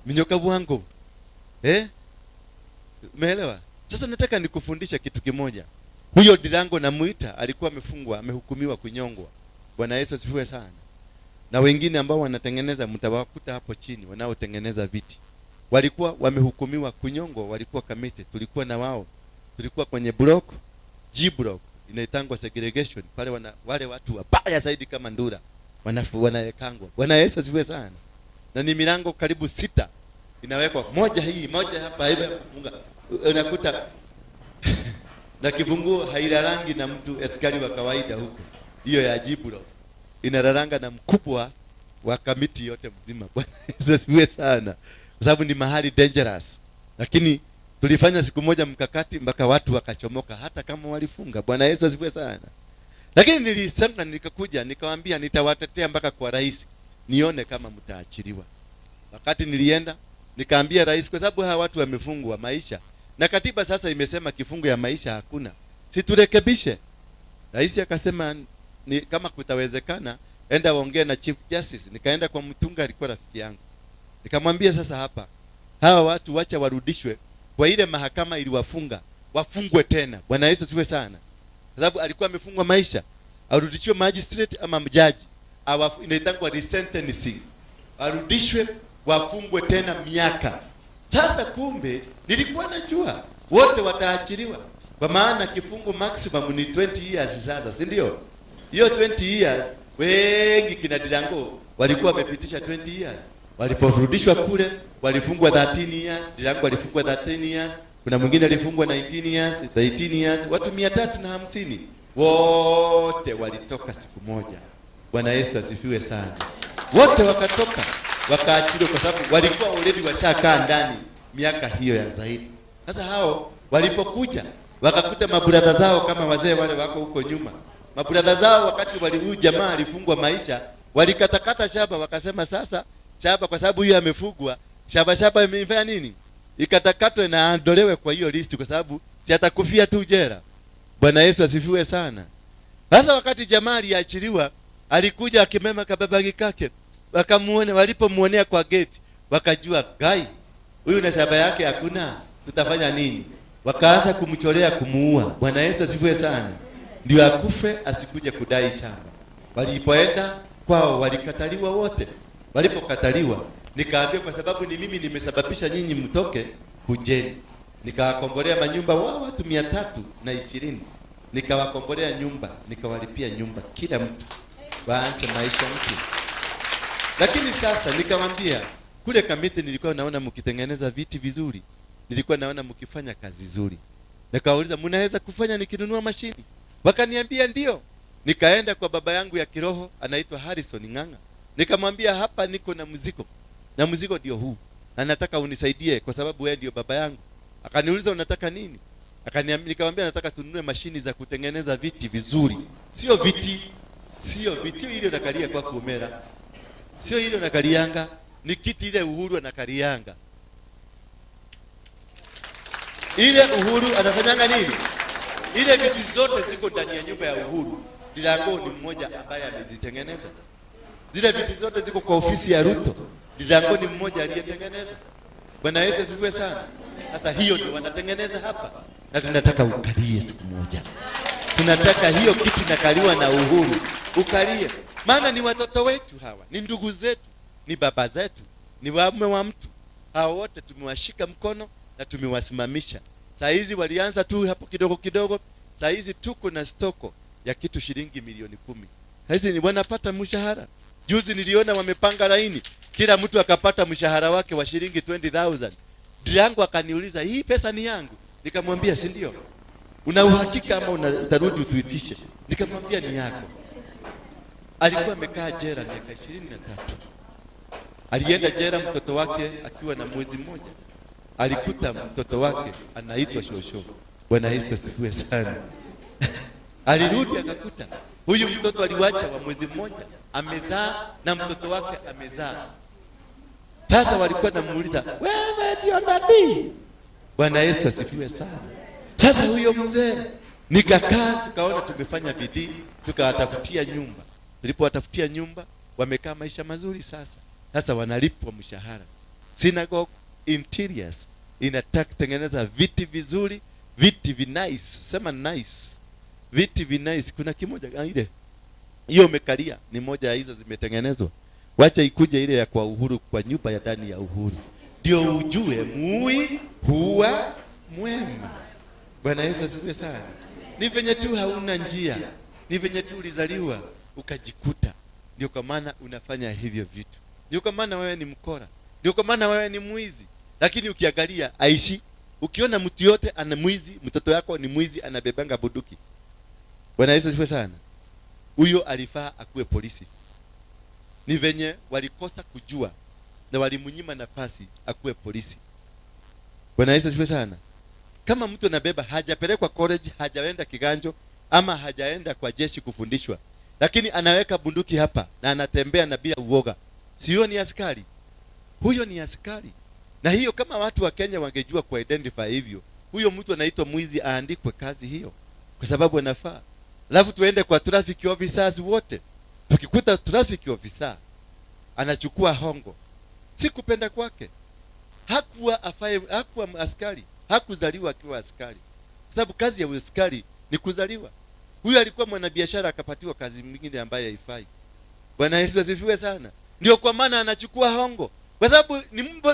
Minyoka bwango. Umeelewa? Sasa nataka nikufundishe kitu kimoja. Huyo Dirango namuita alikuwa amefungwa, amehukumiwa kunyongwa. Bwana Yesu asifiwe sana. Na wengine ambao wanatengeneza mtawakuta hapo chini wanaotengeneza viti. Walikuwa wamehukumiwa kunyongwa, walikuwa Kamiti, tulikuwa na wao. Tulikuwa kwenye block, G block, inaitangwa segregation. Pale wale watu wabaya zaidi kama ndura wanawekangwa. Bwana Yesu asifiwe sana. Na ni milango karibu 6 inawekwa, moja hii, moja hapa hivi kufunga. Unakuta na kifunguo hailalangi na mtu askari wa kawaida huko. Hiyo ya G block inararanga na mkubwa wa kamiti yote mzima. Bwana Yesu asifiwe sana. Kwa sababu ni mahali dangerous. Lakini tulifanya siku moja mkakati mpaka watu wakachomoka hata kama walifunga. Bwana Yesu asifiwe sana. Lakini nilisema, nikakuja nikawaambia nitawatetea mpaka kwa rais nione kama mtaachiliwa. Wakati nilienda nikaambia rais, kwa sababu hawa watu wamefungwa maisha na katiba sasa imesema kifungo ya maisha hakuna, si turekebishe. Rais akasema ni kama kutawezekana enda waongee na Chief Justice. Nikaenda kwa Mtunga, alikuwa rafiki yangu, nikamwambia sasa hapa hawa watu wacha warudishwe kwa ile mahakama iliwafunga, wafungwe tena. Bwana Yesu asifiwe sana. Kwa sababu alikuwa amefungwa maisha. Arudishiwe magistrate ama mjaji. Inaitangwa resentencing. Arudishwe wafungwe tena miaka. Sasa kumbe nilikuwa najua wote wataachiliwa, kwa maana kifungo maximum ni 20 years sasa, si ndio? Hiyo 20 years wengi kina Dirango walikuwa wamepitisha 20 years. Waliporudishwa kule walifungwa 13 years, Dirango alifungwa 13 years, kuna mwingine alifungwa 19 years, 18 years, watu 350 wote walitoka siku moja. Bwana Yesu asifiwe sana. Wote wakatoka wakaachiliwa, kwa sababu walikuwa already washakaa ndani miaka hiyo ya zaidi. Sasa hao walipokuja wakakuta mabrother zao kama wazee wale wako huko nyuma. Mabrother zao wakati wali huyu jamaa alifungwa maisha, walikatakata shaba, wakasema sasa shaba, kwa sababu huyu amefungwa, shaba shaba imefanya nini? Ikatakatwe na aondolewe kwa hiyo list, kwa sababu si atakufia tu jela. Bwana Yesu asifiwe sana. Sasa wakati jamaa aliachiliwa, alikuja akimema kababagi kake, wakamuone, walipomuonea kwa gate, wakajua gai huyu na shaba yake hakuna, tutafanya nini? Wakaanza kumcholea kumuua. Bwana Yesu asifiwe sana. Ndio akufe asikuje kudai shamba. Walipoenda kwao walikataliwa wote. Walipokataliwa, nikaambia kwa sababu ni mimi nimesababisha nyinyi mtoke, kujeni. Nikawakombolea manyumba wao watu 320. Nikawakombolea nyumba, nikawalipia nyumba kila mtu waanze maisha mpya. Lakini sasa nikamwambia kule Kamiti nilikuwa naona mkitengeneza viti vizuri, nilikuwa naona mkifanya kazi nzuri. Nikawauliza mnaweza kufanya nikinunua mashini? Wakaniambia ndio. Nikaenda kwa baba yangu ya kiroho anaitwa Harrison Ng'ang'a. Nikamwambia hapa niko na mzigo. Na mzigo ndio huu. Na nataka unisaidie kwa sababu wewe ndio baba yangu. Akaniuliza unataka nini? Nikamwambia nataka tununue mashini za kutengeneza viti vizuri. Sio viti, sio viti, sio ile unakalia kwa kuomera. Sio ile unakalianga, ni kiti ile Uhuru anakalianga. Ile Uhuru anafanyanga nini? Ile viti zote ziko ndani ya nyumba ya Uhuru. Dirango ni mmoja ambaye amezitengeneza. Zile viti zote ziko kwa ofisi ya Ruto. Dirango ni mmoja aliyetengeneza. Bwana Yesu asifiwe sana. Sasa hiyo ndio wanatengeneza hapa. Na tunataka ukalie siku moja. Tunataka hiyo kiti inakaliwa na Uhuru. Ukalie. Maana ni watoto wetu hawa, ni ndugu zetu, ni baba zetu, ni waume wa mtu. Hao wote tumewashika mkono na tumewasimamisha. Saa hizi walianza tu hapo kidogo kidogo. Saa hizi tuko na stoko ya kitu shilingi milioni 10. Saa hizi ni wanapata mshahara. Juzi niliona wamepanga laini, kila mtu akapata mshahara wake wa shilingi 20,000. Dirango akaniuliza hii pesa ni yangu? Nikamwambia si ndio. Una uhakika ama utarudi utuitishe? Nikamwambia ni yako. Alikuwa amekaa jela miaka 23. Alienda jela mtoto wake akiwa na mwezi mmoja. Alikuta mtoto wake anaitwa Shosho. Bwana Yesu asifiwe sana. Alirudi akakuta huyu mtoto aliwacha wa mwezi mmoja amezaa na mtoto wake amezaa. Sasa walikuwa namuuliza wewe ndio nani? Bwana Yesu asifiwe sana. Sasa huyo mzee nikakaa, tukaona tumefanya bidii, tukawatafutia nyumba. Tulipowatafutia nyumba wamekaa maisha mazuri sasa. Sasa wanalipwa mshahara. Synagogue Interiors inataka kutengeneza viti vizuri, viti vi nice, sema nice. Viti vi nice. Kuna kimoja ile hiyo umekalia ni moja ya hizo zimetengenezwa. Wacha ikuje ile ya kwa Uhuru, kwa nyumba ya ndani ya Uhuru, ndio ujue mui huwa mwema. Bwana Yesu asifiwe sana. Ni venye tu hauna njia, ni venye tu ulizaliwa ukajikuta, ndio kwa maana unafanya hivyo vitu, ndio kwa maana wewe ni mkora, ndio kwa maana wewe ni mwizi. Lakini ukiangalia aishi, ukiona mtu yote ana mwizi, mtoto yako ni mwizi, anabebanga bunduki. Bwana Yesu asifiwe sana. Huyo alifaa akuwe polisi. Ni venye walikosa kujua na walimnyima nafasi akuwe polisi. Bwana Yesu asifiwe sana. Kama mtu anabeba, hajapelekwa college, hajaenda kiganjo ama hajaenda kwa jeshi kufundishwa, lakini anaweka bunduki hapa na anatembea na bila uoga, sio ni askari? Huyo ni askari. Na hiyo kama watu wa Kenya wangejua ku identify hivyo, huyo mtu anaitwa mwizi aandikwe kazi hiyo, kwa sababu anafaa. Alafu tuende kwa traffic officers wote. Tukikuta traffic officer anachukua hongo, si kupenda kwake. Hakuwa afaye, hakuwa askari, hakuzaliwa akiwa askari. Kwa sababu kazi ya askari ni kuzaliwa. Huyu alikuwa mwanabiashara akapatiwa kazi nyingine ambayo haifai. Bwana Yesu asifiwe sana. Ndio kwa maana anachukua hongo, kwa sababu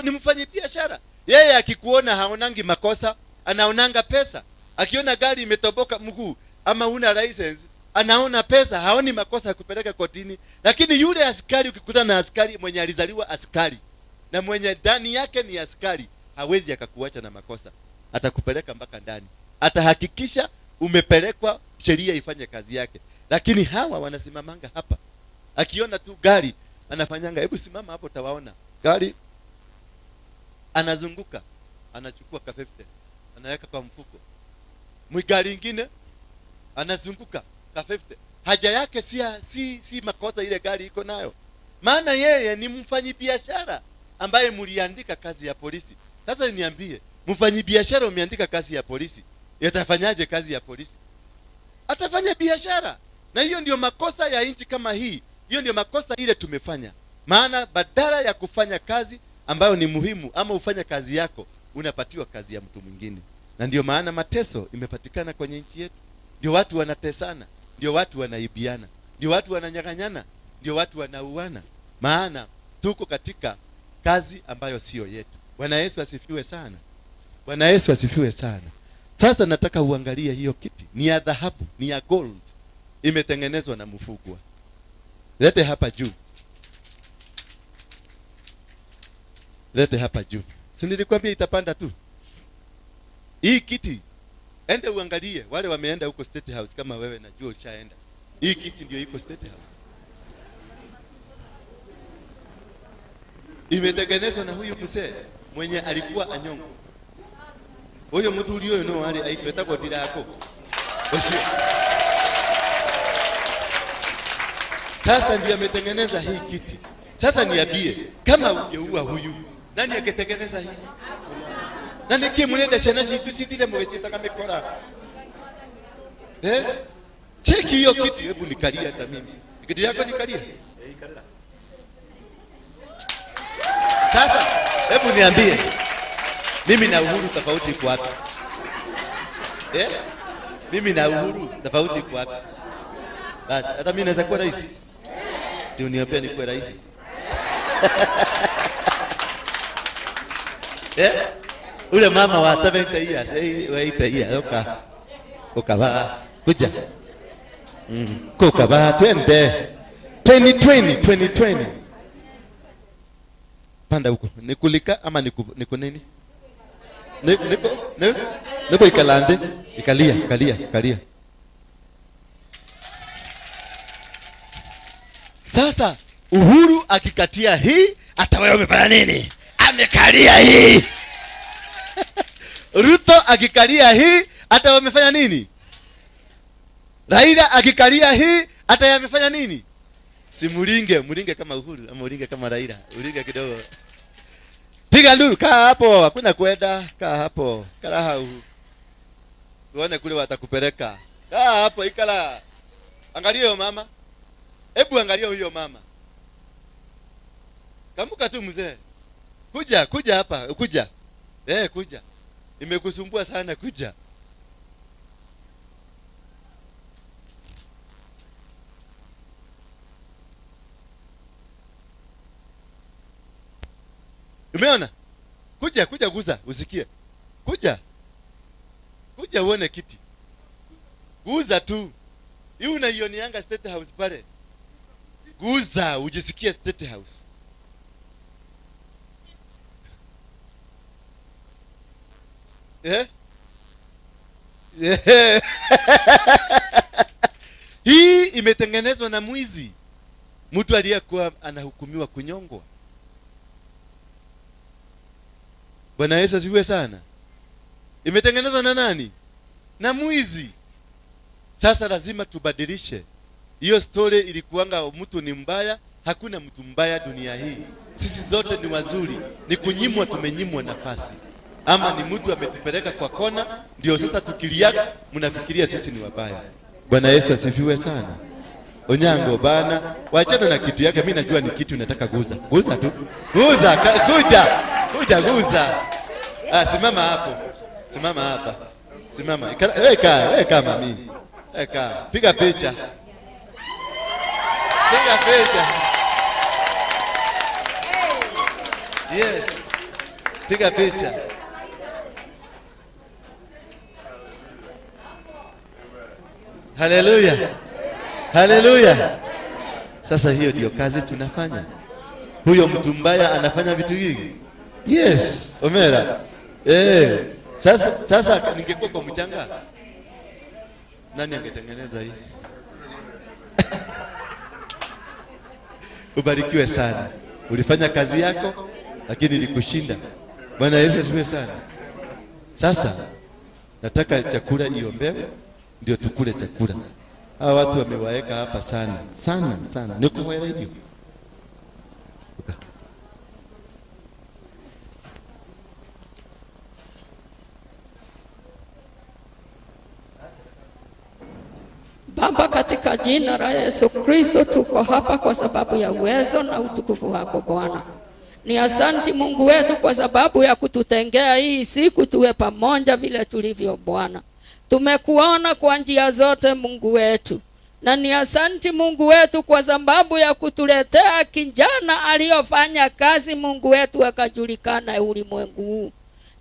ni mfanyi biashara. Yeye akikuona haonangi makosa, anaonanga pesa. Akiona gari imetoboka mguu ama una license, anaona pesa, haoni makosa ya kupeleka kotini. Lakini yule askari, ukikutana na askari mwenye alizaliwa askari na mwenye ndani yake ni askari, hawezi akakuacha na makosa, atakupeleka mpaka ndani, atahakikisha umepelekwa, sheria ifanye kazi yake. Lakini hawa wanasimamanga hapa, akiona tu gari anafanyanga, hebu simama hapo, utawaona gari, anazunguka, anachukua ka 50 anaweka kwa mfuko. Gari ingine anazunguka ka 50. Haja yake si makosa ile gari iko nayo, maana yeye ni mfanyibiashara ambaye mliandika kazi ya polisi. Sasa niambie, mfanyibiashara umeandika kazi ya polisi, yatafanyaje kazi ya polisi? Atafanya biashara. Na hiyo ndio makosa ya nchi kama hii. Hiyo ndio makosa ile tumefanya. Maana badala ya kufanya kazi ambayo ni muhimu ama ufanye kazi yako, unapatiwa kazi ya mtu mwingine. Na ndio maana mateso imepatikana kwenye nchi yetu. Ndio watu wanatesana, ndio watu wanaibiana, ndio watu wananyang'anyana, ndio watu wanauana. Maana tuko katika kazi ambayo sio yetu. Bwana Yesu asifiwe sana. Bwana Yesu asifiwe sana. Sasa nataka uangalie hiyo kiti. Ni ya dhahabu, ni ya gold. Imetengenezwa na mfugwa. Lete hapa juu. Lete hapa juu. Si nilikwambia itapanda tu. Hii kiti, ende uangalie wale wameenda huko State House, kama wewe najua ushaenda. Hii kiti ndio iko State House. Imetengenezwa na huyu mzee mwenye alikuwa anyongo. Huyo muthuri uyu no ari aitwetagwo Ndirako. Ucio. Sasa ndio ametengeneza hii kiti. Sasa niambie, kama ungeua huyu, nani angetengeneza hii? Na niki murenda ciana citu cithire mugiciitaga mikora? Cheki hiyo kiti, hebu nikalia hata mimi. Kiti yako nikalia. Sasa hebu niambie, mimi na Uhuru tofauti iko wapi? Mimi na Uhuru tofauti iko wapi? Basi hata mimi naweza kuwa rais. Si uniambie nikuwe rais? Ule mama wa 70 years, wa 80 years, oka. Oka ba, kuja. Koka ba, twende. 2020, 2020. Panda huko. Nikulika ama niku nini? Niko ikalande, ikalia, ikalia, ikalia. Sasa Uhuru akikatia hii, hata wewe umefanya nini? Amekalia hii. Ruto akikalia hii, hata wewe umefanya nini? Raila akikalia hii, hata yeye amefanya nini? Si mulinge, mulinge kama Uhuru ama mulinge kama Raila, mulinge kidogo. Piga nduru, kaa hapo, hakuna kwenda, kaa hapo, kala hau. Tuone kule watakupeleka. Kaa hapo, ikala. Angalia huyo mama. Hebu angalia huyo mama. Kamuka tu mzee. Kuja, kuja hapa, kuja. Kuja. Nimekusumbua sana, kuja. Umeona? Kuja, kuja guza, usikie. Kuja. Kuja uone kiti. Guza tu. Hii unaionianga State House pale. Guza, ujisikie State House. Hii imetengenezwa na mwizi. Mtu aliyekuwa anahukumiwa kunyongwa. Bwana Yesu asifiwe sana. Imetengenezwa na nani? Na mwizi. Sasa lazima tubadilishe. Hiyo story ilikuanga mtu ni mbaya. Hakuna mtu mbaya dunia hii. Sisi zote ni wazuri. Ni kunyimwa, tumenyimwa nafasi. Ama ni mtu ametupeleka kwa kona, ndio sasa tukireact mnafikiria sisi ni wabaya. Bwana Yesu asifiwe sana. Onyango bana, wachana na kitu yake. Mimi najua ni kitu nataka guza. Guza tu. Guza, kuja. Kuja guza. Simama hapo. Simama hapa. Simama. Wewe kaa, wewe kaa mami. Eka, piga picha. Piga picha. Yes. Piga picha. Haleluya. Haleluya. Sasa hiyo ndio kazi tunafanya. Huyo mtu mbaya anafanya vitu hivi. Yes, Omera. Sasa ningekuwa kwa mchanga, nani angetengeneza hii? Ubarikiwe sana. Ulifanya kazi yako lakini ilikushinda. Bwana Yesu asifiwe sana. Sasa nataka chakula iombewe ndio tukule chakula. Hawa watu wamewaeka hapa sana sana sana. Niko kwa radio. Baba, katika jina la Yesu Kristo tuko hapa kwa sababu ya uwezo na utukufu wako Bwana. Ni asanti Mungu wetu kwa sababu ya kututengea hii siku tuwe pamoja vile tulivyo Bwana. Tumekuona kwa njia zote Mungu wetu. Na ni asanti Mungu wetu kwa sababu ya kutuletea kijana aliyofanya kazi Mungu wetu akajulikana ulimwengu huu.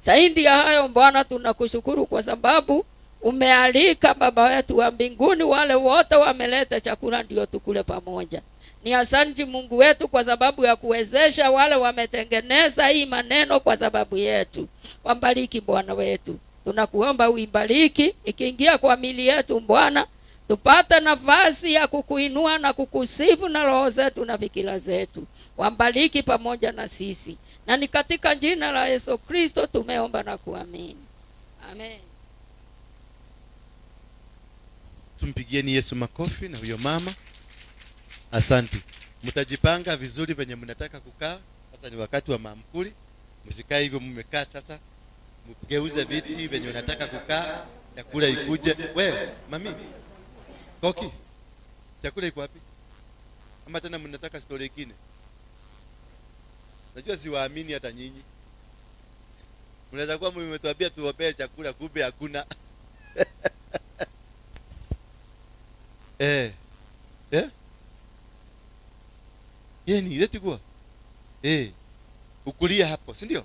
Zaidi ya hayo Bwana, tunakushukuru kwa sababu umealika Baba wetu wa mbinguni wale wote wameleta chakula ndio tukule pamoja. Ni asanti Mungu wetu kwa sababu ya kuwezesha wale wametengeneza hii maneno kwa sababu yetu. Wambariki Bwana wetu. Tunakuomba uibariki ikiingia kwa mili yetu Bwana, tupate nafasi ya kukuinua na kukusifu na roho zetu na fikira zetu. Wambariki pamoja na sisi. Na ni katika jina la Yesu Kristo tumeomba na kuamini. Amen. Tumpigieni Yesu makofi na huyo mama. Asante. Mtajipanga vizuri venye mnataka kukaa. Sasa ni wakati wa maamkuli. Msikae hivyo mmekaa sasa. Mgeuze viti venye unataka kukaa. Chakula ikuje. We, mami. Koki. Chakula iko wapi? Ama tena mnataka story nyingine? Najua siwaamini hata nyinyi. Mnaweza kuwa mmetuambia tuombee chakula, kumbe hakuna. Yeni, leti kuwa. Ukulia hapo, si ndio?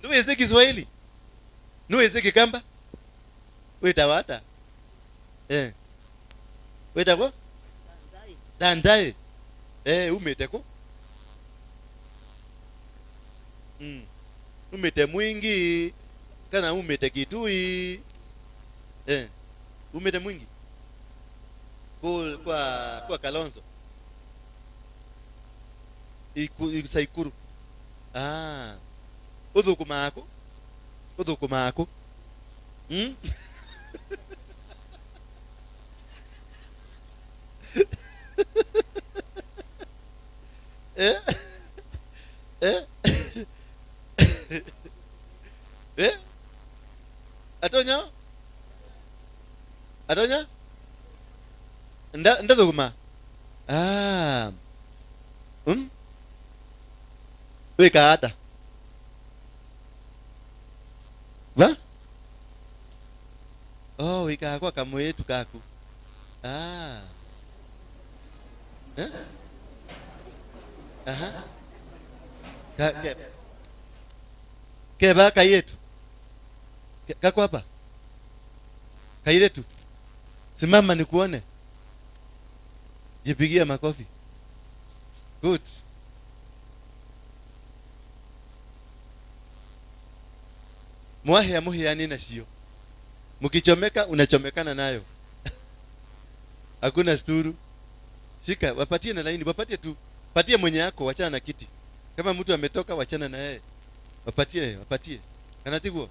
Nuweze Kiswahili? Nuweze Kikamba? Wetawata? Wetako? Dandai. Umeteko? Umete mwingi. Kana umete kitui. Umete mwingi. Kwa Kalonzo. Saikuru. Udhukumako. Udhukumako. Atonya? Atonya? Nda dhuguma. Weka hata. Va? Oh, weka kwa kamwetu kaku. Aha. Keba kayetu. Kako hapa. Kailetu. Simama nikuone. Jipigie makofi. Good. Mwahia muhiani na shio. Mkichomeka unachomekana nayo. Hakuna sturu. Shika, wapatie na laini, wapatie tu. Patie mwenye yako, wachana na kiti. Kama mtu ametoka, wachana na yeye. Wapatie, wapatie. Kanatiguo.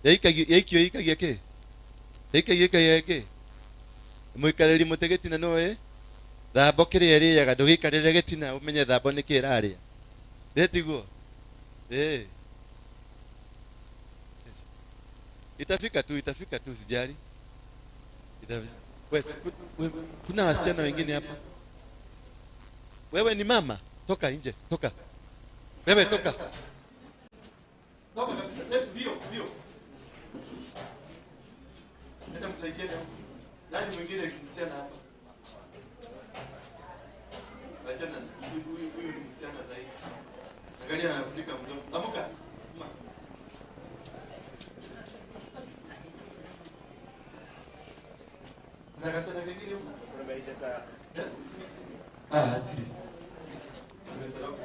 Yaikio yake. Yaika yake. Muikarĩri mũtĩ gĩtina no thambo kĩrĩa ĩrĩaga ndũgĩikarĩre gĩtina ũmenye thambo nĩkĩ ĩrarĩa. Ĩtiguo? Itafika tu, sijali. Kuna wasichana wengine hapa. Wewe ni mama, toka nje, toka. Wewe toka. Enda msaidiane huko. Nani mwingine msichana hapa? Achana, huyu ni msichana zaidi. Angalia anafunika mdomo. Amuka. Ma. Na kasana kingine huko. Ah, hatiri. Ametoroka.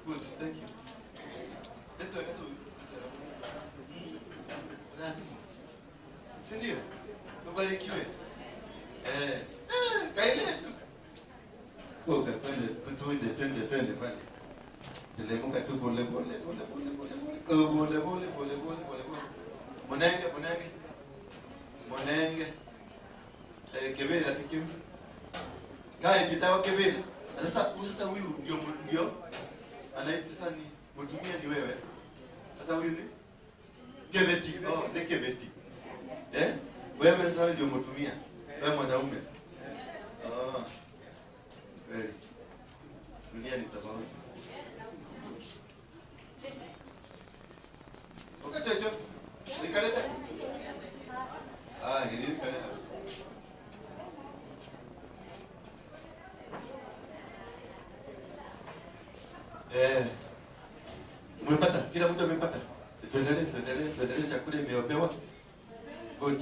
Good, thank you. Leta wakati si ndio? Ubarikiwe. Kaile tu. Koka twende twende twende twende pale. Telemuka tu pole pole pole pole pole pole pole pole pole pole pole pole. Monenge monenge. Monenge. Kebela tikim. Kai kitawa kebela. Sasa huyu ndio ndio anaitwa sasa ni mtumia ni wewe. Sasa huyu ni Kebeti. Oh, ni Kebeti. Wewe sasa ndio mtumia. Wewe mwanaume. Ah. Kweli. Dunia ni tofauti. Okachocho. Nikaleta. Ah, nilikaleta. Umepata? Kila mtu amepata. Tuendelee, tuendelee, tuendelee, chakula imeopewa. Good.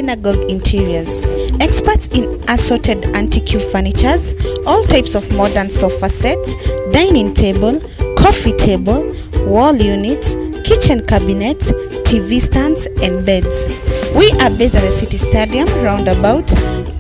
Synagogue Interiors, experts in assorted antique furnitures, all types of modern sofa sets, dining table, coffee table, wall units, kitchen cabinets, TV stands and beds. We are based at the City Stadium, roundabout,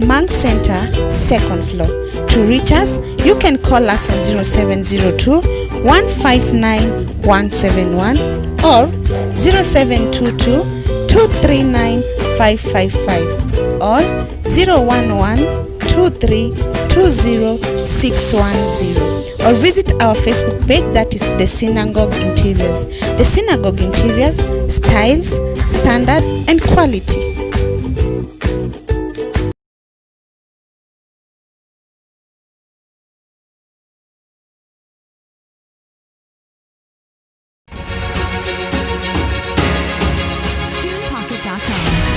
Monk Center, second floor. To reach us, you can call us on 0702 159 171 or 0722 239 555 or 011 2320610, or visit our Facebook page, that is The Synagogue Interiors. The Synagogue Interiors, styles, standard and quality. TunePocket.com.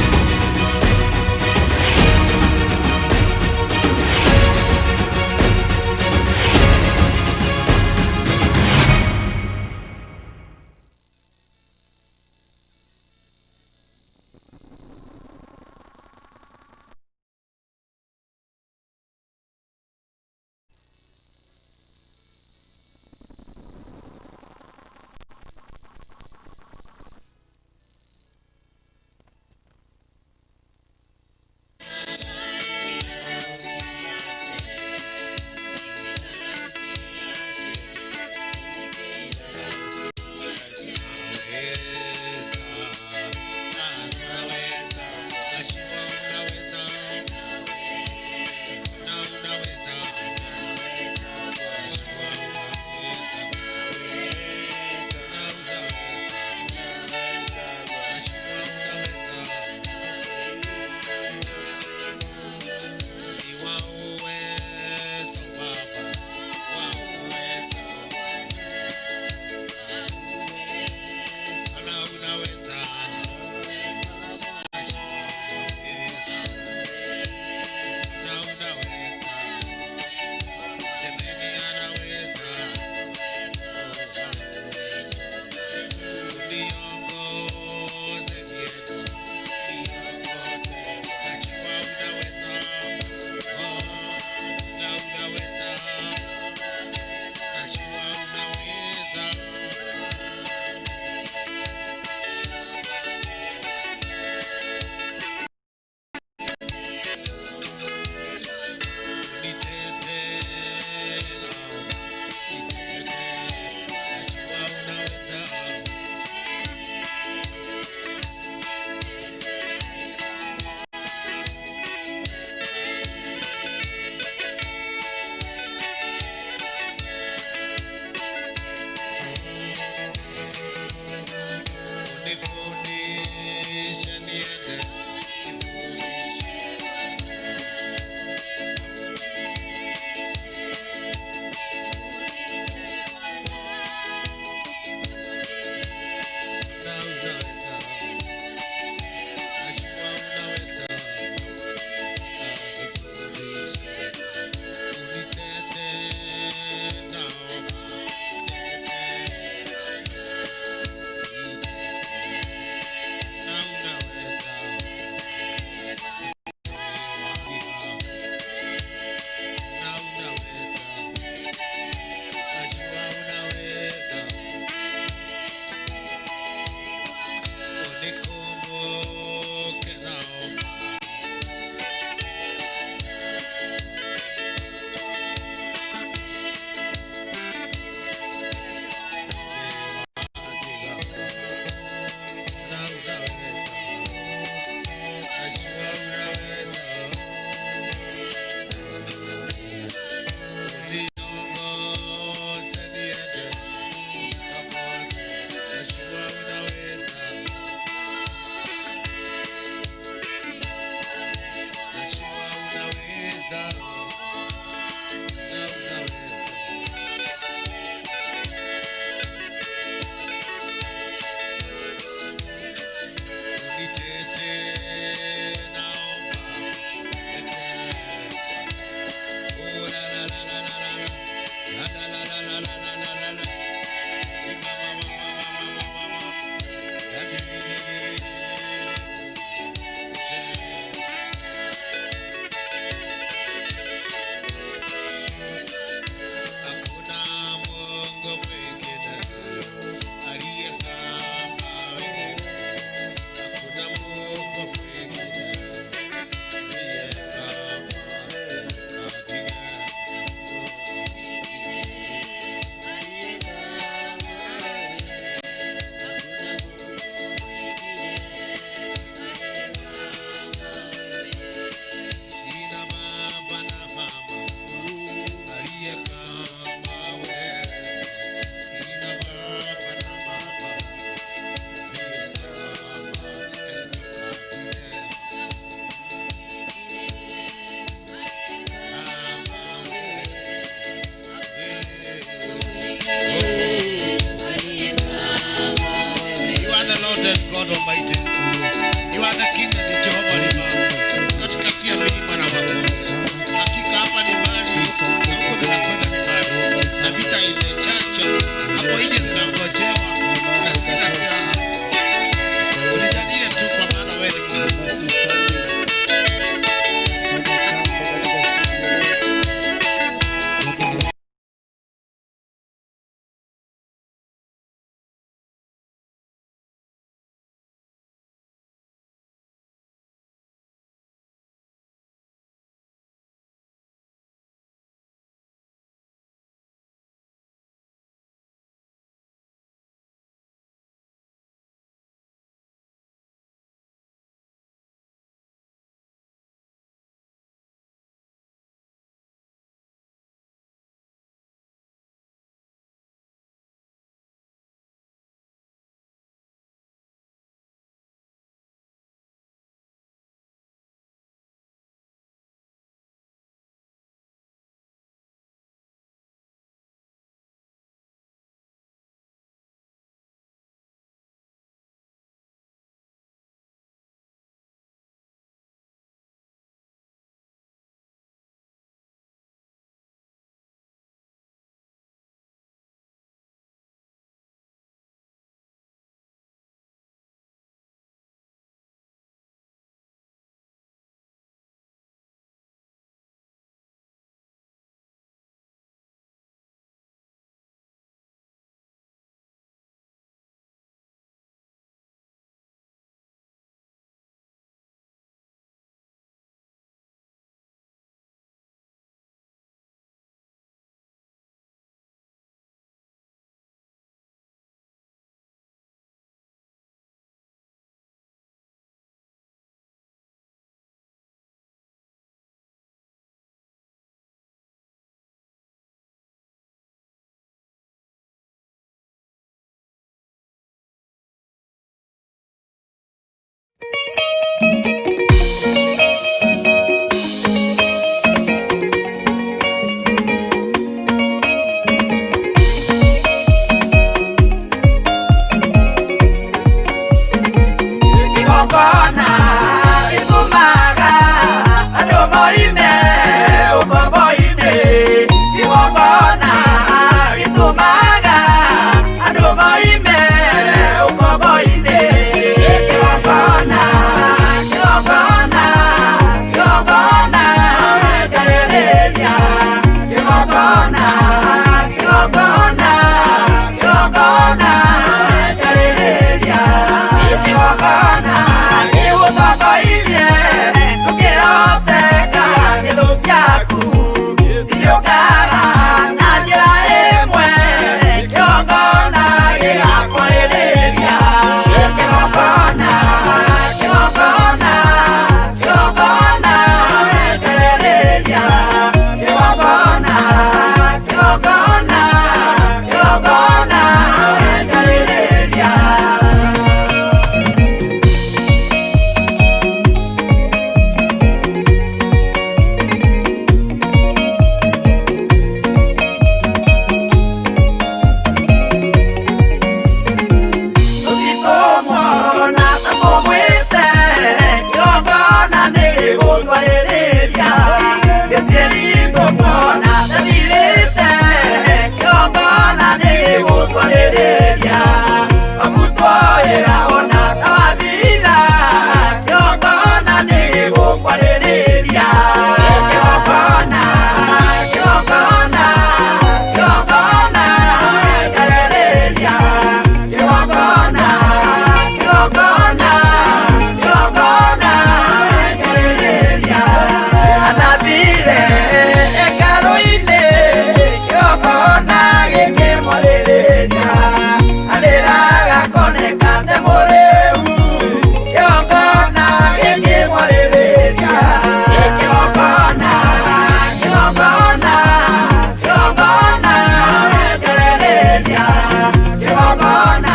Kĩgongona,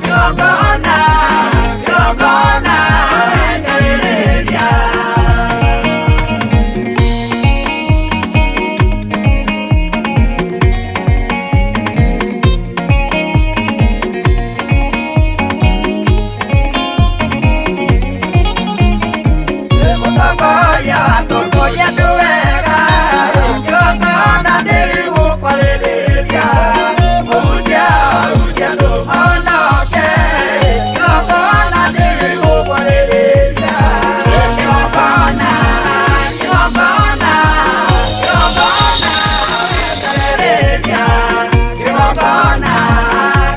kĩgongona, kĩgongona njarĩrĩria. Mũtongoria watongoria andũ wega, kĩgongona nĩgĩgũkwarĩrĩria. Mũhunjia ahunjia andũ mahonoke, kĩgongona nĩgĩgũkwarĩrĩria. Kĩgongona, kĩgongona, kĩgongona njarĩrĩria. Kĩgongona,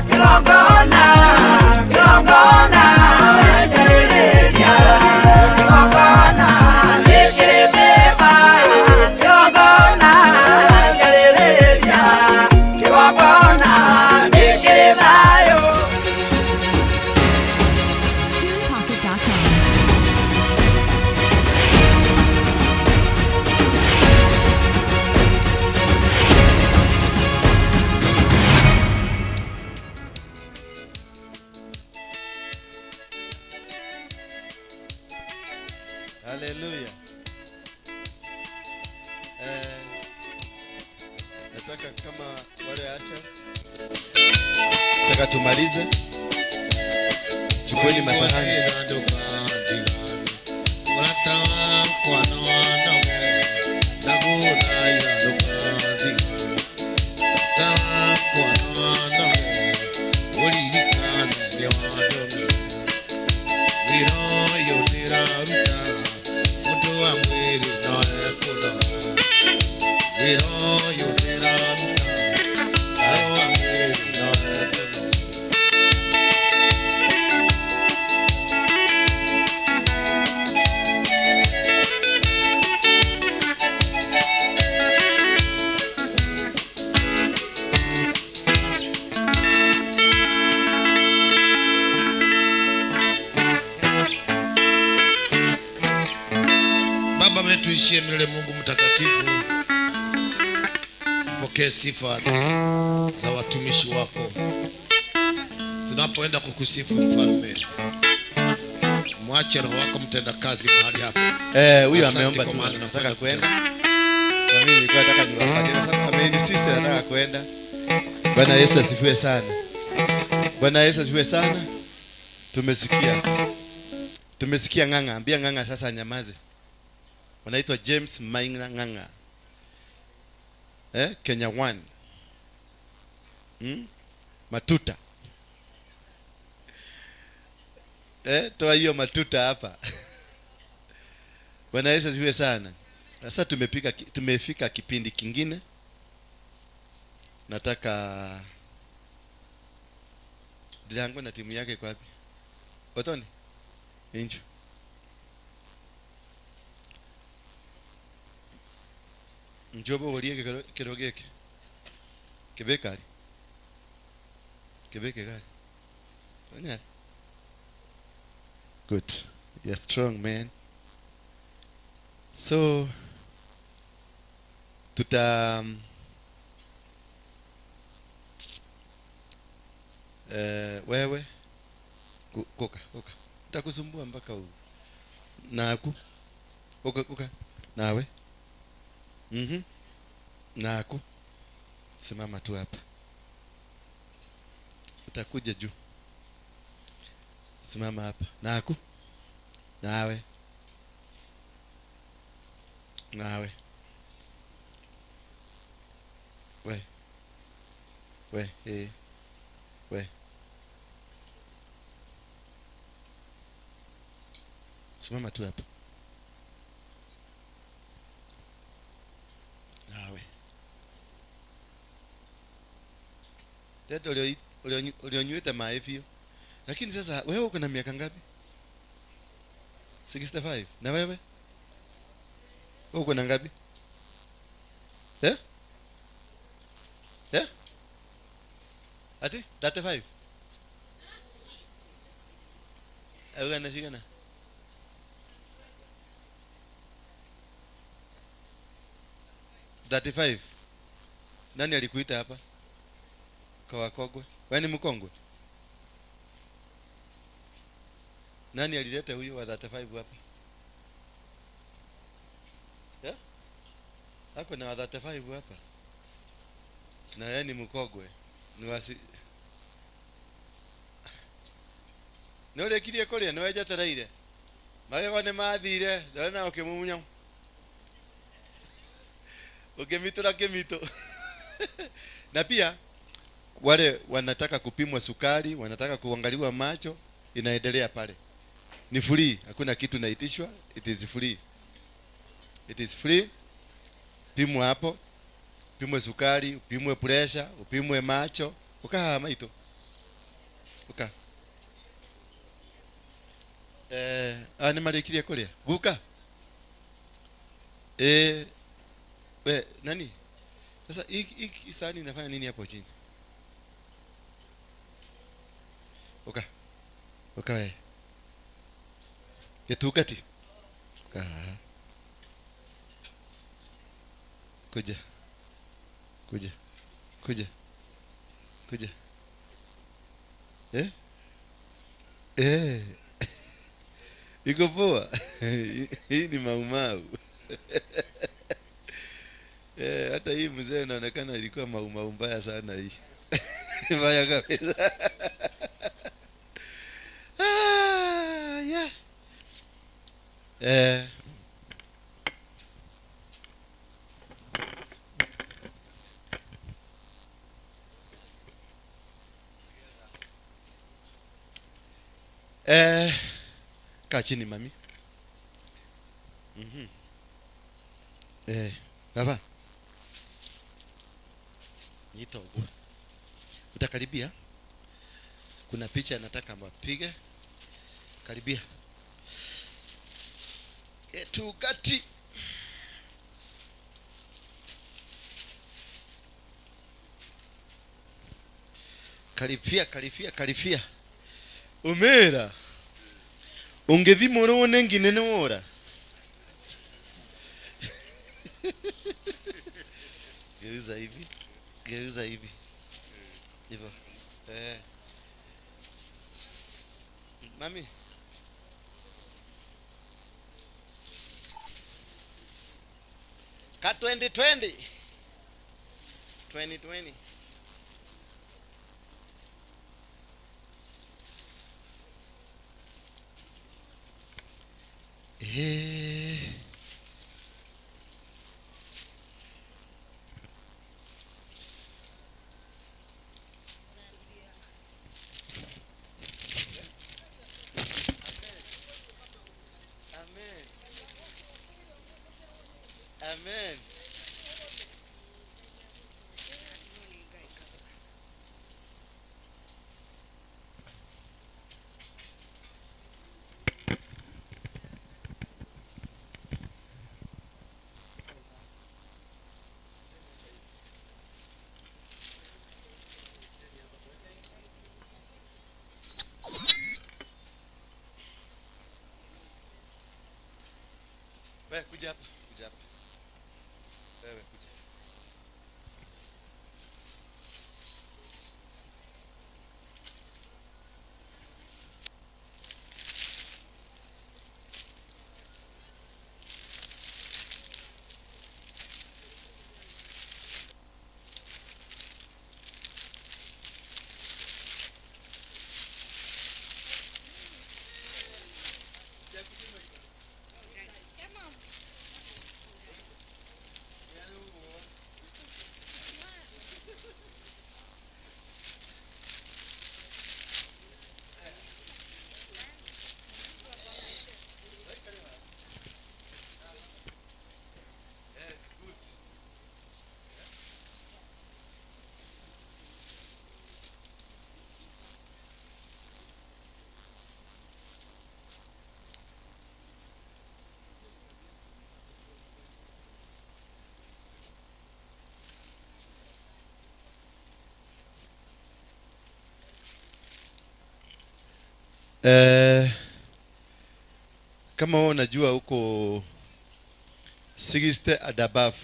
kĩgongona, kĩgongona njarĩrĩria. Kĩgongona nĩkĩrĩ mĩba, kĩgongona njarĩrĩria. Kĩgongona nĩkĩrĩ thayũ. TunePocket.com. Haleluya. Nataka kama wale ushers, nataka tumalize. Chukueni masahani. Mũrata wakwa no wanoge, ndagũthaitha ndũkandige. Mũrata wakwa no wanoge, ũririkane nĩ wandũmire. Wĩra ũyũ ndĩraruta, mũndũ wa mwĩrĩ no ekũnoga. Wĩra ũyũ ndĩraruta, mũndũ wa mwĩrĩ no ekũnoga. Baba wetu ishie milele, Mungu mtakatifu, pokee sifa za watumishi wako tunapoenda kukusifu mfalme. Mwache Roho wako mtendakazi mahali hapa. Huyu Asante ameomba kwa tu maana anataka kwenda. Na mimi nilikuwa nataka niwapatie kwa sababu ameinsist anataka kwenda. Bwana Yesu asifiwe sana. Bwana Yesu asifiwe sana. Tumesikia. Tumesikia Ng'ang'a. Ambia Ng'ang'a sasa anyamaze. Wanaitwa James Maina Ng'ang'a. Kenya One. Matuta. Toa hiyo matuta hapa. Bwana Yesu asifiwe sana. Sasa tumefika kipindi kingine. Nataka Django na timu yake kwa wapi? Otoni? Inju. Njobo olie kero geke. Kebekari. Kebeke gari. Onya. Good. You're strong, man. So tuta wewe kuka kuka nitakusumbua mpaka naku uka kuka nawe naku simama tu hapa, utakuja juu, simama hapa, naku nawe nawe we we we simama tu hapa nawe. Dada ulionyuita maefio. Lakini sasa wewe uko na miaka ngapi? 65. Na wewe? Wewe uko na ngapi? Eh? Eh? Ati 35. Wewe na shikana. 35. Nani alikuita hapa? Kwa wakongwe. Wewe ni mkongwe? Nani alileta huyo wa 35 hapa? Yeah? Ako na wa 35 hapa. Na yeye ni mkongwe. Ni wasi Nĩ ũrĩkirie kũrĩa nĩ wenjetereire magego nĩ mathire ndore na ũkĩmumunya ũkĩmitũra kĩmitũ. Na pia wale wanataka kupimwa sukari, wanataka kuangaliwa macho, inaendelea pale. Ni free, hakuna kitu naitishwa, it is free. It is free. Pimwa hapo, upimwe sukari, upimwe pressure, upimwe macho. Ukaa maito. Uka. Nĩ marĩkirie kũrĩa guka. We nani sasa hii sahani inafanya nini hapo chini? Uka uka we getukati uka kuja kuja kuja kuja iko poa. Hii ni maumau. Hata hii mzee inaonekana ilikuwa maumau mbaya sana hii. Mbaya kabisa. Yeah. Kaa chini mami. Baba. Niita ugu. Utakaribia? Kuna picha nataka mapige. Karibia. Tugati. Karibia, karibia, karibia. Umera. Ungethimwo wone ngine nĩ wora. Geuza hivi. Geuza hivi. Hivyo. Mami. Ka 2020. 2020. Amen. Amen. Wewe kuja hapa, kuja hapa. Wewe kuja. Kama wewe unajua uko 60 and above,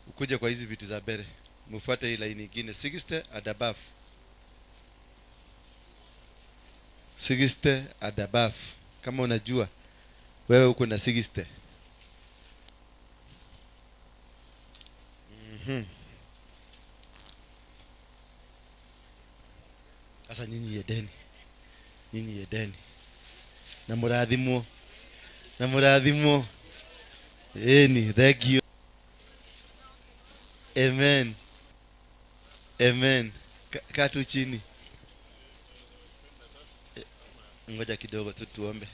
ukuje kwa hizi vitu za mbele. Mfuate hii line nyingine 60 and above. 60 and above. Kama unajua wewe uko na 60. Sasa nyinyi yedeni. Nyinyi yedeni. Na murathimwo. Na murathimwo. Eni, thank you. Amen. Amen. Kaa tu chini. Ngoja kidogo tu tuombe.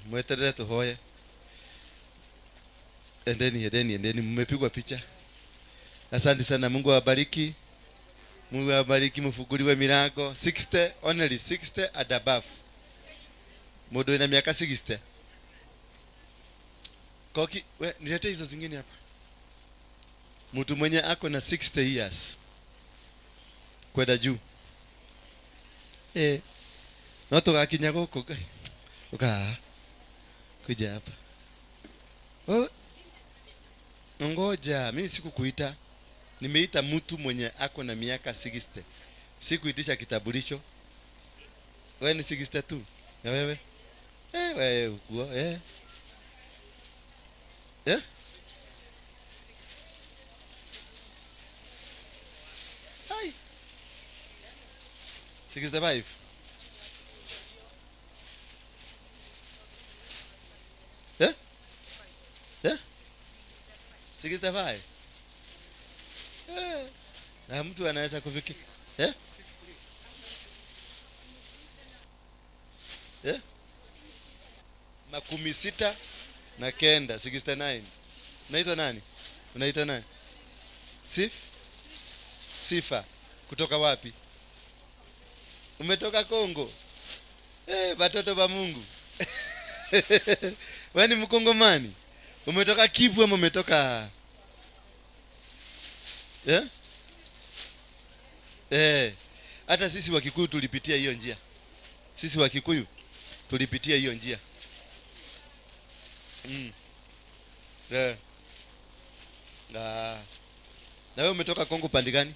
Mweterere tuhoye. Endeni, endeni, endeni. Mmepigwa picha. Asante sana. Mungu awabariki. Mungu awabariki, mfunguliwe milango. 60, only 60 and above. Mundu ina miaka 60. Koki, we, nilete hizo zingine hapa. Mtu mwenye ako na 60 years kwenda juu. No tugakinya guku Ngai. Uka kuja hapa. Oh, ngoja, mimi sikukuita. Nimeita mtu mwenye ako na miaka 60. Sikuitisha kitambulisho. Wewe ni 62 tu. Na wewe? Wewe uko Hai. 65. 65. Na mtu anaweza kufikia. 69, 69. Unaitwa nani? Unaitwa nani? Sif? Sifa. Kutoka wapi? Umetoka Kongo. Watoto wa Mungu. Wewe ni Mkongomani? Umetoka Kivu ama umetoka Hata sisi wa Kikuyu tulipitia hiyo njia. Sisi wa Kikuyu tulipitia hiyo njia. Na wewe umetoka Kongo pande gani?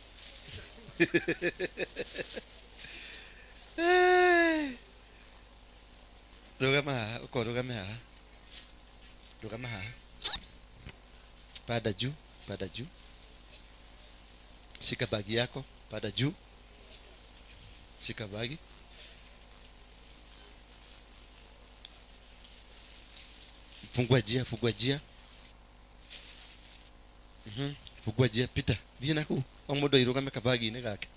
Rugama, uko rugama ha. Rugama ha. Pada juu, pada juu. Shika bagi yako, pada juu. Shika bagi. Fungua njia, fungua njia. Fungua njia, pita. Thiĩ naku. O mũndũ airũgame kabagi-inĩ gake.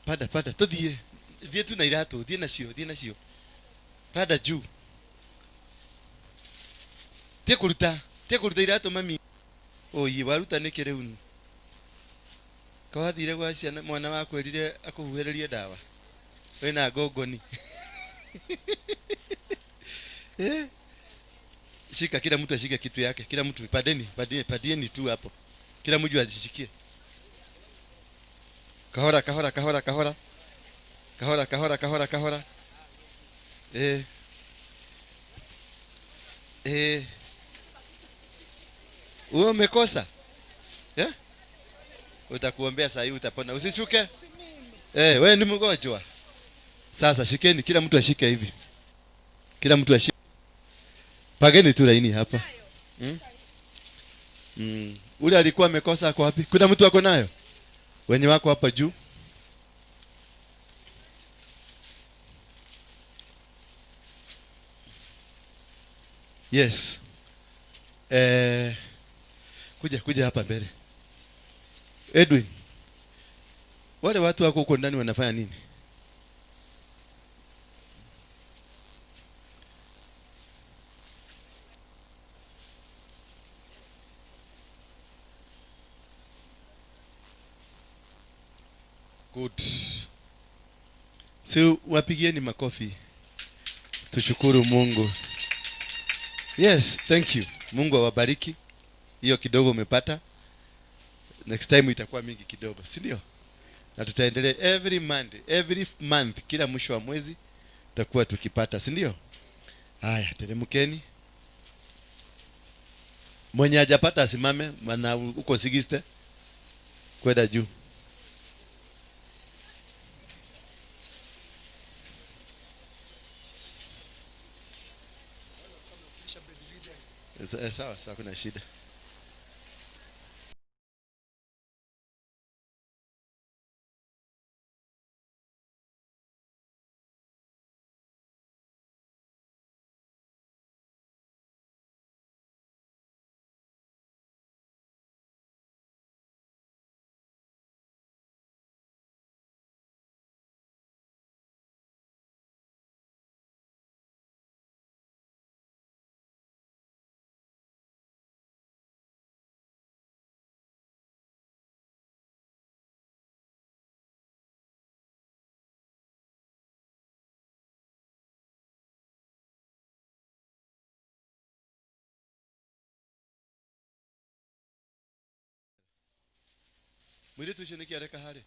Pada, pada, tũthiĩ. Thiĩ tu na iratũ, thiĩ nacio, thiĩ nacio. Pada juu. Thiĩ kũruta, thiĩ kũruta iratũ mami. Oyi, waruta nĩkĩ rĩu? Kawathire gwa ciana mwana wakwĩrire akũhuhĩrĩrie ndawa. Wĩna ngongoni. Shika, kila mtu ashike kitu yake. Kila mtu padeni, padeni, padeni tu hapo. Kila mtu ajishikie. Kahora, kahora, kahora, kahora. Kahora, kahora, kahora, kahora. Wewe umekosa? Utakuombea saa hii utapona. Usichuke. Wewe ni mgonjwa. Sasa shikeni, kila mtu ashike hivi. Kila mtu ashike. Pageni tu laini hapa. Ule alikuwa amekosa ako wapi? Kuna mtu ako nayo? Wenye wako hapa juu. Yes. Kuja hapa mbele. Edwin. Wale watu wako huko ndani wanafanya nini? Good. So wapigieni makofi. Tushukuru Mungu. Yes, thank you. Mungu awabariki. Hiyo kidogo umepata. Next time itakuwa mingi kidogo, si ndio? Na tutaendelea every Monday, every month, kila mwisho wa mwezi tutakuwa tukipata, si ndio? Haya, teremkeni. Mwenye hajapata asimame, maana uko 60 kwenda juu. Sawa sawa, kuna shida. Mwiritu ucio niki areka hari?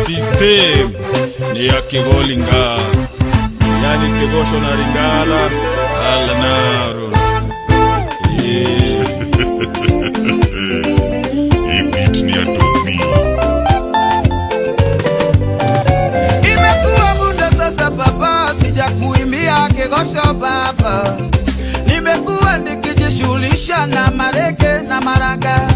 System ni ya Kigolinga, yani Kigosho na Lingala alanaro. Hii beat ni ya Domi. Imekuwa muda sasa baba, sijakuimbia Kigosho baba. Nimekuwa nikijishughulisha na marege na maraga,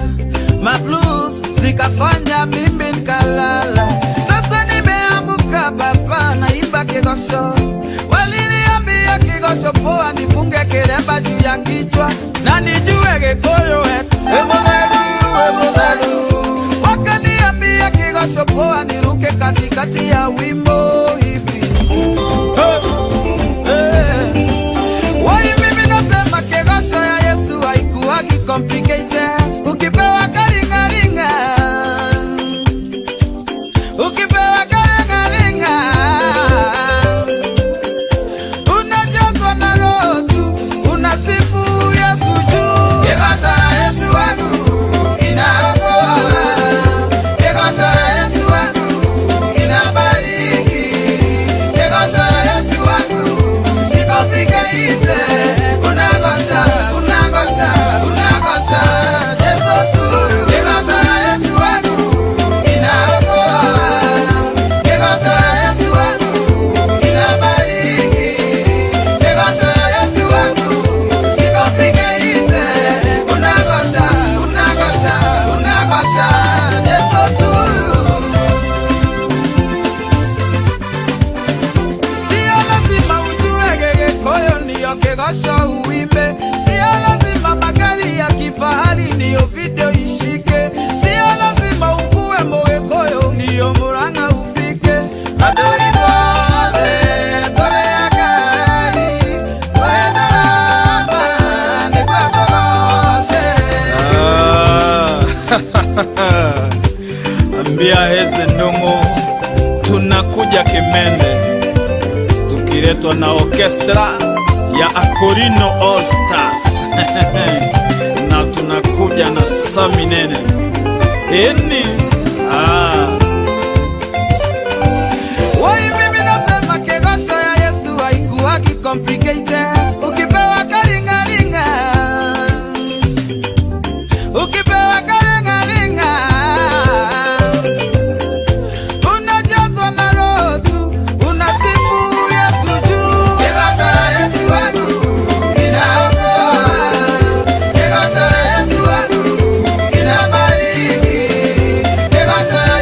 ma blues zikafanya mimi nikalala. Sasa nimeamka baba, naimba Kigosho. Waliniambia Kigosho poa, nifunge kiremba juu ya kichwa na nijue Gikuyu wetu. Wakaniambia Kigosho poa, niruke katikati ya wimbo hivi. Hey, hey. Wai mimi nasema Kigosho ya Yesu haikuwagi complicated. Ukipewa karingaringa, ukipewa karingaringa, unajazwa na Roho tu, unasifu Yesu juu. Kigosho ya Yesu wangu inaokoa, Kigosho ya Yesu wangu inabariki, Kigosho ya Yesu wangu si complicated. Unagosha, unagosha, unagosha Yesu tu. Kigosho ya Yesu wangu inaokoa, Kigosho ya Yesu wangu inabariki, Kigosho ya Yesu wangu si complicated. Unagosha, unagosha, unagosha Yesu tu. Sio lazima ujue Gikuyu ndiyo Kigosho uimbe. Sio lazima magari ya kifahari ndiyo video ishike. Sio lazima ukuwe Mugikuyu ndiyo Murang'a ufike. Adui twothe tũrĩ a Ngai, twendana nĩguo tũgoce. Ambia Heze Ndungu tunakuja Kimende tukiletwa na orchestra ya Akorino All Stars na tunakuja na Sami Nene eni. Wai mimi nasema Kigosho ya Yesu haikuwagi complicated. Ukipewa karingaringa, ukipewa karingaringa, unajazwa na Roho tu, unasifu Yesu juu. Kigosho ya Yesu wangu inaokoa, Kigosho ya Yesu wangu inabariki, Kigosho ya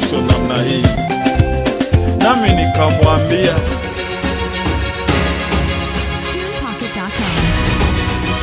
kigosho namna hii? Nami nikamwambia TunePocket.com.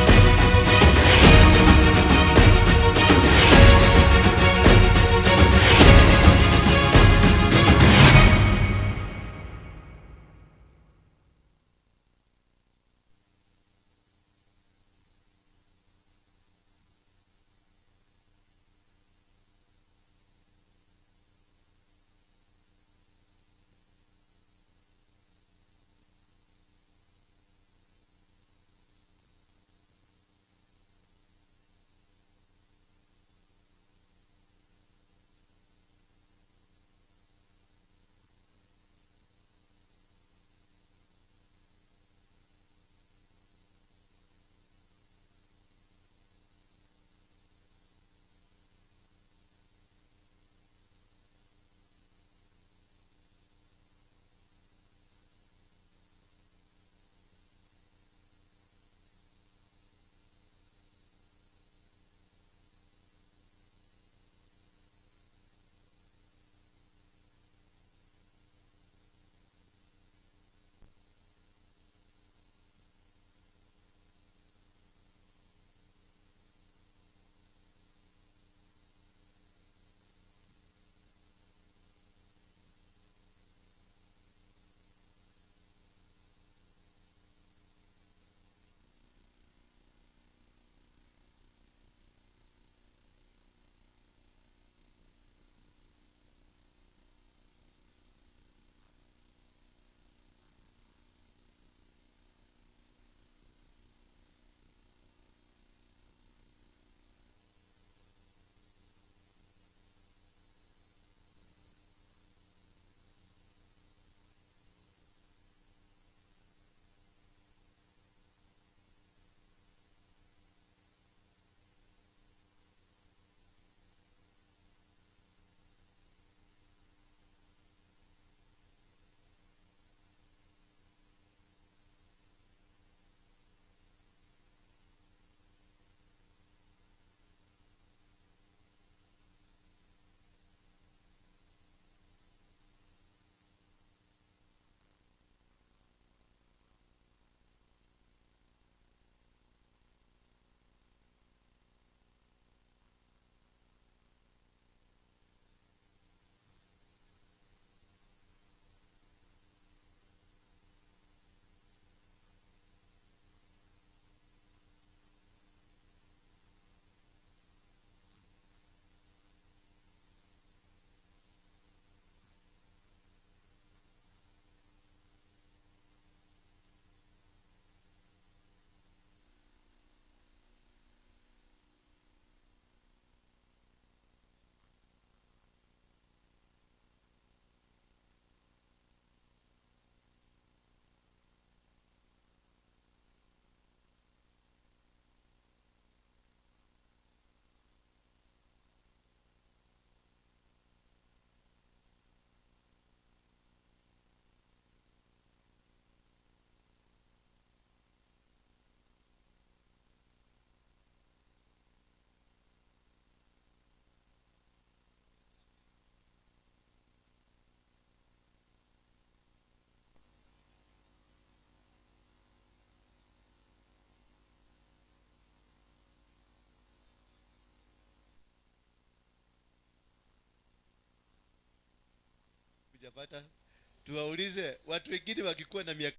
Hujapata? Tuwaulize watu wengine wakikuwa na miaka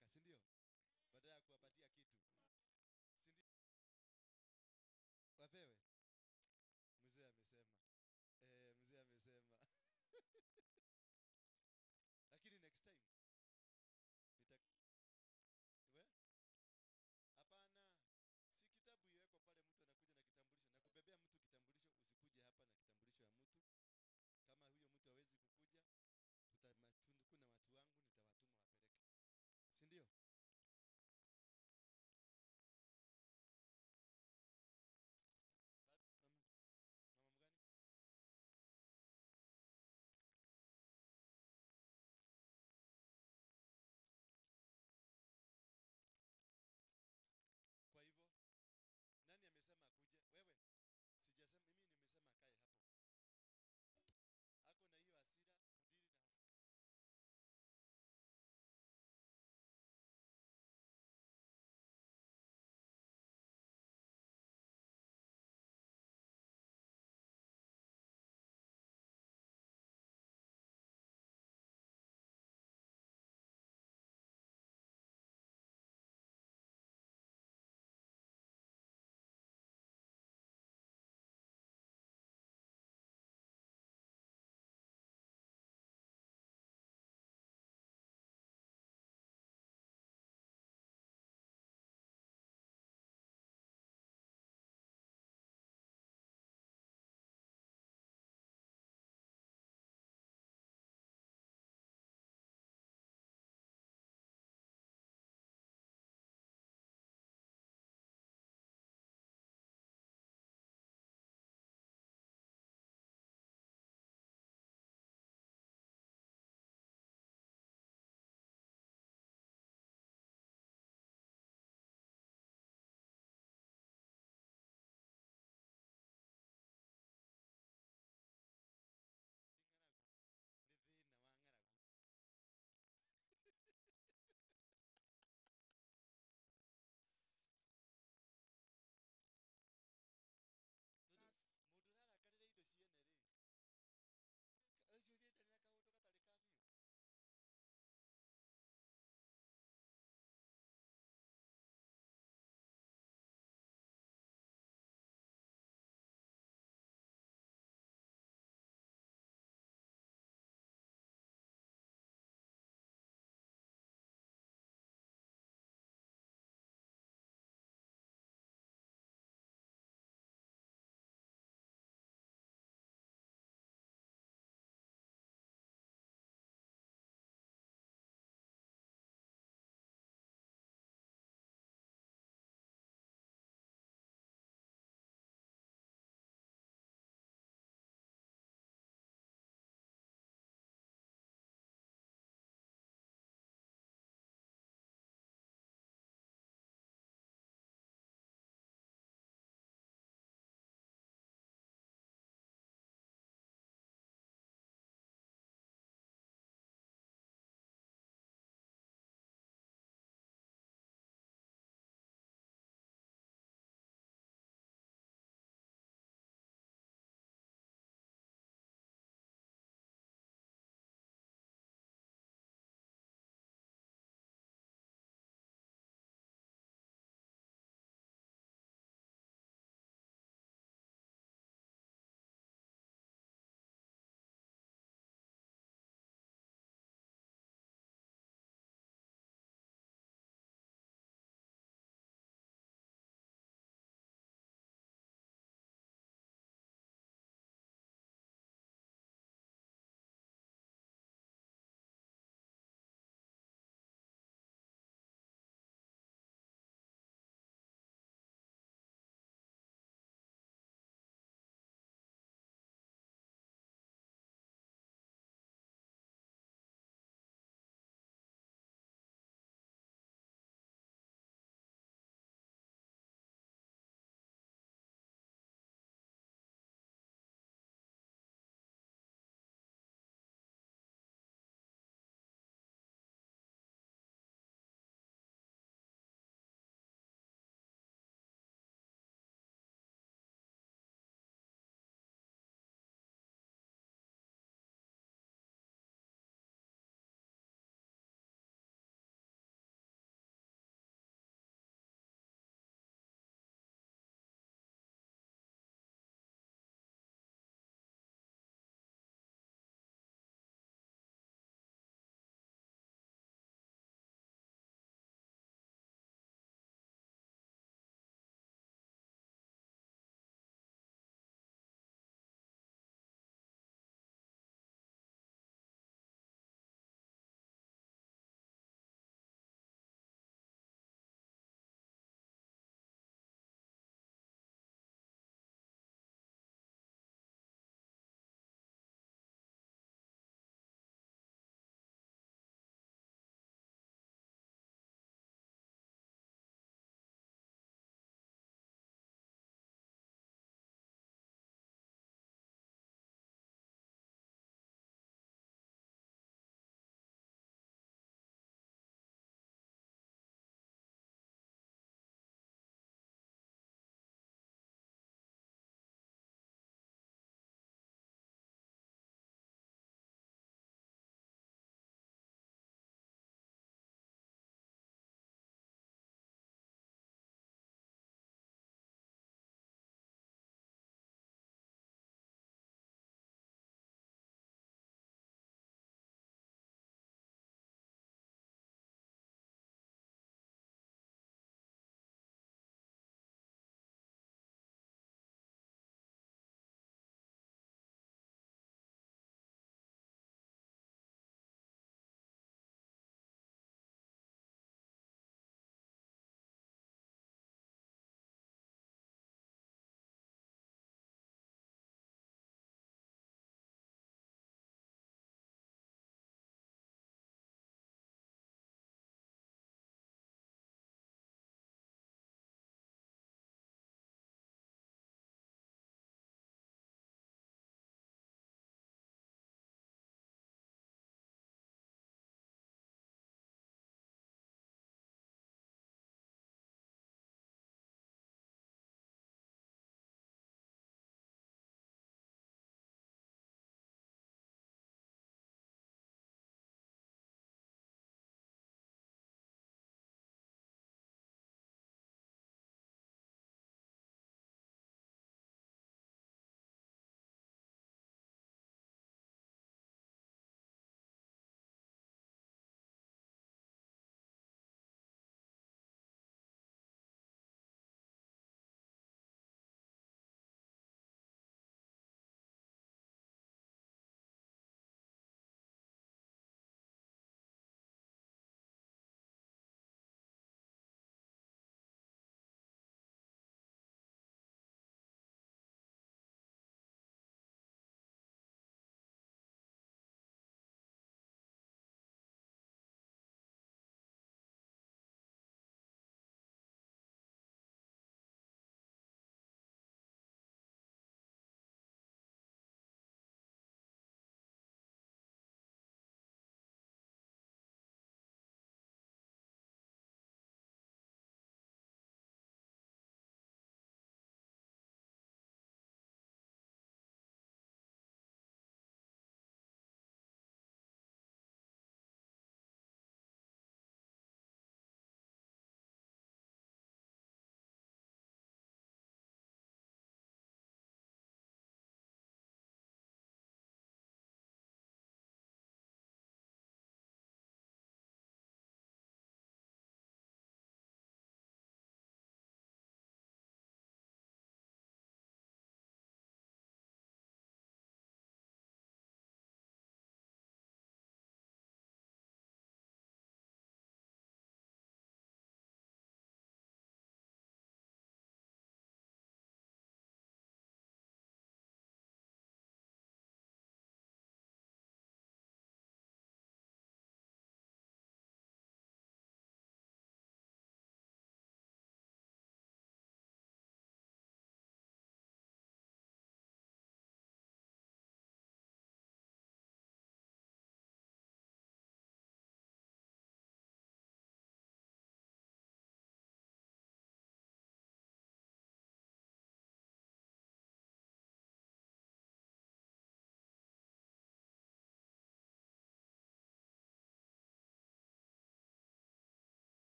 miaka, si ndio? Badala ya kuwapatia kitu, si ndio? Wapewe. Mzee amesema. Mzee amesema. Lakini next time nita we? Hapana, si kitabu iwekwa pale, mtu anakuja na kitambulisho. Na kubebea mtu kitambulisho, usikuje hapa na kitambulisho ya mtu. Kama huyo mtu hawezi kukuja, kuna watu wangu nitawatuma wapeleke, si ndio?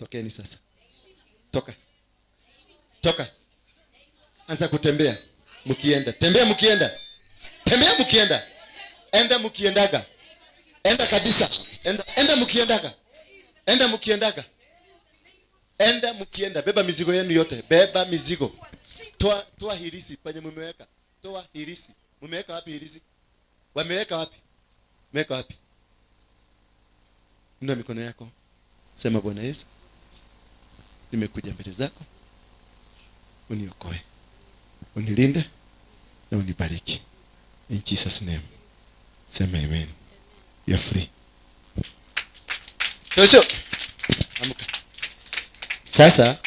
Tokeni sasa. Toka. Toka. Anza kutembea mkienda. Tembea mkienda. Tembea mkienda. Enda mkiendaga. Enda kabisa. Enda, enda mkiendaga. Enda mkiendaga. Enda mkienda. Beba mizigo yenu yote. Beba mizigo. Toa, toa hirisi penye mmeweka. Toa hirisi. Mmeweka wapi hirisi? Wameweka wapi? Mmeweka wapi? Inua mikono yako. Sema, Bwana Yesu, nimekuja mbele zako, uniokoe, unilinde na unibariki. In Jesus name. Sema amen. You are free. Tosho. Amka. Sasa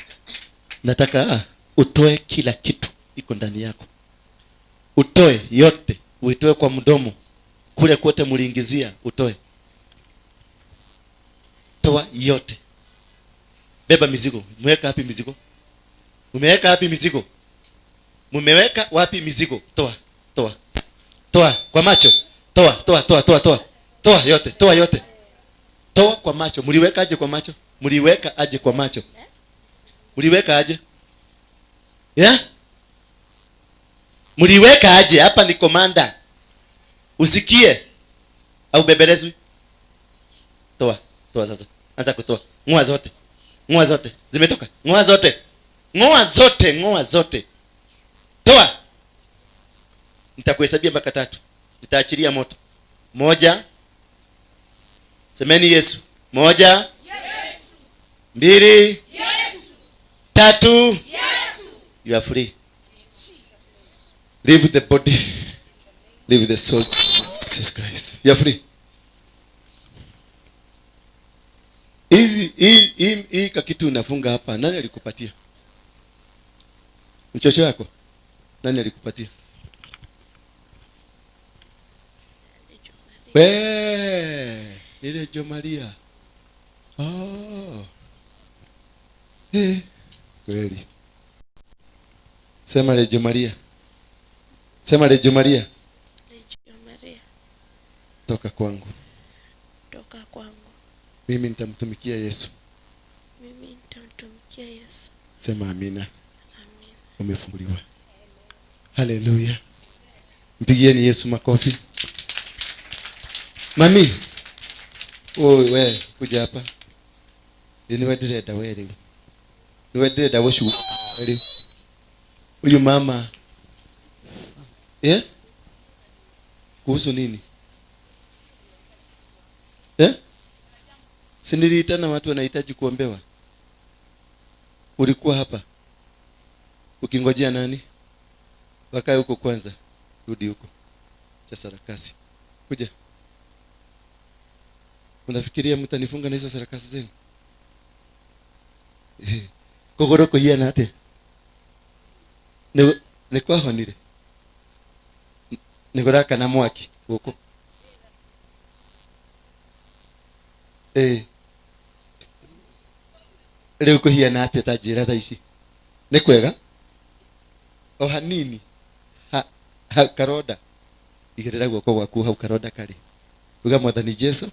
nataka utoe kila kitu iko ndani yako. Utoe yote, uitoe kwa mdomo. Kule kote muliingizia, utoe. Toa yote. Beba mizigo. Umeweka wapi mizigo? Umeweka wapi mizigo? Mumeweka wapi mizigo? Toa, toa. Toa kwa macho. Toa, toa, toa, toa, toa. Toa yote, toa yote. Toa kwa macho. Mliweka aje kwa macho? Mliweka aje kwa macho? Mliweka aje? Yeah? Mliweka aje? Hapa ni komanda. Usikie au bebelezwi? Toa, toa sasa. Anza kutoa. Ngoa zote. Ngoa zote. Zimetoka. Ngoa zote. Ngoa zote, ngoa zote. Toa. Nitakuhesabia mpaka 3. Nitaachilia moto. 1. Semeni Yesu. 1. Yesu. 2. Yesu. 3. Yesu. You are free. Leave the body. Leave the soul. Jesus Christ. You are free. Hizi hii kitu unafunga hapa, nani alikupatia? Mchocho yako? Nani alikupatia? We, ile Jo Maria. Oh. Kweli. Sema Reggio Maria. Sema Reggio Maria. Reggio Maria. Toka kwangu. Toka kwangu. Mimi nitamtumikia Yesu. Mimi nitamtumikia Yesu. Sema amina. Amina. Umefunguliwa. Haleluya. Mpigieni Yesu makofi. Mami. Oi we, kuja hapa. Ni wewe ndirenda we riu. Ni wewe ndirenda gũcu riu. Huyu mama. Eh? Kuhusu nini? Eh? Si niliitana watu wanahitaji kuombewa. Ulikuwa hapa ukingojea nani? Wakae huko kwanza. Rudi huko. Cha sarakasi. Kuja. Unafikiria mtanifunga na hizo sarakasi zenu? Kogoroko hiya na ate. Ne kwa honire. Nigoraka na mwaki huko. Rĩu kũhiana atĩa ta njĩra thaa ici? Nĩ kwega? O hanini. Ha, karonda. Igĩrĩra guoko gwaku hau karonda karĩ. Uga Mwathani Jesu,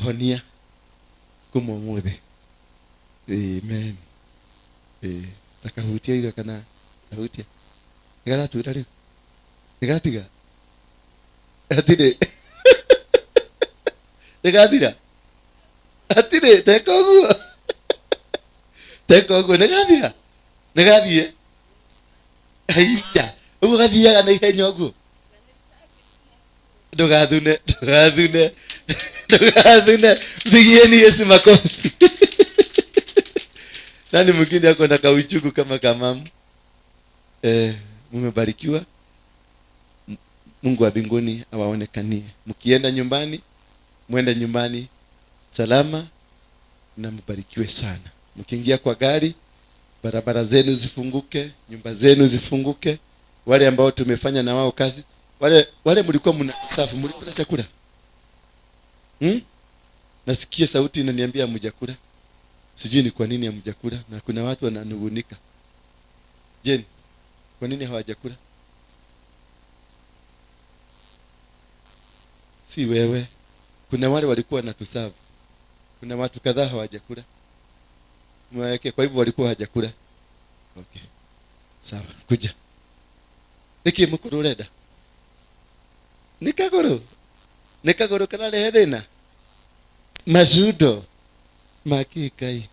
honia kuma ũmũthĩ. Amen. Takahutia iga kana tahutia. Nĩgaratura rĩu? Nĩgatiga? Hatirĩ. Nĩgathira? Hatirĩ, teka ũguo. Teka ũguo, nĩgathira? Nĩgathiĩ? Haiya, ũguo gathiaga na ihenya ũguo. Ndũgathune, ndũgathune, ndũgathune. Mpigieni Yesu makofi. Nani mwingine ako na kauchungu kama kamamu? Mmebarikiwa. Mungu wa mbinguni awaonekanie. Mkienda nyumbani, mwende nyumbani salama na mbarikiwe sana. Mkiingia kwa gari, barabara zenu zifunguke, nyumba zenu zifunguke. Wale ambao tumefanya na wao kazi, wale mlikuwa mnasafu, mlikula chakula? Nasikia sauti inaniambia hamjakula. Sijui ni kwa nini hamjakula, na kuna watu wananungunika. Jane, kwa nini hawajakula? Si wewe. Kuna wale walikuwa wanatusafu. Kuna watu kadhaa hawajakula. Umewawekea, kwa hivyo walikuwa hajakula. Okay. Sawa, kuja. Niki mukuru urenda? Ni kaguru. Ni kaguru kararehe thina. Majudo makikai.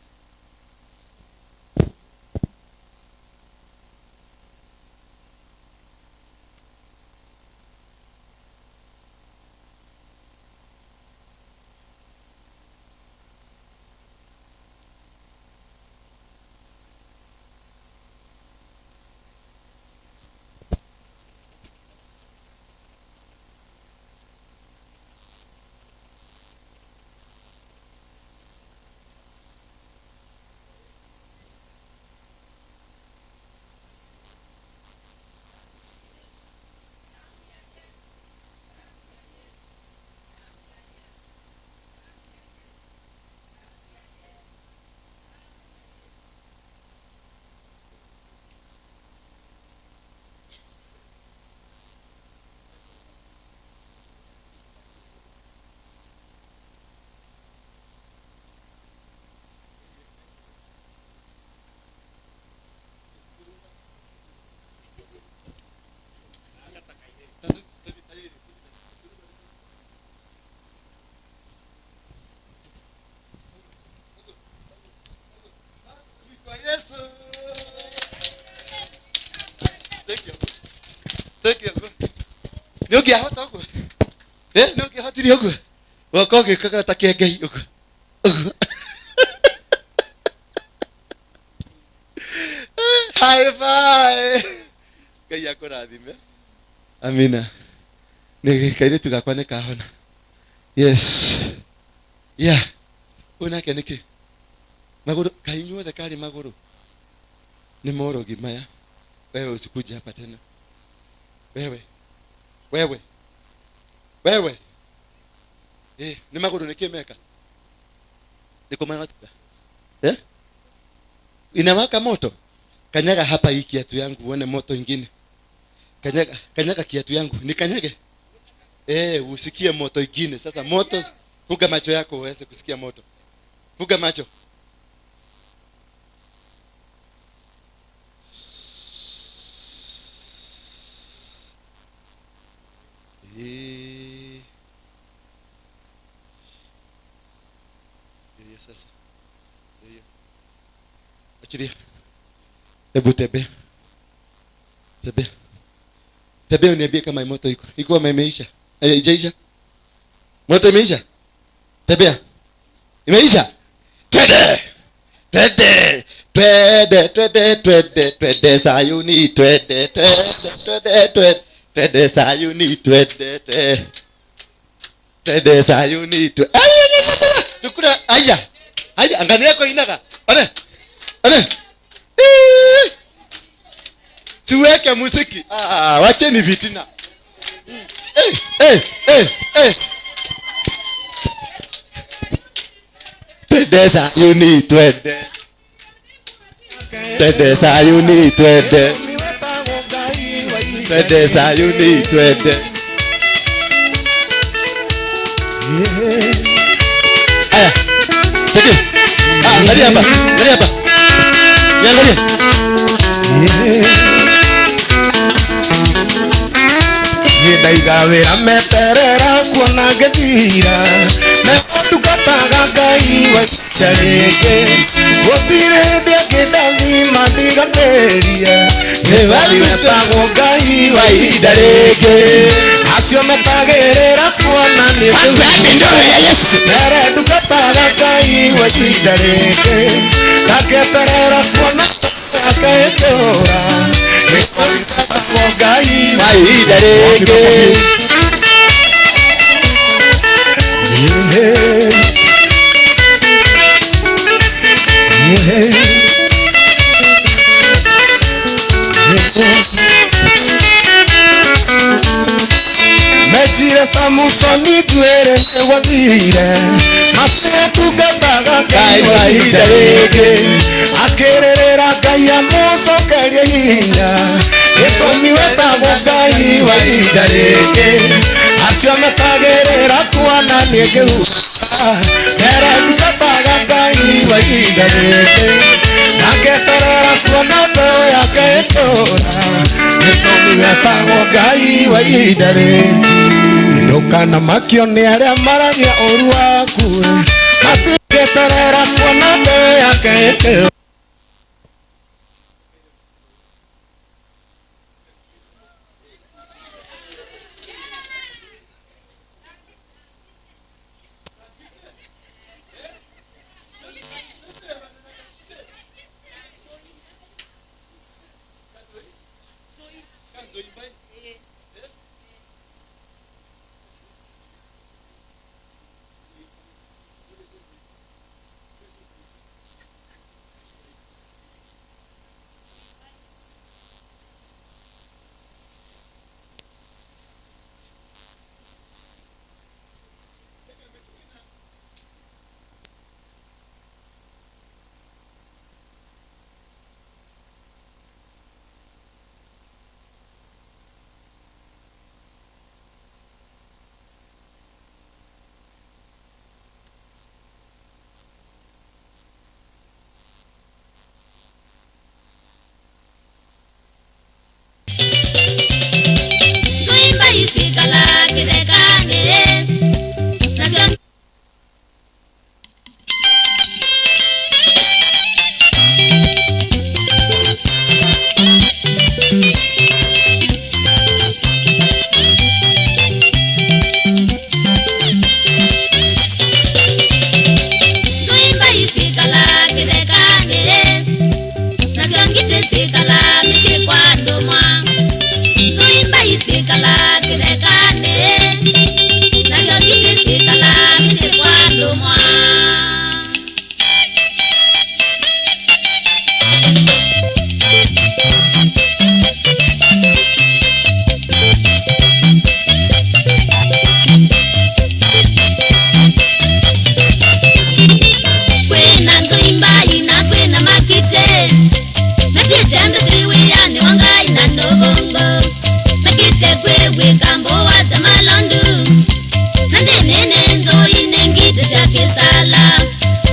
Nĩ ũngĩahota ũguo? Nĩ ũngĩahotire ũguo? Woka ũgĩkaga ta kĩengei ũguo. Ũguo. High five. Ngai akũrathime. Amina. Nĩ kairĩtu gakwa nĩ kahona. Yes. Yeah. Ũyũ nake nĩkĩ? Magũrũ, kaĩ inyuothe karĩ magũrũ? Nĩ morogi maya. Wewe usikuje hapa tena. Wewe. Wewe. Wewe. Nĩ magũrũ nĩkĩ meka? Nĩ kũmana. Inawaka moto. Kanyaga hapa hii kiatu yangu uone moto ingine. Kanyaga, kanyaga kiatu yangu. Nikanyage. Usikie moto ingine. Sasa moto, fuga macho yako uweze kusikia moto. Fuga macho. Ndio sasa. Ndio. Achilia. Hebu tembea. Tembea. Tembea uniambie kama moto iko. Iko ama imeisha? Haijaisha? Moto imeisha? Tembea. Imeisha? Twende. Twende. Twende, twende, twende, twende Sayuni, twende, twende, twende, twende. Twende Sayuni, twende, twende. Twende Sayuni, twende. Aya, tukura, aya. Aya, angalia kwa inaga. One. One. Siweke muziki. Wacheni vitina. Twende Sayuni, twende. Twende Sayuni, twende. Twende Sayuni, twende. Aya, siki. Angalia hapa, angalia hapa. Niangalie. Ndaiga wĩra meterera kuona ngĩthira mekũndungataga Ngai wa ihinda rĩngĩ gũtirĩ hĩndĩ angĩndathima ndiganĩrie nĩwetagwo Ngai wa ihinda rĩngĩ acio metagĩrĩra kuona nĩ mere ndungataga Ngai wa ihinda rĩngĩ ndaketerera kuona aketũra nĩkũndungataga Ngai wa ihinda rĩngĩ. Mejire Samusoni twere nĩgwathire matĩtungataga Ngai wa ihinda rĩngĩ akĩrĩrĩra Ngai amũcokerie hinya gĩtũmi wetagwo Ngai wa ihinda rĩngĩ acio metagĩrĩra kuona nĩ ngĩhuka Era ndungataga Ngai wa ihinda rĩrĩ, na ngeterera kuona mbeũ yake ĩtũũra. Gĩtũmi wetagwo Ngai wa ihinda rĩngĩ. Ndũkanamakio nĩ arĩa maragia ũũru waku, matingĩeterera kuona mbeũ yake ĩtũũra. Tuimba isikala kidekane nasio Tuimba isikala kidekane nasio ngite sikala misikwa ndumwa Tuimba isikala kidekane nasio ngite sikala misikwa ndumwa. Kwina nzoimba ina kwina makite mekite mbisiwiyani wangai na nobongo mekite kwewe kambo wase malondu nandinene nzoine ngite syakisala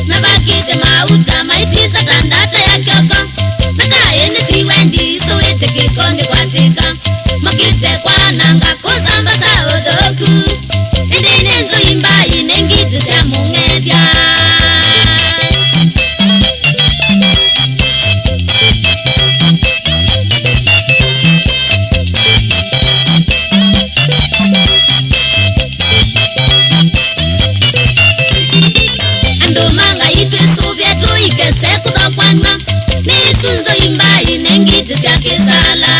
mebakite mauta maitisa tandata ya kyoko nakaene siwendi sowete kikonde kwatika mokite kwananga kusamba saodoku indine nzoimba ine ngite syamung'ethya. Andu manga itwisuvya tuikese kuthokwanwa ni isunzo imba inengiti sya kisala.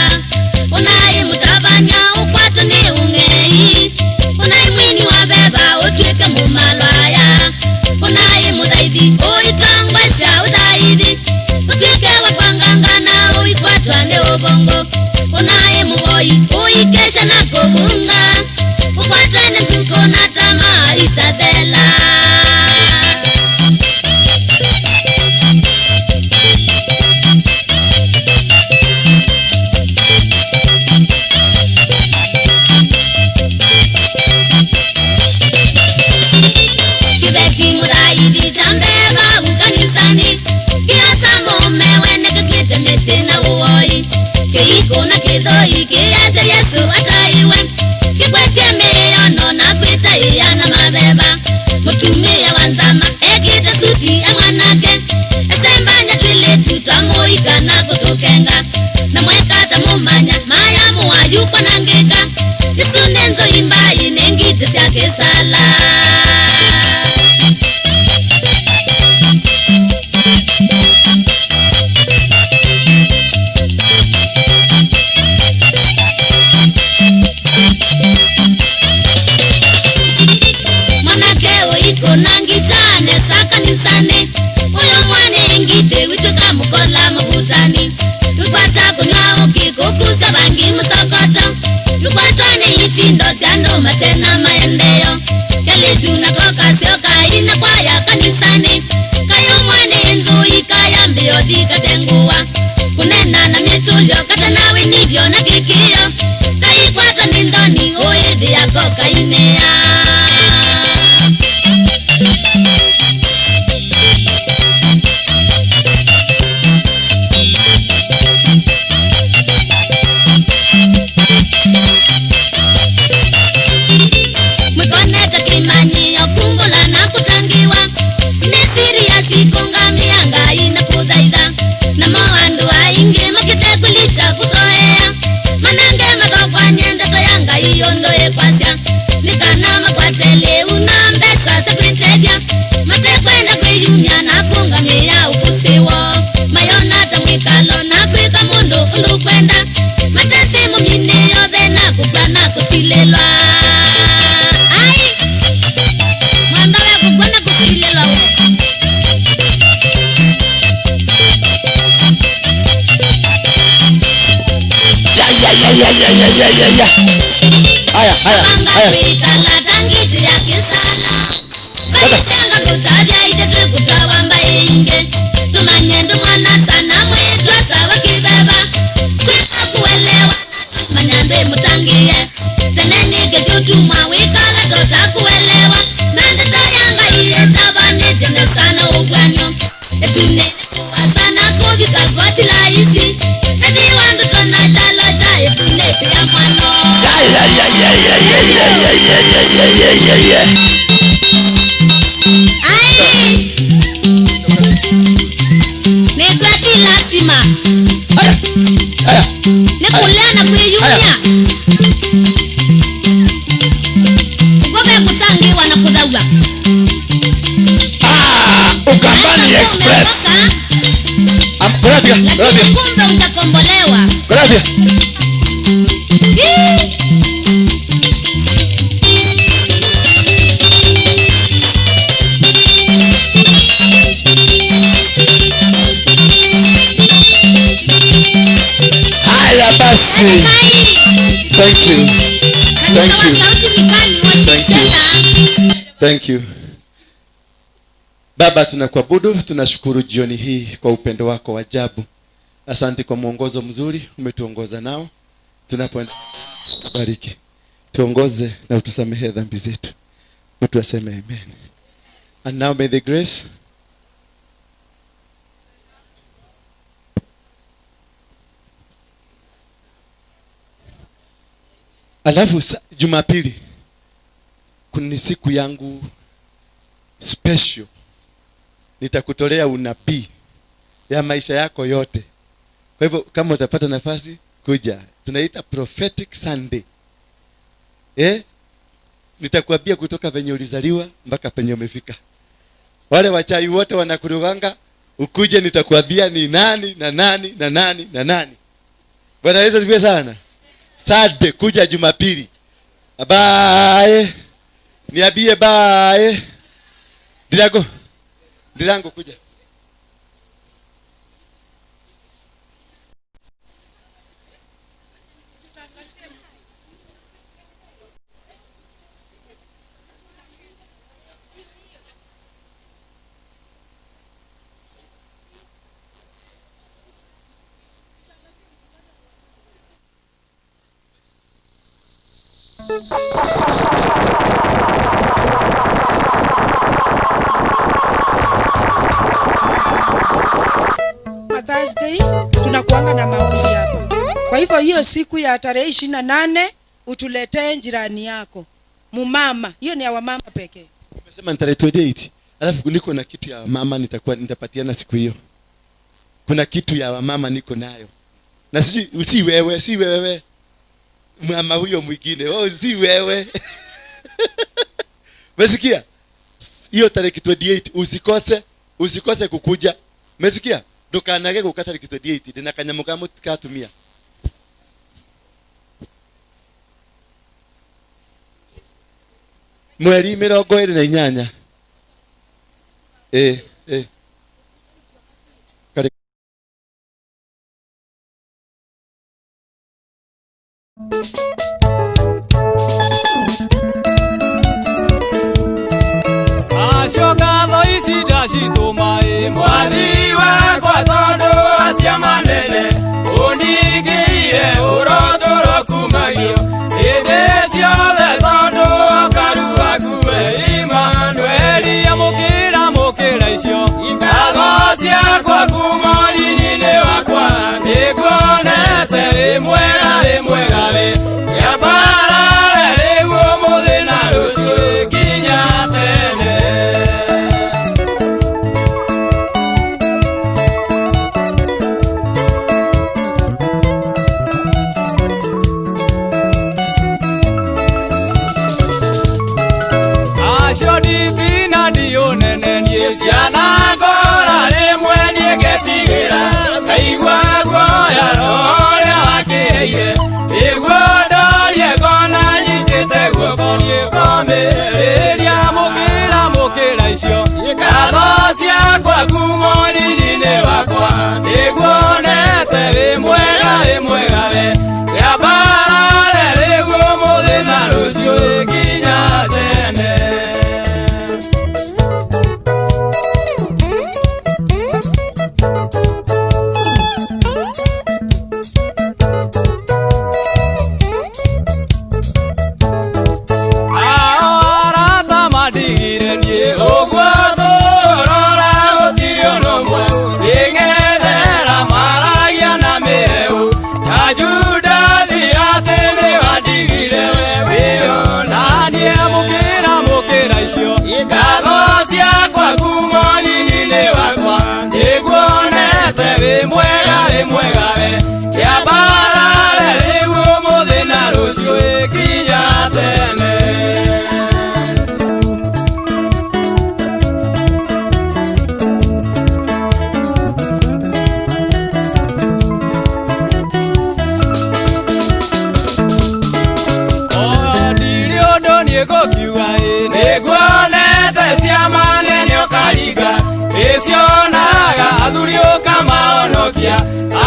ya ya ya ya. Haya haya haya. Ukambani Express. Lakini kumbe utakombolewa. Gracias. Haya basi. Thank you. Thank you. Thank you. Thank you. Baba, tunakuabudu, tunashukuru jioni hii kwa upendo wako wa ajabu. Asante kwa mwongozo mzuri umetuongoza nao. Tunapoenda, bariki. Tuongoze na utusamehe dhambi zetu. Mtu aseme amen. And now may the grace Alafu Jumapili kuna siku yangu special. Nitakutolea unabii ya maisha yako yote. Kwa hivyo kama utapata nafasi kuja. Tunaita prophetic Sunday. Nitakuambia kutoka penye ulizaliwa mpaka penye umefika. Wale wachai wote wanakuruganga, ukuje nitakuambia ni nani na nani na nani na nani. Bwana Yesu asifiwe sana. Sunday kuja Jumapili. Bye. Niambie bye. Ndirango. Ndirango kuja. Thursday tunakuanga na maombi hapa. Kwa hivyo hiyo siku ya tarehe 28 utuletee jirani yako. Mumama, hiyo ni ya wamama pekee. Umesema ni tarehe 28. Alafu niko na kitu ya mama nitakuwa nitapatiana siku hiyo. Kuna kitu ya wamama niko nayo. Na sijui si wewe, si wewe. Mama huyo mwingine, oh si wewe. Umesikia? Hiyo tarehe 28 usikose, usikose kukuja. Umesikia? Ndukanage guka tariki 28 ndina kanyamu ka mutikatumia. Mweri 28. Acio ngatho ici ndacitũma ĩ mwathi wakwa tondũ acia manene ũndingĩire ũrotũro kumagio hĩndĩ ciothe tondũ ũkaru waku we Imanueli amũkĩra mũkĩra icio ngatho ciakwa kuma ũnyinyi-inĩ wakwa nĩnguonete wĩ mwega wĩ mwega wĩ kĩambarare rĩu ũmũthĩ na rũciũ nginya tene. Acio nditina ndionene niĩ ciana ngora rĩmwe niĩ ngetigĩra ngaigua guoya roho ũrĩa wakĩheire nĩguo ndorie ngona nyitĩte guoko niĩ ngomĩrĩria mũkĩra mũkĩra icio ngatho ciakwa kuma ũnyinyi-inĩ wakwa nĩnguonete wĩ mwega wĩ mwega we kĩambarare Nĩngũkiuga ĩ nĩnguonete ciama nene ũkaringa ĩcionaga athuri ũkamahonokia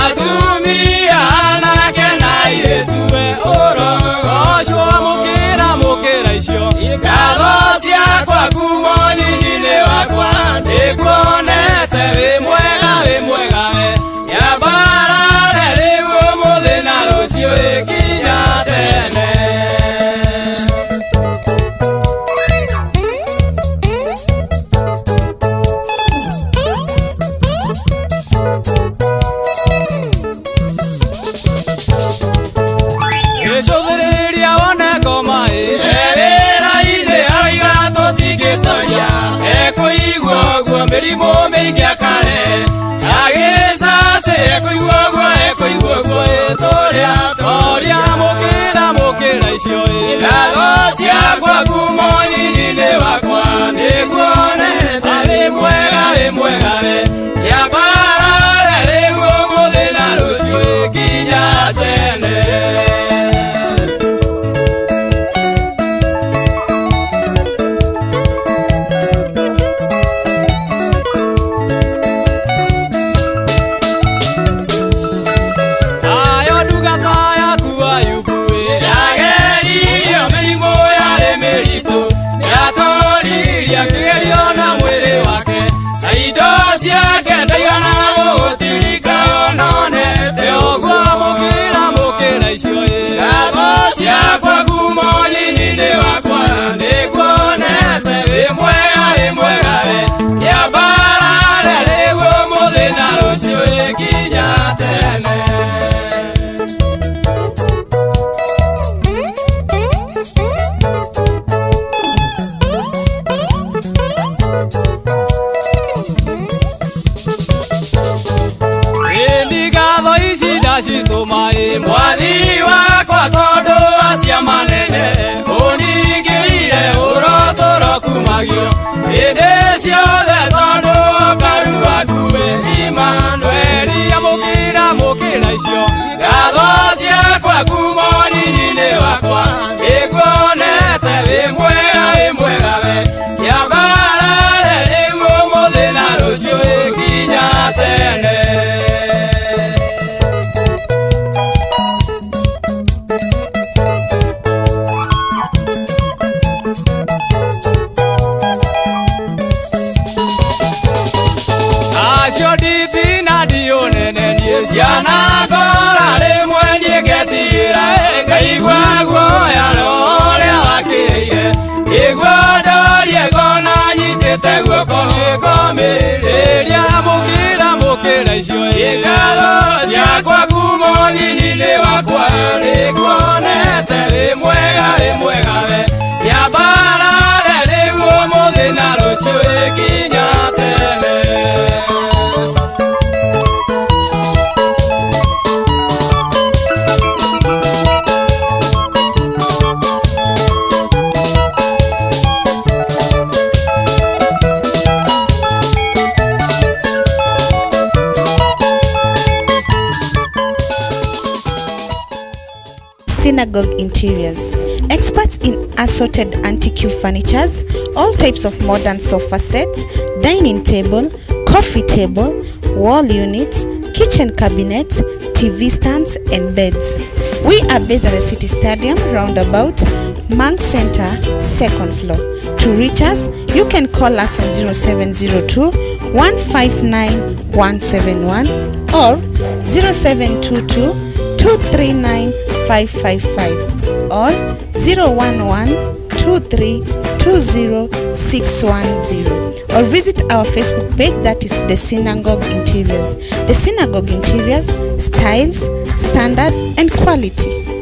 atumia anake na airĩtu we ũrogocwo mũkĩra mũkĩra icio ngatho ciakwa kuuma ũnyinyi-inĩ wakwa nĩnguonete wĩ mwega we nyambarare rĩu ũmũthĩ na rũciũ ĩkinya tene. Gĩcũthĩrĩria wone ngoma ĩ wĩra-inĩ aroiga tũtingĩtoria ekũigua ũguo mĩrimũ mĩingĩ akare agĩcacĩ ekũigua ũguo ekũigua ũguo ĩtũrĩa toria mũkĩra mũkĩra icio ĩ ngatho ciakwa kuuma ũnyinyi-inĩ wakwa nĩnguonete wĩ mwega we kĩambarare rĩu ũmũthĩ na rũciũ nginya tene. Ayo ndungata yaku Ayubu ĩ yageririo mĩrimũ yarĩ mĩritũ nĩatoririe kĩgerio na mwĩrĩ wake na indo ciake ndaigana gũgũtirika ononete ũguo mũkĩra mũkĩra icio ĩ ngatho ciakwa kuuma ũnyinyi-inĩ wakwa nĩnguonete wĩ mwega we kĩambarare rĩu ũmũthĩ na rũciũ nginya tene. Ngatho ici ndacitũma ĩ mwathi wakwa tondũ wa ciama nene ũningĩire ũrotũro kumagio hĩndĩ ciothe tondũ ũkaru waku wĩ Imanueli amũkĩra mũkĩra icio ngatho ciakwa kuuma ũnyinyi-inĩ wakwa nĩnguonete wĩ mwega we kĩambarare rĩu ũmũthĩ na rũciũ nginya tene. Acio nditina ndionene niĩ ciana ngora rĩmwe niĩ ngetigĩra ngaigua guoya ũrĩa wakĩire ngĩigua ndorie ngona nyitĩte guoko ngĩkomĩrĩria mũkĩra mũkĩra icio ĩ ngatho ciakwa kuuma ũnyinyi-inĩ wakwa nĩnguonete wĩ mwega we kĩambarare rĩu ũmũthĩ na rũciũ nginya tene. Synagogue Interiors, experts in assorted antique furnitures, all types of modern sofa sets, dining table, coffee table, wall units, kitchen cabinets, TV stands and beds. We are based at the City Stadium, roundabout, Monk Center, second floor. To reach us, you can call us on 0702 159 171 or 0722 239 555 or 011 2320 610, or visit our Facebook page, that is The Synagogue Interiors. The Synagogue Interiors, styles, standard and quality.